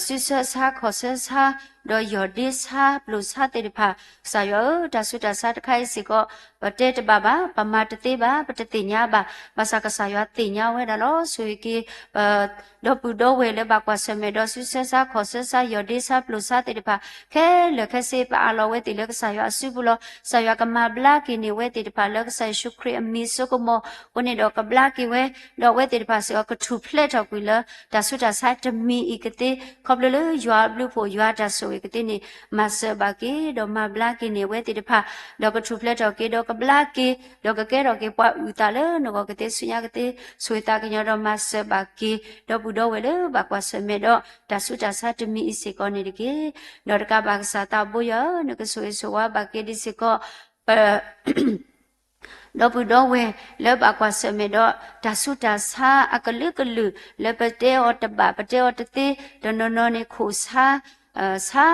ဒီး စုဆၢဆါ ခီၣ်ဆၢဆါ, ဒီးယီၢ်ဒ့ဆါ ပျိာ်ဆါသ့ၣ်တဖၣ်, ကစၢ်ယွၤဧၢ, တၢ်ဆူးတၢ်ဆါတခါအံၤစ့ၢ်ကီး ပတဲတဘၣ်ဘၣ်, ပမၤတသ့ဘၣ်, ပတသ့ၣ်ညါဘၣ်, ဘၣ်ဆၣ်ကစၢ်ယွၤသ့ၣ်ညါဝဲဒၣ်လီၤ. ဆိၣ်ဂ့ၤက့ၤ ဒီပုၢ်ဒီဝဲၢ်လၢဘၣ်ကွၢ်ဆၢၣ်မဲာ်ဒီး စုဆၢဆါ ခီၣ်ဆၢဆါ ယီၢ်ဒ့ဆါ ပျိာ်ဆါသ့ၣ်တဖၣ် ခဲလၢာ်ခဲဆ့ ပအးလီၤဝဲသ့ၣ်လၢကစၢ်ယွၤအစုပူၤလီၤ. ကစၢ်ယွၤကမၤဘျါက့ၤန့ၢ်ဝဲသ့ၣ်တဖၣ်လၢကစၢ်ယ့ၣ်ၡူးခရံာ်အမံၤစိကမီၤအဃိန့ၣ်ဒီး ကဘျါက့ၤဝဲ, ဒီးအဝဲသ့ၣ်တဖၣ်စ့ၢ်ကီး ကထူၣ်ဖျဲးထီၣ်ကွံာ်လၢ တၢ်ဆူးတၢ်ဆါတမံၤအံၤကသ့, ခီဖျိလၢယွၤအဘျုးအဖှိၣ် ယွၤတၢ်ဆိၣ်ဂ့ၤကသ့န့ၣ် မၤစၢၤဘၣ်က့ၤ ဒီးမၤဘျါက့ၤန့ၢ်အဝဲသ့ၣ်တဖၣ်, ဒီးကထူၣ်ဖျဲးထီၣ်က့ၤ ဒီးကဘျါက့ၤ, ဒီးကကဲထီၣ်က့ၤပှၤအုၣ်သးလၢနဂီၢ်ကသ့ ဆူညါကသ့, ဆိၣ်ဂ့ၤသးကညီၤဒီးမၤစၢၤဘၣ်က့ၤ ဒီပုၢ်ဒီဝဲၢ်လၢဘၣ်ကွၢ်ဆၢၣ်မဲာ်ဒီး တၢ်ဆူးတၢ်ဆါတမံၤအံၤစ့ၢ်ကီးန့ၣ်တက့ၢ်. ဒီးတကးဘၣ်ကစၢ်သးဘိယွၤဧၢ, နကဆိၣ်ဂ့ၤဆိၣ်ဝါဘၣ်က့ၤဒ်စ့ၢ်ကီး ပ ဒီပုၢ်ဒီဝဲၢ်လၢဘၣ်ကွၢ်ဆၢၣ်မဲာ်ဒီး တၢ်ဆူးတၢ်ဆါအကလုာ်ကလုာ် လၢပတဲအီၤတဘၣ် ပတဲအီၤတသ့ တနီၤနီၤန့ၣ်ခိၣ်ဆါ ဆါ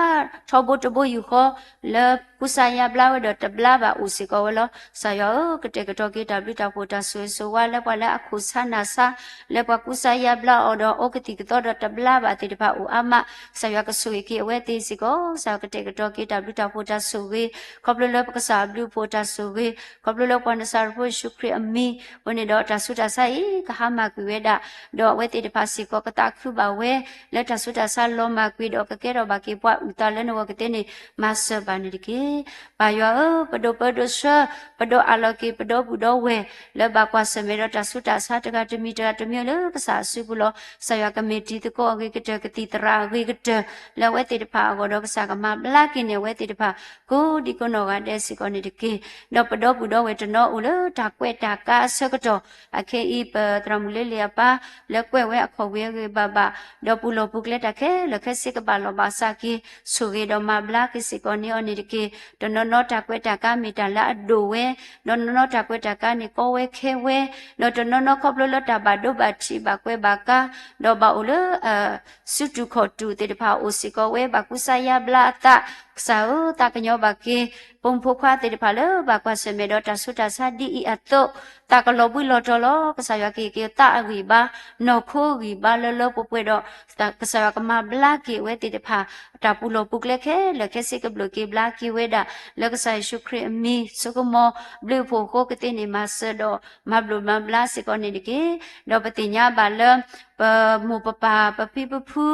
ထီဘိတဘိယူၢ်ဃီ လၢကူစါယါဘျါဝဲဒီးတဘျါဘၣ်အိၣ်စ့ၢ်ကီးဝဲလီၤ. ကစၢ်ယွၤဧၢ, ကတဲာ်ကတီၤက့ၤတၢ်ဘျုးတၢ်ဖှိၣ်တၢ်ဆိၣ်ဂ့ၤဆိၣ်ဝါလၢပှၤလၢအခိၣ်ဆါနၢ်ဆါ လၢပှၤကူစါယါဘျါအီၤဒီးအိၣ်ကသံၣ်ကသီဒီးတဘျါဘၣ်သ့ၣ်တဖၣ်အိၣ်အါမး, ကစၢ်ယွၤကဆိၣ်ဂ့ၤက့ၤအဝဲသ့ၣ်စ့ၢ်ကီး, ကစၢ်ယွၤကတဲာ်ကတီၤက့ၤတၢ်ဘျုးတၢ်ဖှိၣ်တၢ်ဆိၣ်ဂ့ၤ ခီဖျိလၢပကစၢ်အဘျုးအဖှိၣ်တၢ်ဆိၣ်ဂ့ၤ ခီဖျိလၢပှၤနစၤရ့းဖိယ့ၣ်ၡူးခရံာ်အမံၤအဃိန့ၣ်ဒီး တၢ်ဆူးတၢ်ဆါအံၤ ကဟါမၢ်ကွံာ်ဝဲဒၣ်, ဒီးအဝဲသ့ၣ်တဖၣ်စ့ၢ်ကီးကသးခုဘၣ်ဝဲ လၢတၢ်ဆူးတၢ်ဆါလီၤမၢ်ကွံာ်ဒီးကကဲထီၣ်ဘၣ်က့ၤပှၤအုၣ်သးလၢနဂီၢ်ကသ့န့ၣ် မၤစၢၤဘၣ်န့ၣ်တက့ၢ်. ပၢ်ယွၤဧၢ, ပဒိၣ်ပၢဒိၣ်ဆှၢ ပဒိၣ်အးလီၤက့ၤ ပဒီပုၢ်ဒီဝဲၢ် လၢဘၣ်ကွၢ်ဆၢၣ်မဲာ်ဒီးတၢ်ဆူးတၢ်ဆါတဂၤတမံၤတဂၤတမံၤလၢကစၢ်အစုပူၤလီၤ. ကစၢ်ယွၤကမ့ၢ်တံၤသကိးအဂ့ၤကတၢၢ် ကသံၣ်သရၣ်အဂ့ၤကတၢၢ် လၢအဝဲသ့ၣ်တဖၣ်အဂီၢ်ဒီး ကစၢ်ကမၤဘျါက့ၤန့ၢ်အဝဲသ့ၣ်တဖၣ် ကိးဒံကိးနီၢ်ဂၤဒဲးစ့ၢ်ကီးန့ၣ်တက့ၢ်. ဒီးပဒီပုၢ်ဒီဝဲၢ်တနီၤအိၣ်လၢတၢ်ကွဲးတၢ်ကါအဆၢကတီၢ်, အခဲအံၤ ပသရၣ်မုၣ်လ့လ့အပၢ် လၢကွဲးဝဲအခီၣ်ဝံၤအဂ့ၢ်ဘၣ်ဘၣ်, ဒီးပူၤလီၢ်ပူၤကျဲတၢ်ခဲလၢာ်ခဲဆ့ကဘၣ်လီၤဘၣ်ဆၣ်က့ၤ ဆိၣ်ဂ့ၤဒီးမၤဘျါက့ၤစ့ၢ်ကီးန့ၢ်အီၤန့ၣ်တက့ၢ်. တနီၤနီၤတၢ်ကွဲးတၢ်ကါမ့ၢ်တၢ်လၢအဒိၣ်ဝဲ, ဒီးတနီၤနီၤတၢ်ကွဲးတၢ်ကါန့ၣ်ကီဝဲခဲဝဲ, ဒီးတနီၤနီၤခီဖျိလၢတၢ်ဘၣ်ဒိဘၣ်ထံးဘၣ်ကွဲးဘၣ်ကါ, ဒီးဘၣ်အိၣ်လၢ စုတူာ်ခီၣ်တူာ်သ့ၣ်တဖၣ်အိၣ်စ့ၢ်ကီးဝဲ ဘၣ်ကူစါယါဘျါအသး, ကစၢ်ဧၢ သးကညီၤဘၣ်က့ၤ ပိာ်မုၣ်ဖိခွါသ့ၣ်တဖၣ်လၢဘၣ်ကွၢ်ဆၢၣ်မဲာ်ဒီးတၢ်ဆူးတၢ်ဆါဒ်အံၤအသိး, သးကလီၤဘှံးလီၤတီၤလီၤ. ကစၢ်ယွၤကဟ့ၣ်က့ၤသးအဂံၢ်ဘါ, နီၢ်ခိအဂံၢ်ဘါလၢလၢပှဲၤပှဲၤဒီး ကစၢ်ယွၤကမၤဘျါက့ၤအဝဲသ့ၣ်တဖၣ် တၢ်ပူၤလီၢ်ပူၤကျဲခဲလၢာ်ခဲဆ့ကဘျိၣ်က့ၤဘျါက့ၤဝဲဒၣ် လၢကစၢ်ယ့ၣ်ၡူးခရံာ်အမံၤ ဆိကမိၣ် ဘျုးအဖှိၣ်အဃိကသ့န့ၣ် မၤစၢၤဒီး မၤဘျိးမၤဘျါစ့ၢ်ကီးန့ၣ်တက့ၢ်. ဒီးပသ့ၣ်ညါဘၣ်လၢ ပမိၢ်ပပၢ် ပဖံပဖု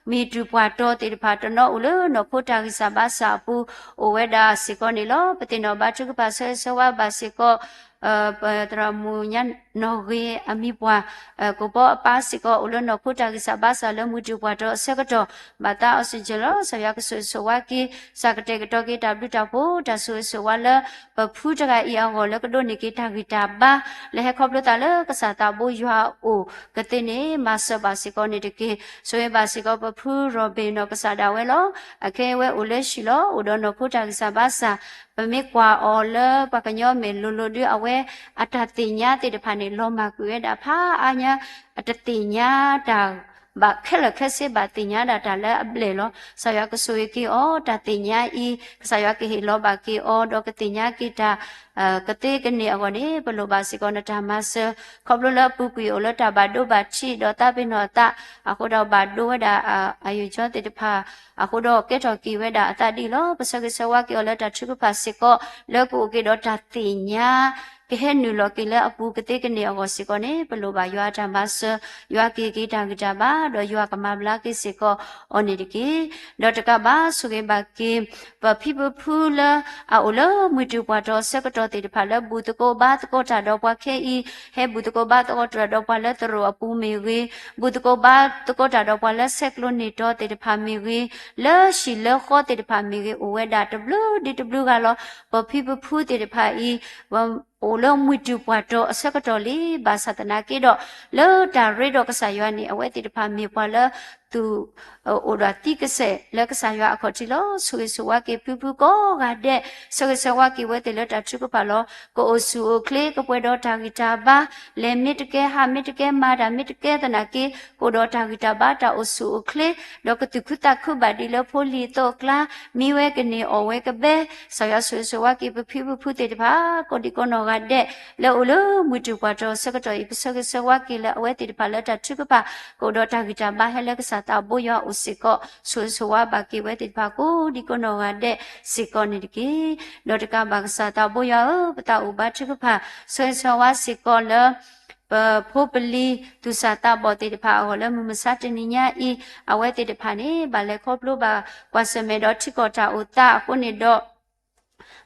မံၤတူၢ်ပှၢ်တီၤသ့ၣ်တဖၣ် တနီၤအိၣ်လၢနီၢ်ခိတၢ်ဂံၢ်စၢ်ဘါစၢ်အပူၤ အိၣ်ဝဲဒၣ်စ့ၢ်ကီးန့ၣ်လီၤ. ပသ့ၣ်နီၣ်ဘၣ်ထုကဖၣ်ဆၢဂ့ၤဆၢဝါဘၣ်စ့ၢ်ကီး ပသရၣ်မုၣ်ညါနီၢ်ဂ့ၤအမံၤပှၢ် ကိၣ်ပီအပၢ်စ့ၢ်ကီး အိၣ်လၢနီၢ်ခိတၢ်ဂံၢ်စၢ်ဘါစၢ်လၢမံၤတူၢ်ပှၢ်တီၤအဆၢကတီၢ် ဘၣ်သး oxygen လီၤ. ကစၢ်ယွၤကဆိၣ်ဂ့ၤဆိၣ်ဝါက့ၤ ကစၢ်ကတဲာ်ကတီၤက့ၤတၢ်ဘျုးတၢ်ဖှိၣ် တၢ်ဆိၣ်ဂ့ၤဆိၣ်ဝါလၢ ပဖုတဂၤအံၤအဂီၢ်လၢကဒိးန့ၢ်က့ၤတၢ်ဂံၢ်တၢ်ဘါ လၢဟဲခီဖျိသးလၢကစၢ်သးဘိယွၤအအိၣ်ကသ့န့ၣ် မၤစၢၤဘၣ်စ့ၢ်ကီးန့ၣ်တက့ၢ်. ဆိၣ်ဂ့ၤဘၣ်စ့ၢ်ကီးပဖု ရီဘ့ၣ် နီၢ်ကစၢ်ဒၣ်ဝဲလီၤ. အခဲအံၤဝဲအိၣ်လၢဟံၣ်လီၤ. အိၣ်ဒီးနီၢ်ခိတၢ်ဂံၢ်စၢ်ဘါစၢ် ပမ့ၢ်ကွၢ်အီၤလၢပှၤကညီမဲာ်လိၤလိၤဒု အဝဲအတၢ်သ့ၣ်ညါသ့ၣ်တဖၣ်န့ၣ် လီၤမၢ်ကွံာ်ဝဲဒၣ်ဖးအါညါ အတသ့ၣ်ညါတၢ် ဘၣ်ခဲလၢာ်ခဲဆ့ ဘၣ်သ့ၣ်ညါဒၣ်တၢ်လၢအဘျဲၣ်လီၤ. ကစၢ်ယွၤကဆိၣ်ဂ့ၤက့ၤအီၤ, တၢ်သ့ၣ်ညါအံၤ ကစၢ်ယွၤကဟ့ၣ်လီၤဘၣ်က့ၤအီၤ, ဒီးကသ့ၣ်ညါက့ၤတၢ် ကသ့ကန့ၢ်အဂီၢ်န့ၣ် ပလိၣ်ဘၣ်စ့ၢ်ကီးနတၢ်မၤစၢၤ, ခီဖျိလၢအပူၤကွံာ်အိၣ်လၢတၢ်ဘၣ်ဒိဘၣ်ထံး ဒီးသးပ့ၤနီၣ်အသးအဃိဒီး ဘၣ်ဒိဝဲဒၣ် အယူၢ်ကၠီသ့ၣ်တဖၣ်အဃိဒီး ကဲထီၣ်က့ၤဝဲဒၣ်အသးဒ်အံၤလီၤ. ပဆၢဂ့ၤဆၢဝါက့ၤအီၤလၢတၢ်ထုကဖၣ်စ့ၢ်ကီး လၢကအိၣ်က့ၤဒီးတၢ်သ့ၣ်ညါ ကဟဲနုာ်လီၤက့ၤလၢအပူၤကသ့ကန့ၢ်အဂီၢ်စ့ၢ်ကီးန့ၣ် ပလိၣ်ဘၣ်ယွၤအတၢ်မၤစၢၤ, ယွၤကဟ့ၣ်က့ၤတၢ်ဂံၢ်တၢ်ဘါ ဒီးယွၤကမၤဘျါက့ၤစ့ၢ်ကီးအီၤန့ၣ်တက့ၢ်. ဒီးတကးဘၣ် ဆိၣ်ဂ့ၤဘၣ်က့ၤ ပဖံပဖုလၢအအိၣ်လၢမှံၤတၢၢ်ပှၢ်တီၤအဆၢကတီၢ်သ့ၣ်တဖၣ် လၢဘူၣ်သကိးဘါသကိးတၢ်ဒီးပှၤခဲအံၤ, ဟဲဘူၣ်သကိးဘါသကိးတၢ်ဒီးပှၤလၢသရိာ်အပူၤမ့ၢ်ဂ့ၤ, ဘူၣ်သကိးဘါသကိးတၢ်ဒီးပှၤလၢဆဲးကျိးန့ၢ်တီၤသ့ၣ်တဖၣ်မ့ၢ်ဂ့ၤ, လၢဟံၣ်လၢဃီသ့ၣ်တဖၣ်မ့ၢ်ဂ့ၤ အိၣ်ဝဲဒၣ်တဘျုးဒ်တဘျုးဂၤလီၤ. ပဖံပဖုသ့ၣ်တဖၣ်အံၤ အိၣ်လၢမှံၤတၢၢ်ပှၢ်တီၤအဆၢကတီၢ်လံ, ဘၣ်ဆၣ်သနာ်က့ဒီး လၢတၢ်ရ့ဒီးကစၢ်ယွၤန့ၣ် အဝဲသ့ၣ်တဖၣ်မ့ၢ်ပှၤလၢသူၣ် အိၣ်ဒီးသံကစဲာ်လၢကစၢ်ယွၤအခီၣ်ထံးလီၤ. ဆိၣ်ဂ့ၤဆိၣ်ဝါက့ၤဖံဖုကိးဂၤဒဲး, ဆၢဂ့ၤဆၢဝါက့ၤဝဲသ့ၣ်လၢတၢ်ထုကဖၣ်လီၤ. ကအိၣ်ဆူၣ်အိၣ်ချ့ ကပှဲၤဒီးတၢ်ဂံၢ်တၢ်ဘါ, လဲၤမ့ၢ်တကဲ ဟးမ့ၢ်တကဲ မၤတၢ်မ့ၢ်တကဲသနာ်က့ ကအိၣ်ဒီးတၢ်ဂံၢ်တၢ်ဘါ တၢ်အိၣ်ဆူၣ်အိၣ်ချ့, ဒီးကသူၣ်ခုသးခုဘၣ်ဒ်လၢဖိလံၤအသိးအကျါ, မံဝဲကန့ၢ်အီၣ်ဝဲကဘဲ, ကစၢ်ယွၤဆိၣ်ဂ့ၤဆိၣ်ဝါက့ၤပဖံပဖုသ့ၣ်တဖၣ် ကိးဒံကိးနီၢ်ဂၤဒဲး လၢအိၣ်လၢမှံၤတၢၢ်ပှၢ်တီၤအဆၢကတီၢ်အံၤ ပဆၢဂ့ၤဆၢဝါက့ၤလၢအဝဲသ့ၣ်တဖၣ်လၢတၢ်ထုကဖၣ် ကအိၣ်ဒီးတၢ်ဂံၢ်တၢ်ဘါဟဲလၢကစၢ်သးဘိယွၤအအိၣ်စ့ၢ်ကီး ဆိၣ်ဂ့ၤဆိၣ်ဝါဘၣ်က့ၤဝဲသ့ၣ်တဖၣ်ကိးဒံကိးနီၢ်ဂၤဒဲးစ့ၢ်ကီးန့ၣ်တက့ၢ်. ဒီးတကးဘၣ်ကစၢ်သးဘိယွၤဧၢ, ပသးအိၣ်ဘါထုကဖၣ် ဆၢဂ့ၤဆၢဝါစ့ၢ်ကီးလၢ ပဖိပလံၤသူၣ်စၢ်သးဘီၣ်သ့ၣ်တဖၣ်အဂီၢ်လၢမုၢ်မဆါတနံၤညါအံၤ, အဝဲသ့ၣ်တဖၣ်န့ၣ် ဘၣ်လဲၤခီဖျိဘၣ်ကွၢ်ဆၢၣ်မဲာ်ဒီးထံကီၢ်တၢ်အိၣ်သးအဃိန့ၣ်ဒီး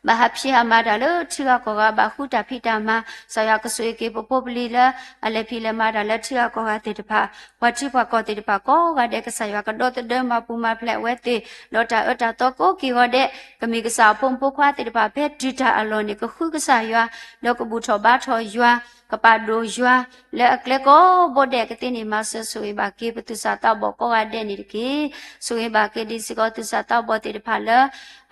ဘၣ်ဟးဖံးဟးမၤတၢ်လၢထံဂၤကီၢ်ဂၤ ဘၣ်ဃုတၢ်ဖံးတၢ်မၤ, ကစၢ်ယွၤကဆိၣ်ဂ့ၤက့ၤပဖိပလံၤလၢအလဲၤဖံးလဲၤမၤတၢ်လၢထံဂၤကီၢ်ဂၤသ့ၣ်တဖၣ်, ပှၤထံပှၤကီၢ်သ့ၣ်တဖၣ်ကိးဂၤဒဲး ကစၢ်ယွၤကဒီသဒၢမၤပူၤမၤဖျဲးအဝဲသ့ၣ်, ဒီးတၢ်အၢတၢ်သီကိးက့ၤဂီၤဒဲး, ကမ့ၢ်ကစၢ်အဖိမုၣ်ဖိခွါသ့ၣ်တဖၣ် ဖဲတုၤတၢ်အလီၢ်န့ၣ် ကဃုကစၢ်ယွၤ, ဒီးကဘူၣ်ထီၣ်ဘါထီၣ်ယွၤ, ကပာ်ဒိၣ်ယွၤ, လၢအကျဲကိးဘိဒဲးကသ့န့ၣ် မၤစၢၤဆိၣ်ဂ့ၤဘၣ်က့ၤပသူၣ်စၢ်သးဘီၣ်ကိးဂၤဒဲးန့ၣ်တက့ၢ်. ဆိၣ်ဂ့ၤဘၣ်က့ၤဒ်စ့ၢ်ကီးသူၣ်စၢ်သးဘီၣ်သ့ၣ်တဖၣ်လၢ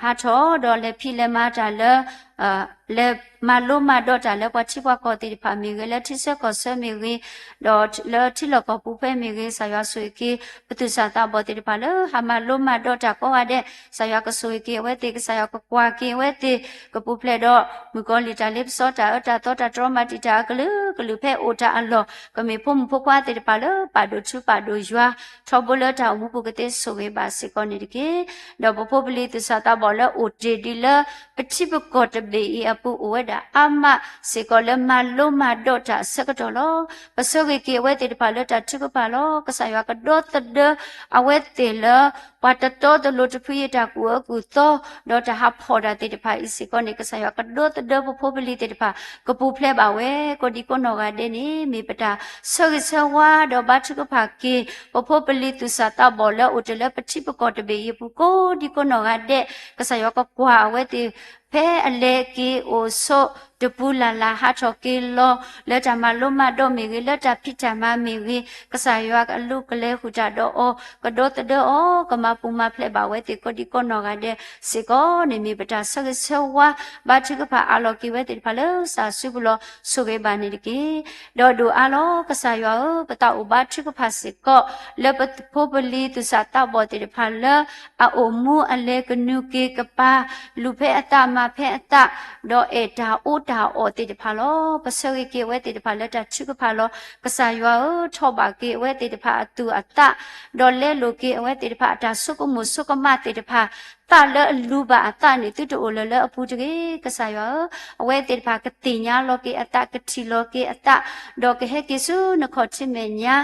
ဟးထီၣ်ဒီးလဲၤဖံးလဲၤမၤတၢ်လၢ လဲၤမၤလိမၤဒိးတၢ်လၢပှၤထံပှၤကီၢ်သ့ၣ်တဖၣ်မ့ၢ်ဂ့ၤ, လၢထံဆၢကီၢ်ဆၢမ့ၢ်ဂ့ၤ, ဒီးလၢထံလီၢ်ကီၢ်ပူၤဖဲမ့ၢ်ဂ့ၤ, ကစၢ်ယွၤဆိၣ်ဂ့ၤက့ၤ ပသူၣ်စၢ်သးဘီၣ်သ့ၣ်တဖၣ်လၢဟးမၤလိမၤဒိးတၢ်ကိးဂၤဒဲး, ကစၢ်ယွၤကဆိၣ်ဂ့ၤက့ၤအဝဲသ့ၣ်, ကစၢ်ယွၤကကွၢ်က့ၤအဝဲသ့ၣ်, ကပူၤဖျဲးဒီး မုၣ်ကီၤလံၢ်တၢ်လ့ပစီ တၢ်အၢတၢ်သီတၢ်တြီမၤတံာ်တာ်အကလုာ်ကလုာ်ဖဲအိၣ်တၢ်အလီၢ်, ကမ့ၢ်ဖိမုၣ်ဖိခွါသ့ၣ်တဖၣ်လၢပာ်ဒိၣ်ထူပာ်ဒိၣ်ယွၤ, ထီဘိလၢတၢ်အိၣ်မူပူၤကသ့ဆိၣ်ဂ့ၤဘၣ်စ့ၢ်ကီးန့ၣ်တက့ၢ်. ဒီးပဖိပလံၤသူၣ်စၢ်သးဘီၣ်လၢအိၣ်တ့ၢ်ဒ်လၢ ပထံပကီၢ်တဘ့ၣ်အံၤအပူၤအိၣ်ဝဲဒၣ်အါမးစ့ၢ်ကီးလၢမၤလိမၤဒိးတၢ်အဆၢကတီၢ်လီၤ. ပဆၢဂ့ၤက့ၤအဝဲသ့ၣ်တဖၣ်လၢတၢ်ထုကဖၣ်လီၤ. ကစၢ်ယွၤကဒီသဒၢအဝဲသ့ၣ်လၢ ပှၤတတီတလိၤတဖုအံၤတၢ်ကူၣ်အၢကူၣ်သီ ဒီးတၢ်ဟးဖီၣ်တၢ်သ့ၣ်တဖၣ်အံၤစ့ၢ်ကီးန့ၣ် ကစၢ်ယွၤကဒီသဒၢပဖိပလံၤသ့ၣ်တဖၣ် ကပူၤဖျဲးဘၣ်ဝဲ ကိးဒံကိးနီၢ်ဂၤဒဲးန့ၣ် မ့ၢ်ပတၢ်ဆၢဂ့ၤဆၢဝါဒီးဘါထုကဖၣ်က့ၤ ပဖိပလံၤသူၣ်စၢ်သးဘီၣ်လၢအိၣ်တ့ၢ်လၢပထံပကီၢ်တဘ့ၣ်အံၤအပူၤ ကိးဒံကိးနီၢ်ဂၤဒဲး ကစၢ်ယွၤကကွၢ်အဝဲသ့ၣ် ဖဲအလဲၤက့ၤအိၣ်ဆိးတပူၤလၢ်လၢ် ဟးထီၣ်က့ၤလီၤ လၢတၢ်မၤလိမၤဒိးမ့ၢ်ဂ့ၤ လၢတၢ်ဖံးတၢ်မၤမ့ၢ်ဂ့ၤ ကစၢ်ယွၤကလူးကလဲၤဃုာ်တၢ်ဒီးအီၤ ကဒီသဒၢအီၤ ကမၤပူၤမၤဖျဲးဘၣ်ဝဲသ့ၣ် ကိးဒံကိးနီၢ်ဂၤဒဲးစ့ၢ်ကီးန့ၣ် မ့ၢ်ပတၢ်ဆၢဂ့ၤဆၢဝါ ဘါထုကဖၣ်အးလီၤက့ၤဝဲသ့ၣ်တဖၣ်လၢကစၢ်စုပူၤလီၤ ဆိၣ်ဂ့ၤဘၣ်န့ၣ်တက့ၢ်. ဒီးဒိၣ်အါလီၤ ကစၢ်ယွၤဧၢ, ပသးအိၣ်ဘါထုကဖၣ်စ့ၢ်ကီး လၢပဖိပလံၤသူၣ်စၢ်သးဘီၣ်သ့ၣ်တဖၣ်လၢ အအိၣ်မူအလဲၤကနူၤက့ၤကပၤ လူၤဖဲအသးမၤဖဲအသး ဒီးအဲၣ်တၢ်အီတၢ်အီသ့ၣ်တဖၣ်လီၤ. ပဆၢဂ့ၤက့ၤအဝဲသ့ၣ်တဖၣ်လၢတၢ်ထုကဖၣ်လီၤ. ကစၢ်ယွၤဧၢ, ထီၣ်ဘးက့ၤအဝဲသ့ၣ်တဖၣ်အသူၣ်အသး, ဒီးလဲလိာ်က့ၤအဝဲသ့ၣ်တဖၣ်အတၢ်ဆိကမိၣ်ဆိကမးသ့ၣ်တဖၣ်, သးလၢအလူၤဘၣ်အသးန့ၣ် သုတအိၣ်လၢၤလၢအပူၤတဂ့ၤ. ကစၢ်ယွၤဧၢ, အဝဲသ့ၣ်တဖၣ်ကသ့ၣ်ညါလီၤက့ၤအသး, ကထံၣ်လီၤက့ၤအသး, ဒီးကဟဲက့ၤဆူနခီၣ်ထံးမဲာ်ညါ,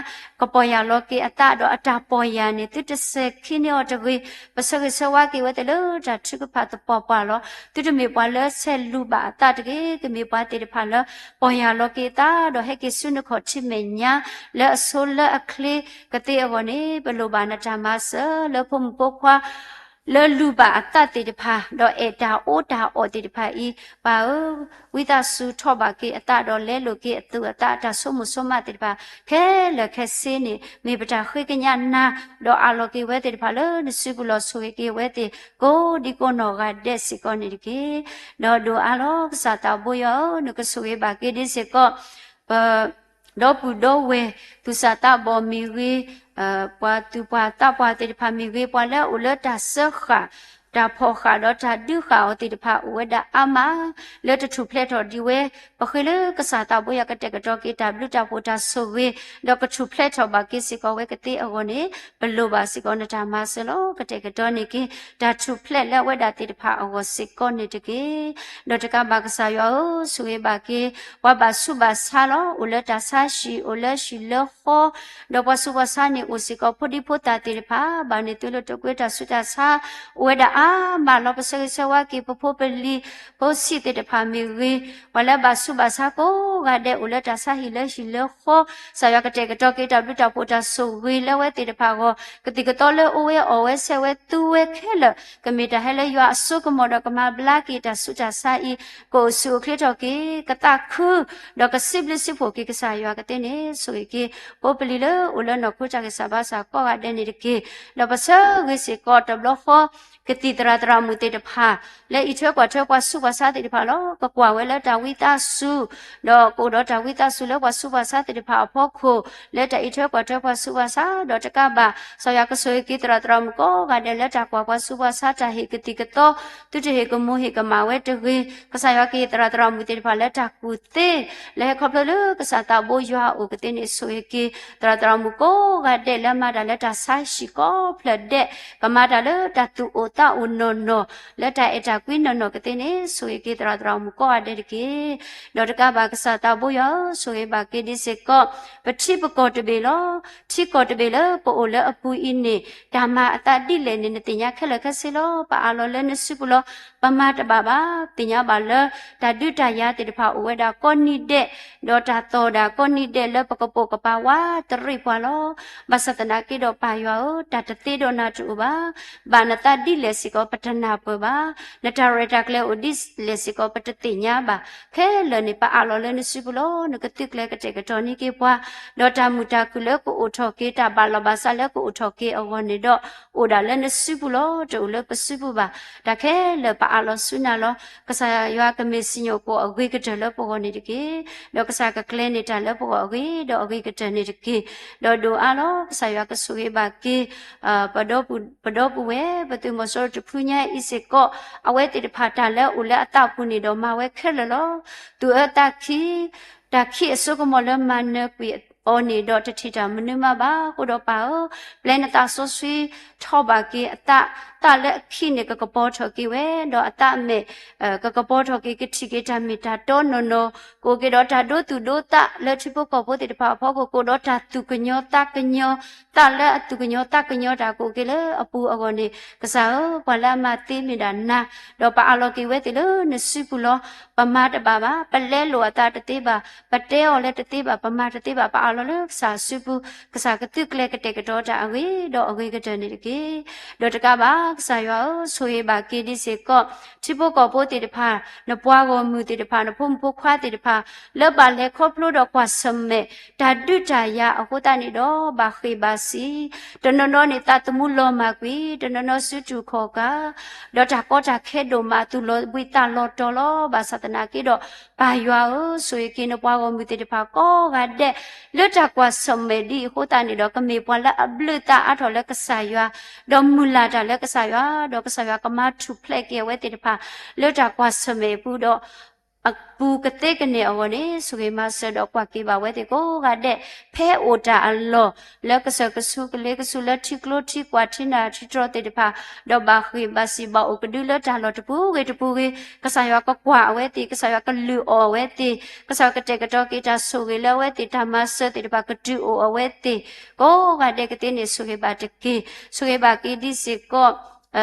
ကပီၢ်ယၢ်လီၤက့ၤအသး, ဒီးအတၢ်ပီၢ်ယၢ်န့ၣ် သုတစဲၤခံန့ၢ်အီၤတဂ့ၤ. ပဆၢဂ့ၤဆၢဝါက့ၤဝဲသ့ၣ်လၢတၢ်ထုကဖၣ်သပှၢ်ပှၢ်လီၤ. သုတမ့ၢ်ပှၤလၢဆဲးလူၤဘၣ်အသးတဂ့ၤ, ကမ့ၢ်ပှၤသ့ၣ်တဖၣ်လၢ ပီၢ်ယၢ်လီၤက့ၤအသး, ဒီးဟဲက့ၤဆူနခီၣ်ထံးမဲာ်ညါ လၢအဆိလၢအချ့ကသ့အဂီၢ်န့ၣ် ပလိၣ်ဘၣ်နတၢ်မၤစၢၤလၢဖိမုၣ်ဖိခွါ လၢလူၤဘၣ်အသးသ့ၣ်တဖၣ်, ဒီးအဲၣ်တၢ်အီတၢ်အီသ့ၣ်တဖၣ်အံၤ, ပၢ်ဧၢ, ဝံသးစူၤထီၣ်ဘးက့ၤအသးဒီးလဲလိာ်က့ၤအသူၣ်အသးအတၢ်ဆိကမိၣ်ဆိကမးသ့ၣ်တဖၣ်, ခဲလၢာ်ခဲဆ့န့ၣ် မ့ၢ်ပတၢ်ဃ့ကညးနၤ, ဒီးအးလီၤက့ၤဝဲသ့ၣ်တဖၣ်လၢနစုပူၤလီၤ. ဆိၣ်ဂ့ၤက့ၤဝဲသ့ၣ် ကိးဒံကိးနီၢ်ဂၤဒဲးစ့ၢ်ကီးန့ၣ်တက့ၢ်. ဒီးဒိၣ်အါလီၤကစၢ်သးဘိယွၤဧၢ, နကဆိၣ်ဂ့ၤဘၣ်က့ၤဒ်စ့ၢ်ကီး ပ ဒီပုၢ်ဒီဝဲၢ် သူၣ်စၢ်သးဘီၣ်မ့ၢ်ဂ့ၤ, ပှၤသူၣ်ပှၢ်သးပှၢ်သ့ၣ်တဖၣ်မ့ၢ်ဂ့ၤ, ပှၤလၢအအိၣ်လၢတၢ်စၢဃာ်, တၢ်ဖီၣ်ဃာ်ဒီးတၢ်ဒုးဃာ်အီၤသ့ၣ်တဖၣ် အိၣ်ဝဲဒၣ်အါမး လၢတထူၣ်ဖျဲးထီၣ်ဒံးဝဲ. ပဃ့လၢကစၢ်သးဘိယွၤကတဲာ်ကတီၤက့ၤတၢ်ဘျုးတၢ်ဖှိၣ်တၢ်ဆိၣ်ဂ့ၤ, ဒီးကထူၣ်ဖျဲးထီၣ်ဘၣ်က့ၤစ့ၢ်ကီးဝဲကသ့အဂီၢ်န့ၣ်, ပလိၣ်ဘၣ်စ့ၢ်ကီးနတၢ်မၤစၢၤလီၤ. ကတဲာ်ကတီၤန့ၢ်က့ၤ တၢ်ထူၣ်ဖျဲးလၢအဝဲဒၣ်သ့ၣ်တဖၣ်အဂီၢ်စ့ၢ်ကီးန့ၣ်တက့ၢ်. ဒီးတကးဘၣ်ကစၢ်ယွၤဧၢ, ဆိၣ်ဂ့ၤဘၣ်က့ၤ ပှၤဘၣ်ဆူးဘၣ်ဆါလီၤ. အိၣ်လၢတၢ်ဆါဟံၣ်, အိၣ်လၢဟံၣ်လၢဃီ, ဒီးပှၤဆူးပှၤဆါန့ၣ်အိၣ်စ့ၢ်ကီး, ဖိဒံဖိသၣ်သ့ၣ်တဖၣ် ဘၣ်န့ၢ်သုးလၢတၢ်ကွဲးတၢ်ဆူးတၢ်ဆါ အိၣ်ဝဲဒၣ်အါမးလီၤ. ပဆၢဂ့ၤဆၢဝါက့ၤ ပဖိပလံၤ ဖိဆံးသ့ၣ်တဖၣ်မ့ၢ်ဂ့ၤ, ပှၤလၢဘၣ်ဆူးဘၣ်ဆါကိးဂၤဒဲး အိၣ်လၢတၢ်ဆါဟံၣ်လၢဟံၣ်လၢဃီ, ကစၢ်ယွၤကတဲာ်ကတီၤက့ၤတၢ်ဘျုးတၢ်ဖှိၣ်တၢ်ဆိၣ်ဂ့ၤလၢအဝဲသ့ၣ်တဖၣ်အဂီၢ်, ကသံၣ်ကသီလၢအအိၣ်ဝဲအီၣ်ဝဲဆဲးဝဲသူဝဲခဲလၢာ်, ကမ့ၢ်တၢ်ဟဲလၢယွၤအစိကမီၤဒီးကမၤဘျါက့ၤတၢ်ဆူးတၢ်ဆါအံၤ, ကအိၣ်ဆူၣ်အိၣ်ချ့ထီၣ်က့ၤ, ကသးခု ဒီးကစံးဘျုးစံးဖှိၣ်က့ၤကစၢ်ယွၤကသ့န့ၣ်, ဆိၣ်ဂ့ၤက့ၤ ဖိပလံၤလၢအိၣ်လၢနီၢ်ခိတၢ်ဂံၢ်စၢ်ဘါစၢ်ကိးဂၤဒဲးန့ၣ်တက့ၢ်. ဒီးပဆၢဂ့ၤစ့ၢ်ကီးတဘျီဃီ ကသံၣ်သရၣ်သရၣ်မုၣ်သ့ၣ်တဖၣ် လၢအံးထွဲကွၢ်ထွဲပှၤဆူးပှၤဆါသ့ၣ်တဖၣ်လီၤ. ကကွၢ်ဝဲလၢတၢ်ဝံသးစူၤ, ဒီးကအိၣ်ဒီးတၢ်ဝံသးစူၤလၢပှၤဆူးပှၤဆါသ့ၣ်တဖၣ်အဖီခိၣ်, လၢတၢ်အံးထွဲကွၢ်ထွဲပှၤဆူးပှၤဆါ, ဒီးတကးဘၣ် ကစၢ်ယွၤကဆိၣ်ဂ့ၤက့ၤသရၣ်သရၣ်မုၣ်ကိးဂၤဒဲး လၢတၢ်ကွၢ်ပှၤဆူးပှၤဆါတၢ်ဟ့ၣ်ကသံၣ်ကသီ, သုတဟ့ၣ်ကမူၤဟ့ၣ်ကမၣ်ဝဲတဂ့ၤ, ကစၢ်ယွၤကဟ့ၣ်သရၣ်သရၣ်မုၣ်သ့ၣ်တဖၣ်လၢတၢ်ကူၣ်သ့, လၢဟဲခီဖျိလၢကစၢ်သးဘိယွၤအအိၣ်ကသ့န့ၣ်, ဆိၣ်ဂ့ၤက့ၤ သရၣ်သရၣ်မုၣ်ကိးဂၤဒဲးလၢမၤတၢ်လၢတၢ်ဆါဟံၣ်ကိးဖျၢၣ်ဒဲး, ကမၤတၢ်လၢတၢ်သူၣ်အိၣ်သးအိၣ်နီၢ်နီၢ်, လၢတၢ်အဲၣ်တၢ်ကွံနီၢ်နီၢ်ကသ့န့ၣ်, ဆိၣ်ဂ့ၤက့ၤသရၣ်သရၣ်မုၣ်ကိးဂၤဒဲးတက့ၢ်. ဒီးတကးဘၣ်ကစၢ်သးဘိယွၤဧၢ, ဆိၣ်ဂ့ၤဘၣ်က့ၤဒ်စ့ၢ်ကီး ပထံပကီၢ်တဘ့ၣ်လီၤ. ထံကီၢ်တဘ့ၣ်လၢပအိၣ်လၢအပူၤအံၤန့ၣ်, တၢ်မၤအသးဒ်လဲၣ်န့ၣ် နသ့ၣ်ညါခဲလၢာ်ခဲဆ့လီၤ. ပအးလီၤလၢနစုပူၤလီၤ. ပမၤတဘၣ်ဘၣ်, သ့ၣ်ညါဘၣ်လၢ တၢ်ဒုးတၢ်ယၤသ့ၣ်တဖၣ်အိၣ်ဝဲဒၣ်ကိးနံၤဒဲး, ဒီးတၢ်သီၣ်ဒၣ်ကိးနံၤဒဲးလၢပကပိာ်ကပၤဝးတရံးပှၤလီၤ. ဘၣ်ဆၣ်သနာ်က့ဒီးပၢ်ယွၤဧၢ, တၢ်တသ့ဒီးနၤတအိၣ်ဘၣ်. ဘၣ်နသးဒ်လဲၣ်စ့ၢ်ကီးပတနၢ်ပၢၢ်ဘၣ်. နတၢ်ရဲၣ်တၢ်ကျဲၤအိၣ်ဒ်လဲၣ်စ့ၢ်ကီးပတသ့ၣ်ညါဘၣ်. ခဲလၢာ်န့ၣ် ပအးလီၤလၢနစုပူၤလီၤ. နကသုးကျဲၤကတဲာ်ကတီၤန့ၢ်က့ၤပှၤ, ဒီးတၢ်မုာ်တၢ်ခုၣ်လၢကအိၣ်ထီၣ်က့ၤ, တၢ်ဘၣ်လီၤဘၣ်စးလၢကအိၣ်ထီၣ်က့ၤအဂီၢ်န့ၣ်ဒီး, အိၣ်ဒၣ်လၢနစုပူၤလီၤ. တအိၣ်လၢပစုပူၤဘၣ်. တၢ်ခဲလၢာ်ပအးလီၤဆူနၤလီၤ. ကစၢ်ယွၤကမ့ၢ်စံၣ်ညီၣ်ကွီၢ်အဂ့ၤကတၢၢ်လၢပဂီၢ်န့ၣ်တက့ၢ်. ဒီးကစၢ်ကကျဲၤန့ၢ်တၢ်လၢပဂီၢ်အဂ့ၤဒီးအဂ့ၤကတၢၢ်န့ၣ်တက့ၢ်. ဒီးဒိၣ်အါလီၤ. ကစၢ်ယွၤကဆိၣ်ဂ့ၤဘၣ်က့ၤ ပဒီပုၢ်ဝဲၢ် ပသုးမီၤစိရိၤတဖုညါအံၤစ့ၢ်ကီး, အဝဲသ့ၣ်တဖၣ်တၢ်လၢအအိၣ်လၢအသးပူၤန့ၣ်ဒီးမၤဝဲခဲလၢာ်လီၤ. သူၣ်အၢသးခံ, တၢ်ခံးအစိကမီၤလၢမၤနၢၤကွံာ်အီၤန့ၣ်ဒီးတထံၣ်တၢ်မနုၤမးဘၣ်. အဃိဒီးပၢ်ဧၢ, ပျဲနသးစီဆှံထီၣ်ဘၣ်က့ၤအသး, သးလၢအခံးန့ၣ် ကကပီၤထီၣ်က့ၤဝဲ, ဒီးအသးအမဲာ် ကကပီၤထီၣ်က့ၤ ကထံၣ်က့ၤတၢ်မ့ၢ်တၢ်တီနီၢ်နီၢ်, ကအိၣ်က့ၤဒီးတၢ်ဒိသူၣ်ဒိသးလၢထံဖိကီၢ်ဖိသ့ၣ်တဖၣ်အဖီခိၣ်, ကအိၣ်ဒီးတၢ်သူၣ်ကညီၤသးကညီၤ, သးလၢအသူၣ်ကညီၤသးကညီၤတၢ်ကအိၣ်က့ၤလၢအပူၤအဂီၢ်န့ၣ်, ကစၢ်ဧၢ, ပှၤလၢအမၤသ့မ့ၢ်ဒၣ်နၤ, ဒီးပအးလီၤက့ၤဝဲသ့ၣ်လၢနစုပူၤလီၤ. ပမၤတဘၣ်ဘၣ်, ပလဲလိာ်အသးတသ့ဘၣ်, ပတဲအီၤလၢတသ့ဘၣ်, ပမၤတသ့ဘၣ်, ပအးလီၤလၢကစၢ်စုပူၤ, ကစၢ်ကသုးကျဲၤကတဲာ်ကတီၤတၢ်အဂ့ၤဒီးအဂ့ၤကတၢၢ်န့ၣ်တက့ၢ်. ဒီးတကးဘၣ်, ကစၢ်ယွၤဧၢ, ဆိၣ်ဂ့ၤဘၣ်က့ၤဒ်စ့ၢ်ကီး ထံဖိကီၢ်ဖိသ့ၣ်တဖၣ်, နပှၤဂီၢ်မုၢ်သ့ၣ်တဖၣ်, နဖိမုၣ်ဖိခွါသ့ၣ်တဖၣ်, လၢဘၣ်လဲၤခီဖျိဒီးကွၢ်ဆၢၣ်မဲာ် တၢ်ဒုးတၢ်ယၤအဃိသတးန့ၣ်ဒီး ဘၣ်ဃ့ၢ်ဘၣ်စံး, တနီၤနီၤန့ၣ်သးသမူလီၤမၢ်ကွံာ်, တနီၤနီၤစုတူၢ်ခီၣ်ကၢ်, ဒီးတၢ်ကီတၢ်ခဲဒိၣ်မး သူၣ်လီၤဘှံးသးလီၤတီၤလီၤ. ဘၣ်ဆၣ်သနာ်က့ဒီး ပၢ်ယွၤဧၢ, ဆိၣ်ဂ့ၤက့ၤနပှၤဂီၢ်မုၢ်သ့ၣ်တဖၣ်ကိးဂၤဒဲး လၢတၢ်ကွၢ်ဆၢၣ်မဲာ်ဒ်အံၤအဃိသတးန့ၣ်ဒီး ကမ့ၢ်ပှၤလၢအဘျုးသးအါထီၣ်လၢကစၢ်ယွၤ, ဒီးမုၢ်လၢ်တၢ်လၢကစၢ်ယွၤ, ဒီးကစၢ်ယွၤကမၤထူၣ်ဖျဲးက့ၤအဝဲသ့ၣ်တဖၣ် လၢတၢ်ကွၢ်ဆၢၣ်မဲာ်အပူၤဒီး အပူၤကသ့ကန့ၢ်အဂီၢ်န့ၣ်, ဆိၣ်ဂ့ၤမၤစၢၤဒီးကွၢ်က့ၤဘၣ်ဝဲသ့ၣ်ကိးဂၤဒဲး, ဖဲအိၣ်တၢ်အလီၢ် လၢကစၢၢ်ကဆူးကလ့ကဆူး လၢထံကျိထံကွၢ်ထံနၢ်ထံတြီၤသ့ၣ်တဖၣ်, ဒီးဘၣ်ဃ့ၢ်ဘၣ်စံးဘၣ်အိၣ်ကဒုလၢတၢ်လီၢ်တပူၤဂ့ၤတပူၤဂ့ၤ, ကစၢ်ယွၤကကွၢ်အဝဲသ့ၣ်, ကစၢ်ယွၤကလုၢ်အီၣ်အဝဲသ့ၣ်, ကစၢ်ယွၤကတဲာ်ကတီၤက့ၤတၢ်ဆိၣ်ဂ့ၤလၢအဝဲသ့ၣ်, တၢ်မၤစၢၤသ့ၣ်တဖၣ်ကတုၤအိၣ်အဝဲသ့ၣ်, ကိးဂၤဒဲးကသ့န့ၣ် ဆိၣ်ဂ့ၤဘၣ်တက့ၢ်. ဆိၣ်ဂ့ၤဘၣ်က့ၤဒ်စ့ၢ်ကီး လီ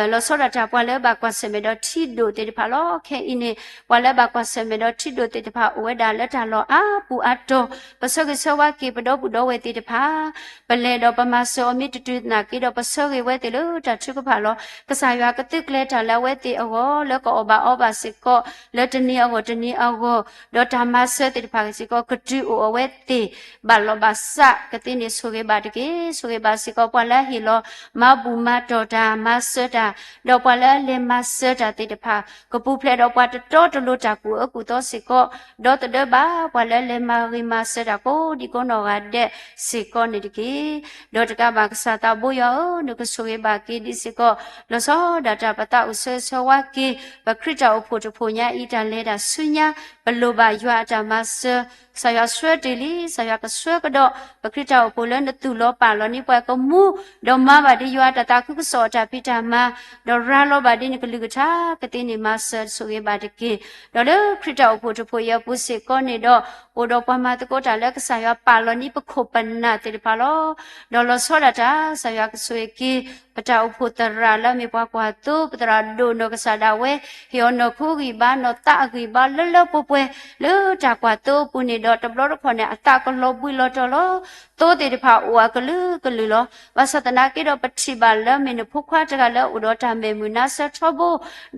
ၤဆီဒၣ်တၢ်ပှၤလၢဘၣ်ကွၢ်ဆၢၣ်မဲာ်ဒီးထံဒိၣ်သ့ၣ်တဖၣ်လီၤ. ခဲအံၤန့ၣ် ပှၤလၢဘၣ်ကွၢ်ဆၢၣ်မဲာ်ဒီးထံဒိၣ်သ့ၣ်တဖၣ်အိၣ်ဝဲဒၣ်လၢတၢ်လီၢ်အါပူၤအါတီၤ, ပဆၢဂ့ၤဆၢဝါက့ၤပဒီပုၢ်ဒီဝဲၢ်သ့ၣ်တဖၣ်, ပလဲၤဒီးပမၤစၢၤအီၤမ့ၢ်တတုၤသနာ်က့ဒီး ပဆၢဂ့ၤဝဲသ့ၣ်လၢတၢ်ထုကဖၣ်လီၤ. ကစၢ်ယွၤကသုးကျဲၤတၢ်လၢအဝဲသ့ၣ်အဂီၢ် လၢကအီၣ်ဘၣ်အီဘၣ်စ့ၢ်ကီး လၢတနံၤအဂီၢ်တနံၤအဂီၢ်, ဒီးတၢ်မၤစၢၤသ့ၣ်တဖၣ်စ့ၢ်ကီး ကတုၤအိၣ်အဝဲသ့ၣ် ဘၣ်လီၤဘၣ်စးကသ့န့ၣ် ဆိၣ်ဂ့ၤဘၣ်တက့ၢ်. ဆိၣ်ဂ့ၤဘၣ်စ့ၢ်ကီးပှၤလၢအဟ့ၣ်လီၤ မၤဘူၣ်မၤတီၢ်တၢ် မၤစၢၤတၢ် ဒီးပှၤလၢအလဲၤမၤစၢၤတၢ်သ့ၣ်တဖၣ် ကပူၤဖျဲးဒီးပှၤတတီတလိၤတၢ်ကူၣ်အၢကူၣ်သီစ့ၢ်ကီး, ဒီးသဒၢဘၣ် ပှၤလၢလဲၤမၤဂ့ၤမၤစၢၤတၢ်ကိးဒံကိးနီၢ်ဂၤဒဲးစ့ၢ်ကီးန့ၣ်တက့ၢ်. ဒီးတကးဘၣ် ကစၢ်သးဘိယွၤဧၢ, နကဆိၣ်ဂ့ၤဘၣ်က့ၤဒ်စ့ၢ်ကီး လီၤဆီဒၣ်တၢ်ပသးအိၣ်ဆၢဂ့ၤဆၢဝါက့ၤ ပခရံာ်တၢ်အိၣ်ဖှိၣ်တဖှိၣ်ညါအံၤ တၢ်လဲၤတၢ်ဆူညါ ပလိၣ်ဘၣ်ယွၤအတၢ်မၤစၢၤ, ကစၢ်ယွၤဆှၢတ့ၢ်လံ, ကစၢ်ယွၤကဆှၢကဒီး ပခရံာ်တၢ်အိၣ်ဖှိၣ်လၢနသူၣ်လီၤပာ်လီၤန့ၢ်ပှၤကမူ, ဒီးမၤဘၣ်ဒ်ယွၤတၢ်သးခုကစီၣ်အတၢ်ဖံးတၢ်မၤ, ဒီးရၤလီၤဘၣ်ဒ်နကလုၢ်ကထါကသ့န့ၣ် မၤစၢၤဆိၣ်ဂ့ၤဘၣ်တက့ၢ်. ဒီးလၢခရံာ်တၢ်အိၣ်ဖှိၣ်တဖှိၣ်အံၤအပူၤစ့ၢ်ကီးန့ၣ်ဒီး အိၣ်ဒီးပှၤမၤသကိးတၢ်လၢကစၢ်ယွၤပာ်လီၤန့ၢ်ပခိၣ်ပနၢ်သ့ၣ်တဖၣ်လီၤ. ဒီးလီၤဆီဒၣ်တၢ် ကစၢ်ယွၤကဆိၣ်ဂ့ၤက့ၤ ပတၢ်အိၣ်ဖှိၣ်သရၣ်လၢအမ့ၢ်ပှၤကွၢ်သိ ပသရၣ်ဒိၣ်နီၢ်ကစၢ်ဒၣ်ဝဲ ဟ့ၣ်အီၤနီၢ်ခိဂံၢ်ဘါနီၢ်သးအဂံၢ်ဘါလၢလၢပှဲၤပှဲၤ လၢတၢ်ကွၢ်သိအပူၤန့ၣ်ဒီး တဘျီတခီၣ်န့ၣ် အသးကလီၤဘှံးလီၤတီၤလီၤ. သိသ့ၣ်တဖၣ်အိၣ်အကလုာ်ကလုာ်လီၤ. ဘၣ်ဆၣ်သနာ်က့ဒီး ပထံၣ်ဘၣ်လၢမ့ၢ်နဖိခွါတဂၤလၢအိၣ်ဒီးတၢ်မဲာ်မုာ်နါဆၢထီဘိ,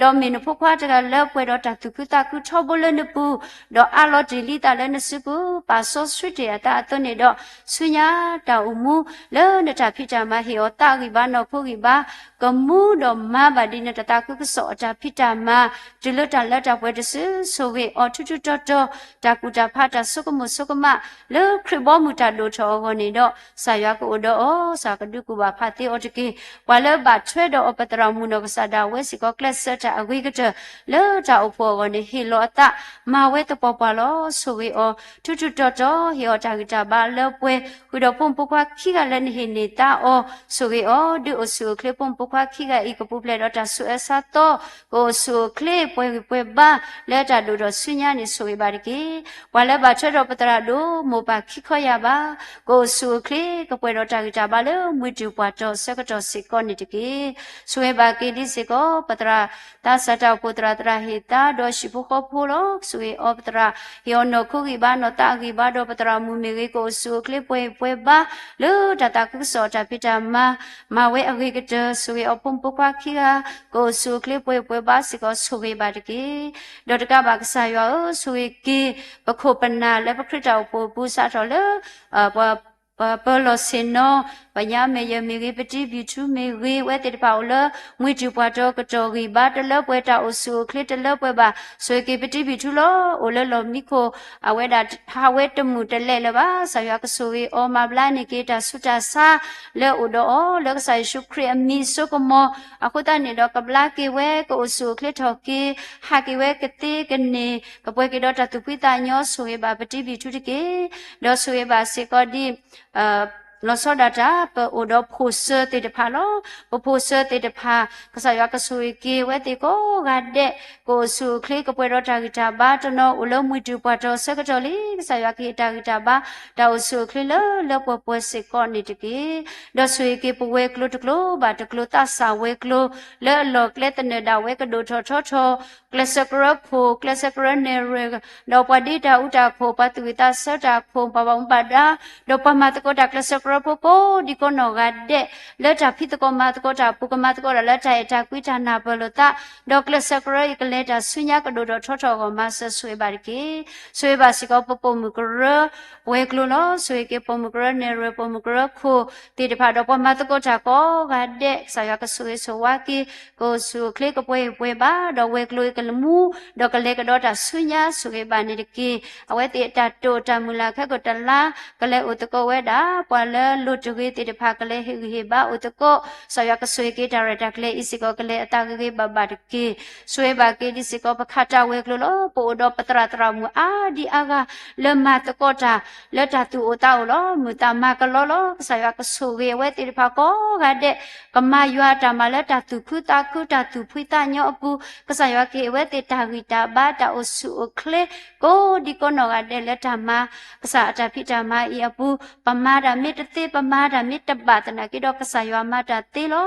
ဒီးမ့ၢ်နဖိခွါတဂၤလၢပှဲၤဒီးတၢ်သူၣ်ခုသးခုထီဘိလၢနပူၤ, ဒီးအးလီၤတ့ၢ်လံသးလၢနစုပူၤ ပာ်စီဆှံတ့ၢ်အသးအသိးန့ၣ်ဒီး ဆူညါတၢ်အိၣ်မူ လၢနတၢ်ဖံးတၢ်မၤ ဟ့ၣ်အီၤသးအဂံၢ်ဘါနီၢ်ခိဂံၢ်ဘါ ကမူဒီးမၤဘၣ်ဒ်နတၢ်သးခုကစီၣ်အတၢ်ဖံးတၢ်မၤ တုၤလၢတၢ်လၢတၢ်ပှဲၤတစု ဆိၣ်ဂ့ၤအီၤထူထူတီတီ တၢ်ကူၣ်တၢ်ဖးတၢ်ဆိကမိၣ်ဆိကမး လၢခရံာ်ဘီမုၢ်တၢ်ဒိၣ်ထီၣ်အဂီၢ်န့ၣ်ဒီး ကစၢ်ယွၤကအိၣ်ဒီးအီၤ ကစၢ်ကဒုးကူၣ်ဘၣ်ဖးသ့အီၤတက့ၢ်. ပှၤလၢဘၣ်ထွဲဒီးအီၤပသရၣ်မုၣ်နီၢ်ကစၢ်ဒၣ်ဝဲစ့ၢ်ကီး ကျဲးစၢးတၢ်အဂ့ၤကတၢၢ် လၢတၢ်အိၣ်ဖှိၣ်အဂီၢ်န့ၣ် ဟ့ၣ်လီၤအသး မၤဝဲသပှၢ်ပှၢ်လီၤ. ဆိၣ်ဂ့ၤအီၤ ထူထူတီတီ ဟ့ၣ်အီၤတၢ်ဂံၢ်တၢ်ဘါလၢပှဲၤ ဃုာ်ဒီးဖိမုၣ်ဖိခွါခံဂၤလၢနဟ့ၣ်န့ၢ်သါအီၤ ဆိၣ်ဂ့ၤအီၤ ဒုးအိၣ်ဆူၣ်အိၣ်ချ့ ဖိမုၣ်ဖိခွါခံဂၤအံၤ ကပူၤဖျဲးဒီးတၢ်ဆူးအၢဆါသီ ကအိၣ်ဆူၣ်အိၣ်ချ့ ပှဲၤဂံၢ်ပှဲၤဘါ လၢတၢ်ဒိၣ်ထီၣ်ဆူညါန့ၣ် ဆိၣ်ဂ့ၤဘၣ်တက့ၢ်. ပှၤလၢဘၣ်ထွဲဒီးပသရၣ်ဒိၣ် မိၢ်ပၢ်ခံခီယၢ်ဘး ကအိၣ်ဆူၣ်အိၣ်ချ့ ကပှဲၤဒီးတၢ်ဂံၢ်တၢ်ဘါလၢမှံတုၤပှၢ်တီၤဆၢကတီၢ်စ့ၢ်ကီးန့ၣ်တက့ၢ်. ဆိၣ်ဂ့ၤဘၣ်က့ၤဒ်စ့ၢ်ကီး ပသရၣ်သးစၢ်တၢ်အိၣ်ဖှိၣ်သရၣ် သရၣ်ဟ့ၣ်သါ ဒီးဟံၣ်ဖိဃီဖိလီၤ. ဆိၣ်ဂ့ၤအီၤပသရၣ် ဟ့ၣ်အီၤနီၢ်ခိဂံၢ်ဘါနီၢ်သးအဂံၢ်ဘါ ဒီးပသရၣ်မုၣ်မ့ၢ်ဂ့ၤ ကအိၣ်ဆူၣ်အိၣ်ချ့ပှဲၤဂံၢ်ပှဲၤဘါ လၢတၢ်သးခုကစီၣ်တၢ်ဖံးတၢ်မၤ မၤဝဲအဂ့ၤကတၢၢ် ဆိၣ်ဂ့ၤအီၤဖိမုၣ်ဖိခွါခံဂၤ ကအိၣ်ဆူၣ်အိၣ်ချ့ပှဲၤဂံၢ်ပှဲၤဘါစ့ၢ်ကီး ဆိၣ်ဂ့ၤဘၣ်တက့ၢ်. ဒီးတကးဘၣ်ကစၢ်ယွၤဧၢ, ဆိၣ်ဂ့ၤက့ၤ ပခိၣ်ပနၢ်လၢပခရံာ်တၢ်အိၣ်ဖှိၣ်အပူၤ စးထီၣ်လၢ ပှၤ ပၢၤလီၢ်ဆ့ၣ်နီၤ, ပညါမဲာ်ယၢ်မ့ၢ်ဂ့ၤ, ပတံဘံၣ်ထူမ့ၢ်ဂ့ၤ, အဝဲသ့ၣ်တဖၣ်အိၣ်လၢ မှံတုၤပှၢ်တီၤကတီၢ်ဂံၢ်ဘါ တလၢပှဲၤ တၢ်အိၣ်ဆူၣ်အိၣ်ချ့တလၢပှဲၤဘၣ်. ဆိၣ်ဂ့ၤက့ၤပတံဘံၣ်ထူလီၤ. အိၣ်လၢလီၢ်မံခိၣ် အဝဲဒၣ်ဟးဝဲတမုာ်တလဲာ်လၢၤဘၣ်. ကစၢ်ယွၤကဆိၣ်ဂ့ၤအီၤ မၤဘျါန့ၢ်က့ၤတၢ်ဆူးတၢ်ဆါ လၢအိၣ်ဒီးအီၤ လၢကစၢ်ယ့ၣ်ၡူးခရံာ်အမံၤအစိကမီၤ အဃိသတးန့ၣ်ဒီး ကဘျါက့ၤဝဲ ကအိၣ်ဆူၣ်အိၣ်ချ့ထီၣ်က့ၤ ဟးက့ၤဝဲကသ့ကန့ၢ် ကပှဲၤက့ၤဒီးတၢ်သူၣ်ဖှံသးညီ ဆိၣ်ဂ့ၤဘၣ်ပတံဘံၣ်ထူတက့ၢ်. ဒီးဆိၣ်ဂ့ၤဘၣ်စ့ၢ်ကီးဒ် လီၤဆီဒၣ်တၢ် ပအိၣ်ဒီးဖိၣ်စၢၤသ့ၣ်တဖၣ်လီၤ. ပဖိၣ်စၢၤသ့ၣ်တဖၣ် ကစၢ်ယွၤကဆိၣ်ဂ့ၤက့ၤဝဲသ့ၣ်ကိးဂၤဒဲး ကအိၣ်ဆူၣ်အိၣ်ချ့ ကပှဲၤဒီးတၢ်ဂံၢ်တၢ်ဘါ တနီၤအိၣ်လၢမှံတုၤပှၢ်တီၤဆၢကတီၢ်လံ. ကစၢ်ယွၤကဟ့ၣ်တၢ်ဂံၢ်တၢ်ဘါ တၢ်အိၣ်ဆူၣ်အိၣ်ချ့လၢလၢပှဲၤပှဲၤစ့ၢ်ကီးန့ၣ်တက့ၢ်. ဒီးဆိၣ်ဂ့ၤက့ၤပဝဲၤကျိၤတကျိၤဘၣ်တကျိၤ သးစၢ်ဝဲၤကျိၤ လၢအလီၢ်ကျဲသနၢၣ်ဒၣ်ဝဲကဒိၣ်ထီၣ်ထီထီၣ် ကျဲးစၢးကရၢခိၣ် ကျဲးစၢးကရၢနဲၣ်ရွဲၣ် ဒီးပှၤဒ့တၢ်အူတၢ်ခိၣ် ပှၤသူၣ်ဝံၣ်သးဆၢတၢ်ခိၣ် ပှၤဘၣ်မူဘၣ်ဒါ ဒီးပှၤမၤသကိးတၢ်ကျဲးစၢးကရၢဖိကိးဒံကိးနီၢ်ဂၤဒဲး လၢတၢ်ဖံးသကိးမၤသကိးတၢ်အပူၤ ကမၤသကိးတၢ်လၢတၢ်အဲၣ်တၢ်ကွံတၢ်နၢ်ပၢၢ်လိာ်သး ဒီးကျဲးစၢးကရၢအံၤကလဲၤတၢ်ဆူညါကဒိၣ်ထီၣ်ထီထီၣ်အဂီၢ် မၤစၢၤဆိၣ်ဂ့ၤဘၣ်တက့ၢ်. ဆိၣ်ဂ့ၤဘၣ်စ့ၢ်ကီးပပိာ်မုၣ်ကရၢ ဝဲၤကျိၤလီၤ. ဆိၣ်ဂ့ၤက့ၤပိာ်မုၣ်ကရၢနဲၣ်ရွဲၣ် ပိာ်မုၣ်ကရၢခိၣ်သ့ၣ်တဖၣ် ဒီးပှၤမၤသကိးတၢ်ကိးဂၤဒဲး ကစၢ်ယွၤကဆိၣ်ဂ့ၤဆိၣ်ဝါက့ၤ ကအိၣ်ဆူၣ်အိၣ်ချ့ကပှဲၤဂံၢ်ပှဲၤဘါ ဒီးဝဲၤကျိၤအံၤကလမူ ဒီးကလဲၤကဒီးတၢ်ဆူညါ ဆိၣ်ဂ့ၤဘၣ်န့ၣ်တက့ၢ်. အဝဲသ့ၣ်အတၢ်တိာ်တၢ်မုၢ်လၢ်ခဲကိာ်တလါ ကလဲၤအိၣ်သကိးဝဲဒၣ် ပှၤလၢလိၣ်တဂ့ၤသ့ၣ်တဖၣ် ကလဲၤဟ့ၣ်ဂံၢ်ဟ့ၣ်ဘါအိၣ်သကိး ကစၢ်ယွၤကဆိၣ်ဂ့ၤက့ၤတၢ်ရဲၣ်တၢ်ကျဲၤအံၤစ့ၢ်ကီး ကလဲၤအသးဂ့ၤဂ့ၤဘၣ်ဘၣ်တက့ၢ်. ဆိၣ်ဂ့ၤဘၣ်က့ၤဒ်စ့ၢ်ကီး ပခးတၢ်ဝဲၤကျိၤလီၤ. ပအိၣ်ဒီးပသရၣ်သရၣ်မုၣ်အါဒံအါဂၤ လၢမၤသကိးတၢ် လၢတၢ်သူၣ်အိၣ်သးအိၣ်လီၤ. မုာ်သးမၤကလီလီၤ. ကစၢ်ယွၤကဆိၣ်ဂ့ၤအဝဲသ့ၣ်တဖၣ်ကိးဂၤဒဲး ကမၤယွၤအတၢ်မၤလၢတၢ်သူၣ်ခုသးခု တၢ်သူၣ်ဖှံသးညီအပူၤ ကစၢ်ယွၤကဟ့ၣ်အဝဲသ့ၣ်တၢ်ဂံၢ်တၢ်ဘါ တၢ်အိၣ်ဆူၣ်အိၣ်ချ့ ကိးဒံကိးနီၢ်ဂၤဒဲးလၢတၢ်မၤ ကစၢ်အတၢ်ဖံးတၢ်မၤအံၤအပူၤ ပမၤတၢ်မ့ၢ်တသ့ ပမၤတၢ်မ့ၢ်တဘၣ်သနာ်က့ဒီး ကစၢ်ယွၤမၤတၢ်သ့လီၤ.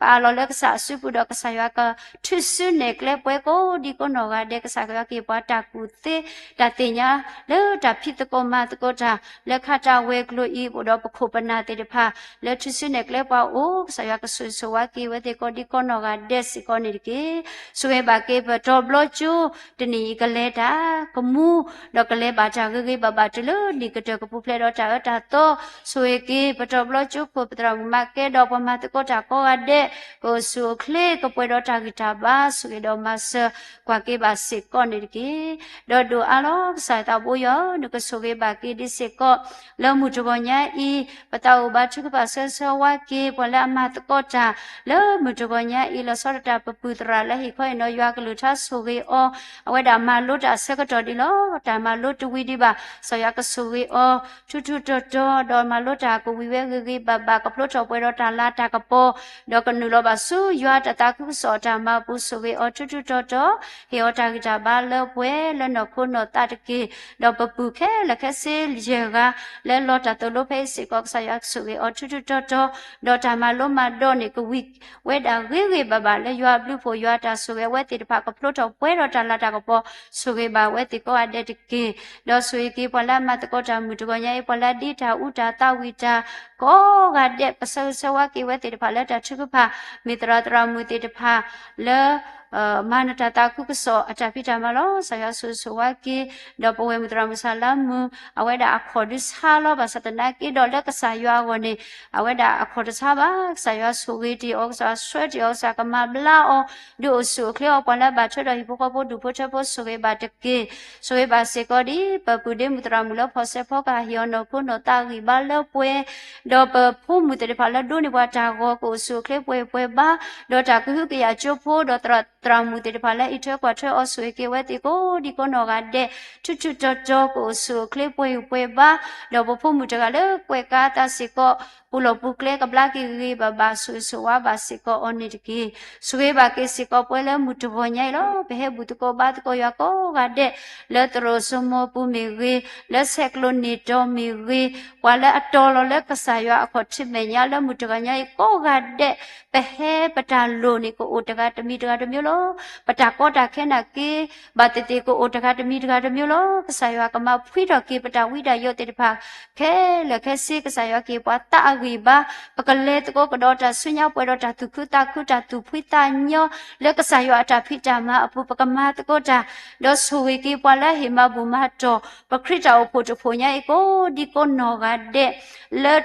ပအးလီၤလၢကစၢ်အစုပူၤဒီး ကစၢ်ယွၤကထုးစုနဲၣ်ကျဲပှဲၤကိးဒံကိးနီၢ်ဂၤဒဲး ကစၢ်ယွၤကဟ့ၣ်ပှၤတၢ်ကူၣ်သ့ တၢ်သ့ၣ်ညါ လၢတၢ်ဖံးသကိးမၤသကိးတၢ် လၢခးတၢ်ဝဲၤကျိၤအံၤ ပအိၣ်ဒီးပခိၣ်ပနၢ်သ့ၣ်တဖၣ် လၢထုးစုနဲၣ်ကျဲပှၤအိၣ် ကစၢ်ယွၤကဆိၣ်ဂ့ၤဆိၣ်ဝါက့ၤဝဲသ့ၣ်ကိးဒံကိးနီၢ်ဂၤဒဲးစ့ၢ်ကီးန့ၣ်တက့ၢ်. ဆိၣ်ဂ့ၤဘၣ်က့ၤပတီၤဘျီကၠိ တနံၤအံၤကလဲၤတၢ် ကမူ ဒီးကလဲၤဘၣ်တၢ်ဂ့ၤဂ့ၤဘၣ်ဘၣ်တုၤလၢနံၣ်ကတၢၢ်ကပူၤဖျဲးဒီးတၢ်အၢတၢ်သီ ဆိၣ်ဂ့ၤ က့ၤ ပတီၢ်ဘျီကၠိခိၣ် ပသရၣ်မုၣ်မၤကဲဒီး ပှၤမၤသကိးတၢ်ကိးဂၤဒဲး ကအိၣ်ဆူၣ်အိၣ်ချ့ ကပှဲၤဒီးတၢ်ဂံၢ်တၢ်ဘါ ဆိၣ်ဂ့ၤဒီးမၤစၢၤကွၢ်က့ၤဘၣ်စ့ၢ်ကီးန့ၣ်တက့ၢ်. ဒီးဒိၣ်အါလီၤ ကစၢ်သးဘိယွၤဧၢ, နကဆိၣ်ဂ့ၤဘၣ်က့ၤဒ်စ့ၢ်ကီး လၢမုၢ်တဂီၤညါအံၤ ပသးအိၣ်ဘါထုကဖၣ်ဆၢဂ့ၤဆၢဝါက့ၤ ပှၤလၢအမၤသကိးတၢ် လၢမုၢ်တဂီၤညါအံၤ လီၤဆီဒၣ်တၢ်ပပုၢ်သရၣ်လၢဟ့ၣ်ခီဟ့ၣ်နီၤယွၤကလုၢ်ကထါ ဆိၣ်ဂ့ၤအီၤ, အဝဲဒၣ်မၤလိတၢ်အဆၢကတီၢ်ဒံးလီၤ. တၢ်မၤလိတဝံၤဒံးဘၣ် ကစၢ်ယွၤကဆိၣ်ဂ့ၤအီၤ ထူထူတီၤတီၤ ဒီးမၤလိတၢ်ကဝံၤဝဲဂ့ၤဂ့ၤဘၣ်ဘၣ် ကဖျိထီၣ်ပှဲၤဒီးတၢ်လၤတၢ်ကပီၤ ဒီးကနုာ်လီၤဘၣ်ဆူယွၤတၢ်သးခုကစီၣ်အတၢ်မၤအပူၤ ဆိၣ်ဂ့ၤအီၤထူထူတီၤတီၤ, ဟ့ၣ်အီၤတၢ်ဂံၢ်တၢ်ဘါလၢပှဲၤလၢနီၢ်ခိနီၢ်သးတက့ၢ်. ဒီးပပုၢ်ခဲလၢာ်ခဲဆ့ယဲၢ်ဂၤ လၢလီၤတၢ်သိၣ်လိဖဲအံၤစ့ၢ်ကီး ကစၢ်ယွၤကဆိၣ်ဂ့ၤအီၤထူထူတီၤတီၤ, ဒီးတၢ်မၤလိမၤဒိးန့ၣ် ကဝံၤဝဲဒၣ်ဂ့ၤဂ့ၤဘၣ်ဘၣ် လၢယွၤအဘျုးအဖှိၣ် ယွၤအတၢ်ဆိၣ်ဂ့ၤ အဝဲသ့ၣ်တဖၣ်ကဖျိထီၣ်ပှဲၤဒီးတၢ်လၤတၢ်ကပီၤ ဆိၣ်ဂ့ၤဘၣ်အဝဲသ့ၣ်ကိးဂၤဒဲးတက့ၢ်. ဒီးဆိၣ်ဂ့ၤက့ၤပှၤလၢအမၤသကိးတၢ်မုၢ်တဂီၤညါအံၤ ပှၤလၢအဒ့တၢ်အူတၢ်သးဝံၣ်တၢ် ကိးဂၤဒဲး ပဆၢဂ့ၤဆၢဝါက့ၤဝဲသ့ၣ်တဖၣ်လၢတၢ်ထုကဖၣ် မ့ၢ်သရၣ်သရၣ်မုၣ်သ့ၣ်တဖၣ်လၢ မၤနၢၤတၢ်သးခုကစီၣ်အတၢ်ဖံးတၢ်မၤလီၤ. ကစၢ်ယွၤဆိၣ်ဂ့ၤဆိၣ်ဝါက့ၤ ဒီးပဝဲၢ်မုၢ်သရၣ်မုၣ်ဆၣ်လါမုၢ် အဝဲဒၣ်အခီၣ်ဒုးဆါလီၤ ဘၣ်ဆၣ်သနာ်က့ဒီးလၢကစၢ်ယွၤအဂီၢ်န့ၣ် အဝဲဒၣ်အခီၣ်တဆါဘၣ်. ကစၢ်ယွၤဆိၣ်ဂ့ၤတ့ၢ်အီၤ ကစၢ်ယွၤဆှၢတ့ၢ်အီၤ ကစၢ်ကမၤဘျါအီၤ ဒုးအိၣ်ဆူၣ်အိၣ်ချ့အီၤ ပှၤလၢအဘၣ်ထွဲဒီးဟံၣ်ဖိဃီဖိဒူၣ်ဖိထၢဖိ ဆိၣ်ဂ့ၤဘၣ်တက့ၢ်. ဆိၣ်ဂ့ၤဘၣ်စ့ၢ်ကီးဒ် ပပုၢ်ဒ့မုၣ်သရၣ်မုၣ်လၢဖီၣ်စဲးဖီကဟ့ၣ်အီၤ နီၢ်ခိနီၢ်သးဂံၢ်ဘါလၢပှဲၤ ဒီးပဖိမုၣ်သ့ၣ်တဖၣ်လၢဒိးန့ၢ်ပှၤတၢ်ဂီၤ ကအိၣ်ဆူၣ်အိၣ်ချ့ပှဲၤပှဲၤဘါ, ဒီးတၢ်ကဟုကယာ်ကၠိဖိ ဒီးသရၣ်သရၣ်မုၣ်သ့ၣ်တဖၣ်လၢအံးထွဲကွၢ်ထွဲအီၤ ဆိၣ်ဂ့ၤက့ၤဝဲသ့ၣ်ကိးဒံကိးနီၢ်ဂၤဒဲး ထူးထူးတီၤတီၤ ကအိၣ်ဆူၣ်အိၣ်ချ့ပှဲၤပှဲၤဘါ, ဒီးပဖိမုၣ်တဂၤလၢကွဲးကါသးစ့ၢ်ကီး ပူၤလီၢ်ပူၤကျဲကဘျါက့ၤဂ့ၤဂ့ၤဘၣ်ဘၣ် ဆိၣ်ဂ့ၤဆိၣ်ဝါဘၣ်စ့ၢ်ကီးအီၤန့ၣ်တက့ၢ်. ဆိၣ်ဂ့ၤဘၣ်က့ၤစ့ၢ်ကီးပှၤလၢမုၢ်တဂီၤညါအံၤလီၤ. ပဟဲဘူၣ်သကိးဘါသကိးယွၤကိးဂၤဒဲး လၢသရိာ်စိမိၤပူၤမ့ၢ်ဂ့ၤ, လၢဆဲးကျိးနံၣ်တီၤမ့ၢ်ဂ့ၤ, ပှၤလၢအတီၤလီၤလၢကစၢ်ယွၤအခီၣ်ထံးမဲာ်ညါလၢမုၢ်တဂီၤညါအံၤကိးဂၤဒဲး, ပဟဲပတၢ်လိၣ်န့ၣ် ကအိၣ်တဂၤတမံၤတဂၤတမျိုးလီၤ. ပတၢ်ကီတၢ်ခဲနာ်က့ ဘၣ်သ့ၣ်သ့ၣ် ကအိၣ်တဂၤတမံၤတဂၤတမျိုးလီၤ. ကစၢ်ယွၤကမၤဖှံထီၣ်က့ၤပတၢ်ဝံတၢ်ယိးသ့ၣ်တဖၣ် ခဲလၢာ်ခဲဆ့ ကစၢ်ယွၤကဟ့ၣ်ပှၤသးအဂံၢ်ဘါ, ပကလဲၤသကိးကဒီးတၢ်ဆူညါပှဲၤဒီးတၢ်သူၣ်ခုသးခု တၢ်သူၣ်ဖှံသးညီ, လၢကစၢ်ယွၤအတၢ်ဖံးတၢ်မၤအပူၤ ပကမၤသကိးတၢ်, ဒီးဆိၣ်ဂ့ၤက့ၤပှၤလၢအဟ့ၣ်မၤဘူၣ်မၤတီၢ် ပခရံာ်တၢ်အိၣ်ဖှိၣ်တဖှိၣ်ညါအံၤကိးဒံကိးနီၢ်ဂၤဒဲး လၢ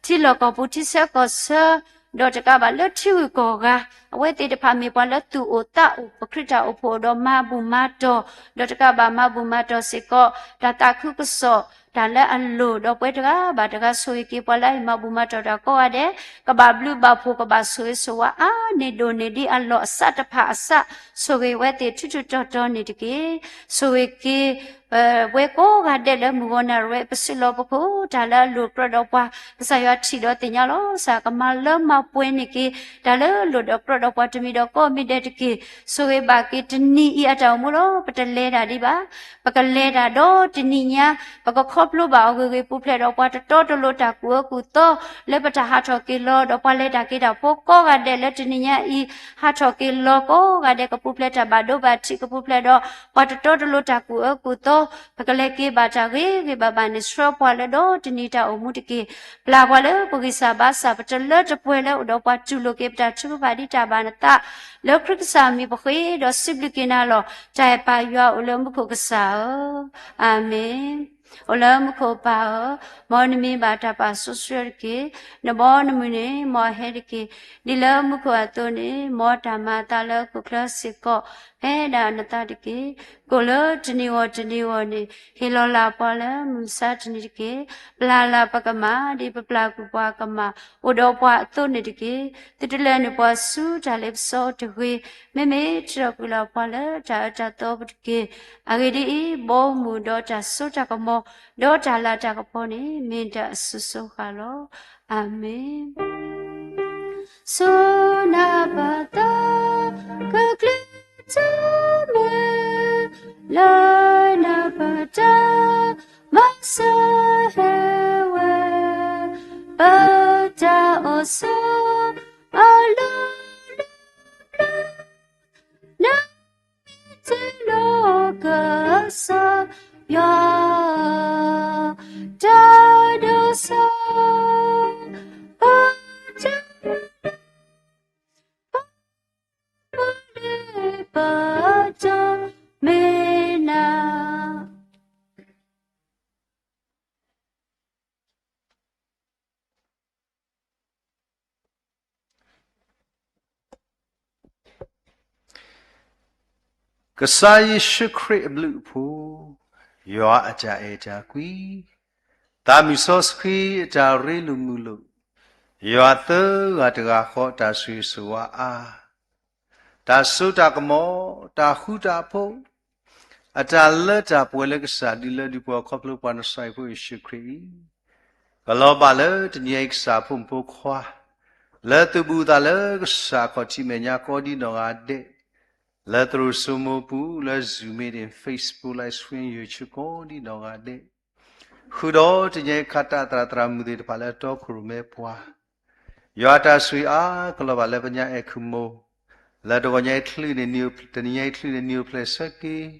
ထံလီၢ်ကီၢ်ပူၤ ထံဆၢကီၢ်ဆၢ, ဒီးတကးဘၣ်လၢထံဂုၤကီၢ်ဂၤ, အဝဲသ့ၣ်တဖၣ်မ့ၢ်ပှၤလၢသူၣ်အိၣ်သးအိၣ် ပခရံာ်တၢ်အိၣ်ဖှိၣ်ဒီးမၤဘူၣ်မၤတီၢ်, ဒီးတကးဘၣ်မၤဘူၣ်မၤတီၢ်စ့ၢ်ကီး တၢ်သးခုကစီၣ် တၢ်လၢအလိၣ် ဒီးပှၤတဂၤဘၣ်တဂၤ ဆိၣ်ဂ့ၤက့ၤပှၤလၢအဟ့ၣ်မၤဘူၣ်မၤတီၢ်တၢ်ကိးဂၤဒဲး ကဘၣ်ဘျုးဘၣ်ဖှိၣ် ကဘၣ်ဆိၣ်ဂ့ၤဆိၣ်ဝါအါန့ၢ်ဒိၣ်န့ၢ်ဒ်အလီၢ်အစးတဖၣ်အစး ဆိၣ်ဂ့ၤဝဲသ့ၣ်ထူးထူးတီၤတီၤန့ၣ်တက့ၢ်. ဆိၣ်ဂ့ၤက့ၤ ပဝဲကိးဂၤဒဲးလၢမုၢ်ဂီၤနၣ်ရံၣ်ဝဲ ပစုလီၢ်ပခိၣ်တၢ်လၢအလိၣ်ကြၢးဒီးပှၤ ကစၢ်ယွၤထံၣ်ဒီးသ့ၣ်ညါလီၤ. ကစၢ်ကမၤလၢမၤပှဲၤန့ၢ်က့ၤ တၢ်လၢအလိၣ်ဒီးကြၢးဒီးပှၤတမံၤဒီးကိးမံၤဒဲးတက့ၢ်. ဆိၣ်ဂ့ၤဘၣ်က့ၤတနံၤအံၤအတၢ်အိၣ်မူလီၤ. ပတလဲၤတၢ်ဒံးဘၣ်. ပကလဲၤတၢ်ဒီးတနံၤညါ ပကခီဖျိဘၣ်အီၤဂ့ၤဂ့ၤ ပူၤဖျဲးဒီးပှၤတတီတလိၤတၢ်ကူၣ်အၢကူၣ်သီ လၢပတၢ်ဟးထီၣ်က့ၤလီၤ ဒီးပှၤလဲၤတၢ်က့ၤတၢ်ဖိကိးဂၤဒဲးလၢတနံၤညါအံၤ ဟးထီၣ်က့ၤလီၤကိးဂၤဒဲး ကပူၤဖျဲးတၢ်ဘၣ်ဒိဘၣ်ထံး ကပူၤဖျဲးဒီးပှၤတတီတလိၤတၢ်ကူၣ်အၢကူၣ်သီ ပကလဲၤက့ၤဘၣ်တၢ်ဂ့ၤဂ့ၤဘၣ်ဘၣ်န့ၣ် ဆှၢပှၤလၢဒီတနံၤတၢ်အိၣ်မူတက့ၢ်. ပျၢ်ပှၤလၢပဂံၢ်စၢ်ဘါစၢ် ပတလၢတပှဲၤလၢအိၣ်ဒီးပှၤ တူၢ်လိာ်က့ၤပတၢ်ထုကဖၣ်ဒ်တၢ်ဘၣ်နသး လၢခရံာ်ကစၢ်မံၤပဃ့ဒီးစံးဘျုးက့ၤနၤလီၤ. တၢ်အဲၣ်ပၢ်ယွၤအိၣ်လၢမူခိၣ်ကစၢ်ဧၢ, အၤမ့ၣ်. အိၣ်လၢမူခိၣ်ပၢ်ဧၢ, မ်နမံၤဘၣ်တၢ်ပာ်စီဆှံတက့ၢ်. နဘီနမုၢ်န့ၣ် မ်အဟဲတက့ၢ်. ဒ်လၢမူခိၣ်အသိးန့ၣ် မ်တၢ်မၤအသးလၢဟီၣ်ခိၣ်ချၢစ့ၢ်ကီး ဖဲဒၣ်နသးတက့ၢ်. ကိၣ်လၢတနံၤဂီၢ်တနံၤဂီၢ်န့ၣ် ဟ့ၣ်လီၤလၢပှၤလၢမုၢ်မဆါတနံၤတက့ၢ်. ပျၢ်လၢပကမၣ် ဒ်ပပျၢ်ကွံာ်ပှၤကမၣ် အိၣ်ဒီးပှၤအသိးန့ၣ်တက့ၢ်. သုတလဲၤနုာ်ပှၤဆူတၢ်လ့ပစီတဂ့ၤ, မ့မ့ၢ်ထုးထီၣ်ကွံာ်လီၤပှၤလၢတၢ်အၢတၢ်သီပူၤတက့ၢ်. အဂ့ၢ်ဒ်အံၤ, ဘီမုၢ်ဒီးတၢ်စိတၢ်ကမီၤ ဒီးတၢ်လၤတၢ်ကပီၤန့ၣ် မ့ၢ်တၢ်အစိၤစိၤဃာ်လီၤ. အၤမ့ၣ်. ဆိၣ်နၢ်ပၢၢ်သး ကကျဲၤတမုာ် လၢနၢ်ပၢၢ်တၢ် မၤစၢၤဟဲဝဲ ပတၢ်အိၣ်ဆိး အလီၢ်လၢ နမ့ၢ်တလိၣ်ကစၢ်ယွၤ တၢ်ဒိးစၢ် ပတၢ် ပတၢ်မ့ၢ်နၤ ကစၢ်ယ့ၣ်ၡူးခရံာ်အဘျုးအဖှိၣ်, ယွၤအတၢ်အဲၣ်တၢ်ကွံ, သးမုၢ်စီဆှံအတၢ်ရ့လိာ်မုာ်လိာ်, ယွၤသၢဂၤတဂၤဃီအတၢ်ဆိၣ်ဂ့ၤဆိၣ်ဝါအါ တၢ်စိတၢ်ကမီၤ, တၢ်ဃူတၢ်ဖိး, အတၢ်လၢတၢ်ပှဲၤလၢကစၢ်ဒုးလၢဒုးပှၤ ခီဖျိပှၤနၣ်ရံၣ်ဖိယ့ၣ်ၡူးခရံာ်အံၤ, ကလီၤဘၣ်လၢတနံၤအံၤကစၢ်ဖိမုၣ်ဖိခွါ, လၢသုးဘူးသးလၢကစၢ်ခီၣ်ထံးမဲာ်ညါကိးဒံနီၢ်ဂၤဒဲး, လၢသရိာ်စိမိပူၤ, လၢ Zoom meeting, Facebook live stream, YouTube ကိးဒံနီၢ်ဂၤဒဲး ဃုာ်ဒီးတနံၤအံၤခးတၢ်သရၣ်သရၣ်မုၣ်သ့ၣ်တဖၣ်လၢအတီခိၣ်ရိၣ်မဲပှၤ, ယွၤတၢ်ဆိၣ်ဂ့ၤအါကလီၤဘၣ်လၢပညါအဲၣ်ခုၣ်မိၢ်, လၢတဂီၤညါအံၤ, တနံၤညါအံၤချုးန့ၣ်နံၤအိၣ်ဖျဲၣ်ဆၢက့ၤ,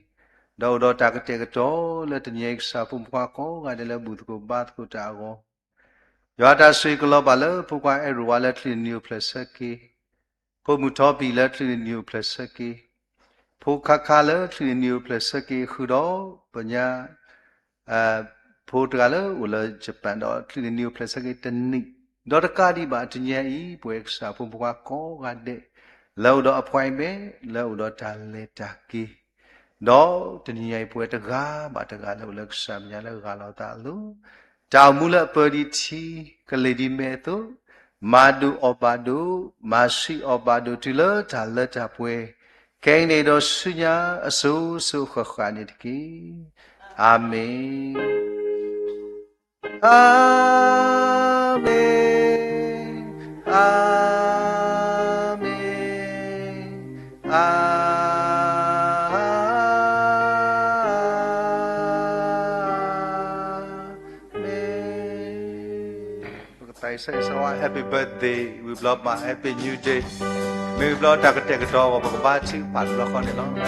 ဒီးအိၣ်ဒီးတၢ်ကတဲာ်ကတီၤလၢတနံၤညါအံၤကစၢ်ဖိမုၣ်ဖိခွါကိးဂၤဒဲးလၢဘူၣ်သကိးဘါသကိးတၢ်အဂီၢ်, ယွၤတၢ်ဆိၣ်ဂ့ၤကလီၤဘၣ်လၢဖိခွါအဲၣ်ရိၣ်ဝါလၢချုးန့ၣ်နံၤအိၣ်ဖျဲၣ်ဆၢက့ၤ ဖိမုၣ်ထီပံၤလၢချုးန့ၣ်နံၤအိၣ်ဖျဲၣ်ဆၢက့ၤ, ဖိခါခါလၢချုးန့ၣ်နံၤအိၣ်ဖျဲၣ်ဆၢက့ၤ ဃုာ်ဒီးပညါ ဖိတဂၤလၢအိၣ်လၢ Japan ဒီးချုးန့ၣ်နံၤအိၣ်ဖျဲၣ်ဆၢက့ၤတနံၤ, ဒီးတကးဒံးဘၣ်တနံၤအံၤ ပဝဲကစၢ်ဖိမုၣ်ဖိခွါကိးဂၤဒဲး လၢအိၣ်ဒီး appointment, လၢအိၣ်ဒီးတၢ်လဲၤတၢ်က့ၤ ဒီးတနံၤညါအံၤ ပဝဲတဂၤဘၣ်တဂၤလၢအိၣ်လၢကစၢ်မဲာ်ညါလၢဂၤလီၤသးအလိၤ, တၢ်အိၣ်မူလၢအပၢဒ်ထံ, ကလ့ၢ်ဒ်မဲးအသိး, မၤဒိၣ်အီၣ်ဘၣ်ဒိၣ်, မၤဆံးအီၣ်ဘၣ်ဒိၣ် တုၤလၢတၢ်လၢတၢ်ပှဲၤ, ခဲအံၤန့ၣ်ဒီးဆူညါအစိၤစိၤဃၣ်ဃၣ်န့ၣ်တက့ၢ်. အၤမ့ၣ်. အၤမ့ၣ်, အၤမ့ၣ်, အၤမ့ၣ်. ပကသးစဲစဝါ Happy Birthday ဝံၤဘျီမး Happy New Day မ့ၢ်ဝံၤဘျီတၢ်ကတဲာ်ကတီၤအဂီၢ် ပကဘါထုကဖၣ်တဘျီဃီန့ၣ်လီၤ.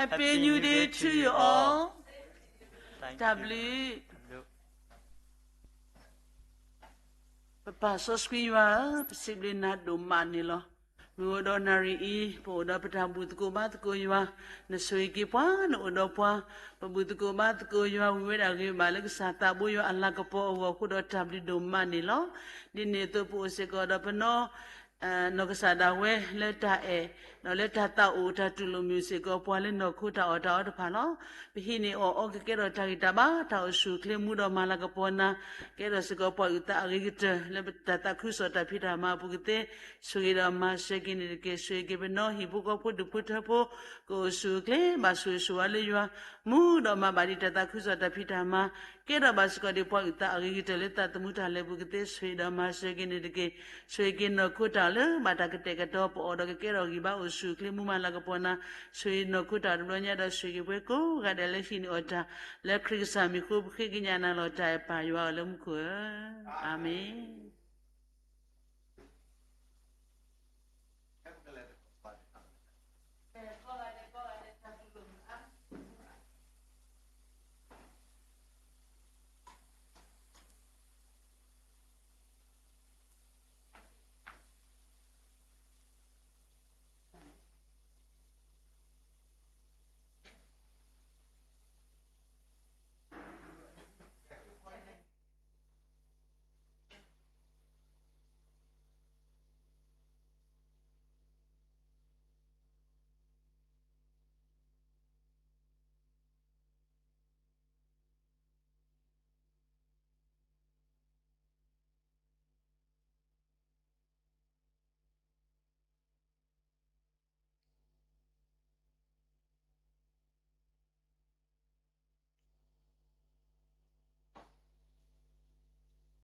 Happy birthday. Happy New Day to you all. တၢ်ဘျုး ပပၢ်စီဆှံယွၤဧၢ, ပစံးဘျုးနၤဒိၣ်မးန့ၣ်လီၤ. မုၢ်အိၣ်ဒီးနၣ်ရံၣ်အံၤ ပအိၣ်ဒီးပတၢ်ဘူၣ်သကိးဘါသကိးယွၤ, နဆိၣ်ဂ့ၤက့ၤပှၤ, နအိၣ်ဒီးပှၤ, ပဘူၣ်သကိးဘါသကိးယွၤ ဝံၤဝဲဒၣ်ဂ့ၤဘၣ်လၢကစၢ်သးဘိယွၤအလၤကပီၤအဂီၢ်အဃိဒီး တၢ်ဘျုးဒိၣ်မးန့ၣ်လီၤ. ဒ်န့ၣ်အသိး ပအိၣ်စ့ၢ်ကီးဒီးပနီၢ် နီၢ်ကစၢ်ဒၣ်ဝဲလၢတၢ်အဲၣ်, ဒီးလၢတၢ်သးအိၣ်တၢ်တူၢ်လိာ်မုာ်စ့ၢ်ကီးပှၤလၢနီၢ်ခိတၢ်အီၣ်တၢ်အီတဖၣ်လီၤ. ပဟံးန့ၢ်အီၣ်အီကကဲထီၣ်တၢ်ဂံၢ်တၢ်ဘါ တၢ်အိၣ်ဆူၣ်အိၣ်ချ့မူဒီးမၤလၤကပီၤနၤ, ကဲထီၣ်စ့ၢ်ကီးပှၤအုၣ်သးအဂ့ၤကတၢၢ် လၢပတၢ်သးခုကစီၣ်တၢ်ဖံးတၢ်မၤအပူၤကသ့, ဆိၣ်ဂ့ၤဒီးမၤစၢၤက့ၤန့ၣ်တက့ၢ်. ဆိၣ်ဂ့ၤက့ၤပနီၢ်ဟံၣ်ဖိဃီဖိဒူၣ်ဖိထၢဖိ ကအိၣ်ဆူၣ်အိၣ်ချ့ဘၣ်ဆိၣ်ဂ့ၤဆိၣ်ဝါလၢယွၤ, မူဒီးမၤဘၣ်ဒံးတၢ်သးခုကစီၣ်တၢ်ဖံးတၢ်မၤ, ကဲထီၣ်ဘၣ်စ့ၢ်ကီးဒံးပှၤအုၣ်သးအဂ့ၤကတၢၢ်လၢသးသမူတၢ်လဲၤပူၤကသ့, ဆိၣ်ဂ့ၤဒီးမၤစၢၤက့ၤန့ၣ်တက့ၢ်. ဆိၣ်ဂ့ၤက့ၤနီၢ်ခိတၢ်လၢဘၣ်တၢ်ကတဲာ်ကတီၤပအီၣ်ဒီးကကဲထီၣ်ဂံၢ်ဘါအိၣ်ဆူၣ်အိၣ်ချ့မူမၤလၤကပီၤနၤ, ဆိၣ်ဂ့ၤနီၢ်ခိတၢ်တဘျီညါဒီး ဆိၣ်ဂ့ၤပှၤကိးဂၤဒဲးလၢဟံးန့ၢ်အီၣ်တၢ်, လၢခရံာ်ကစၢ်မံၤအဃိ ပဃ့ကညးနၤလီၤတၢ်အဲၣ်ပၢ်ယွၤဧၢလၢမူခိၣ်ဧၢ, အၤမ့ၣ်.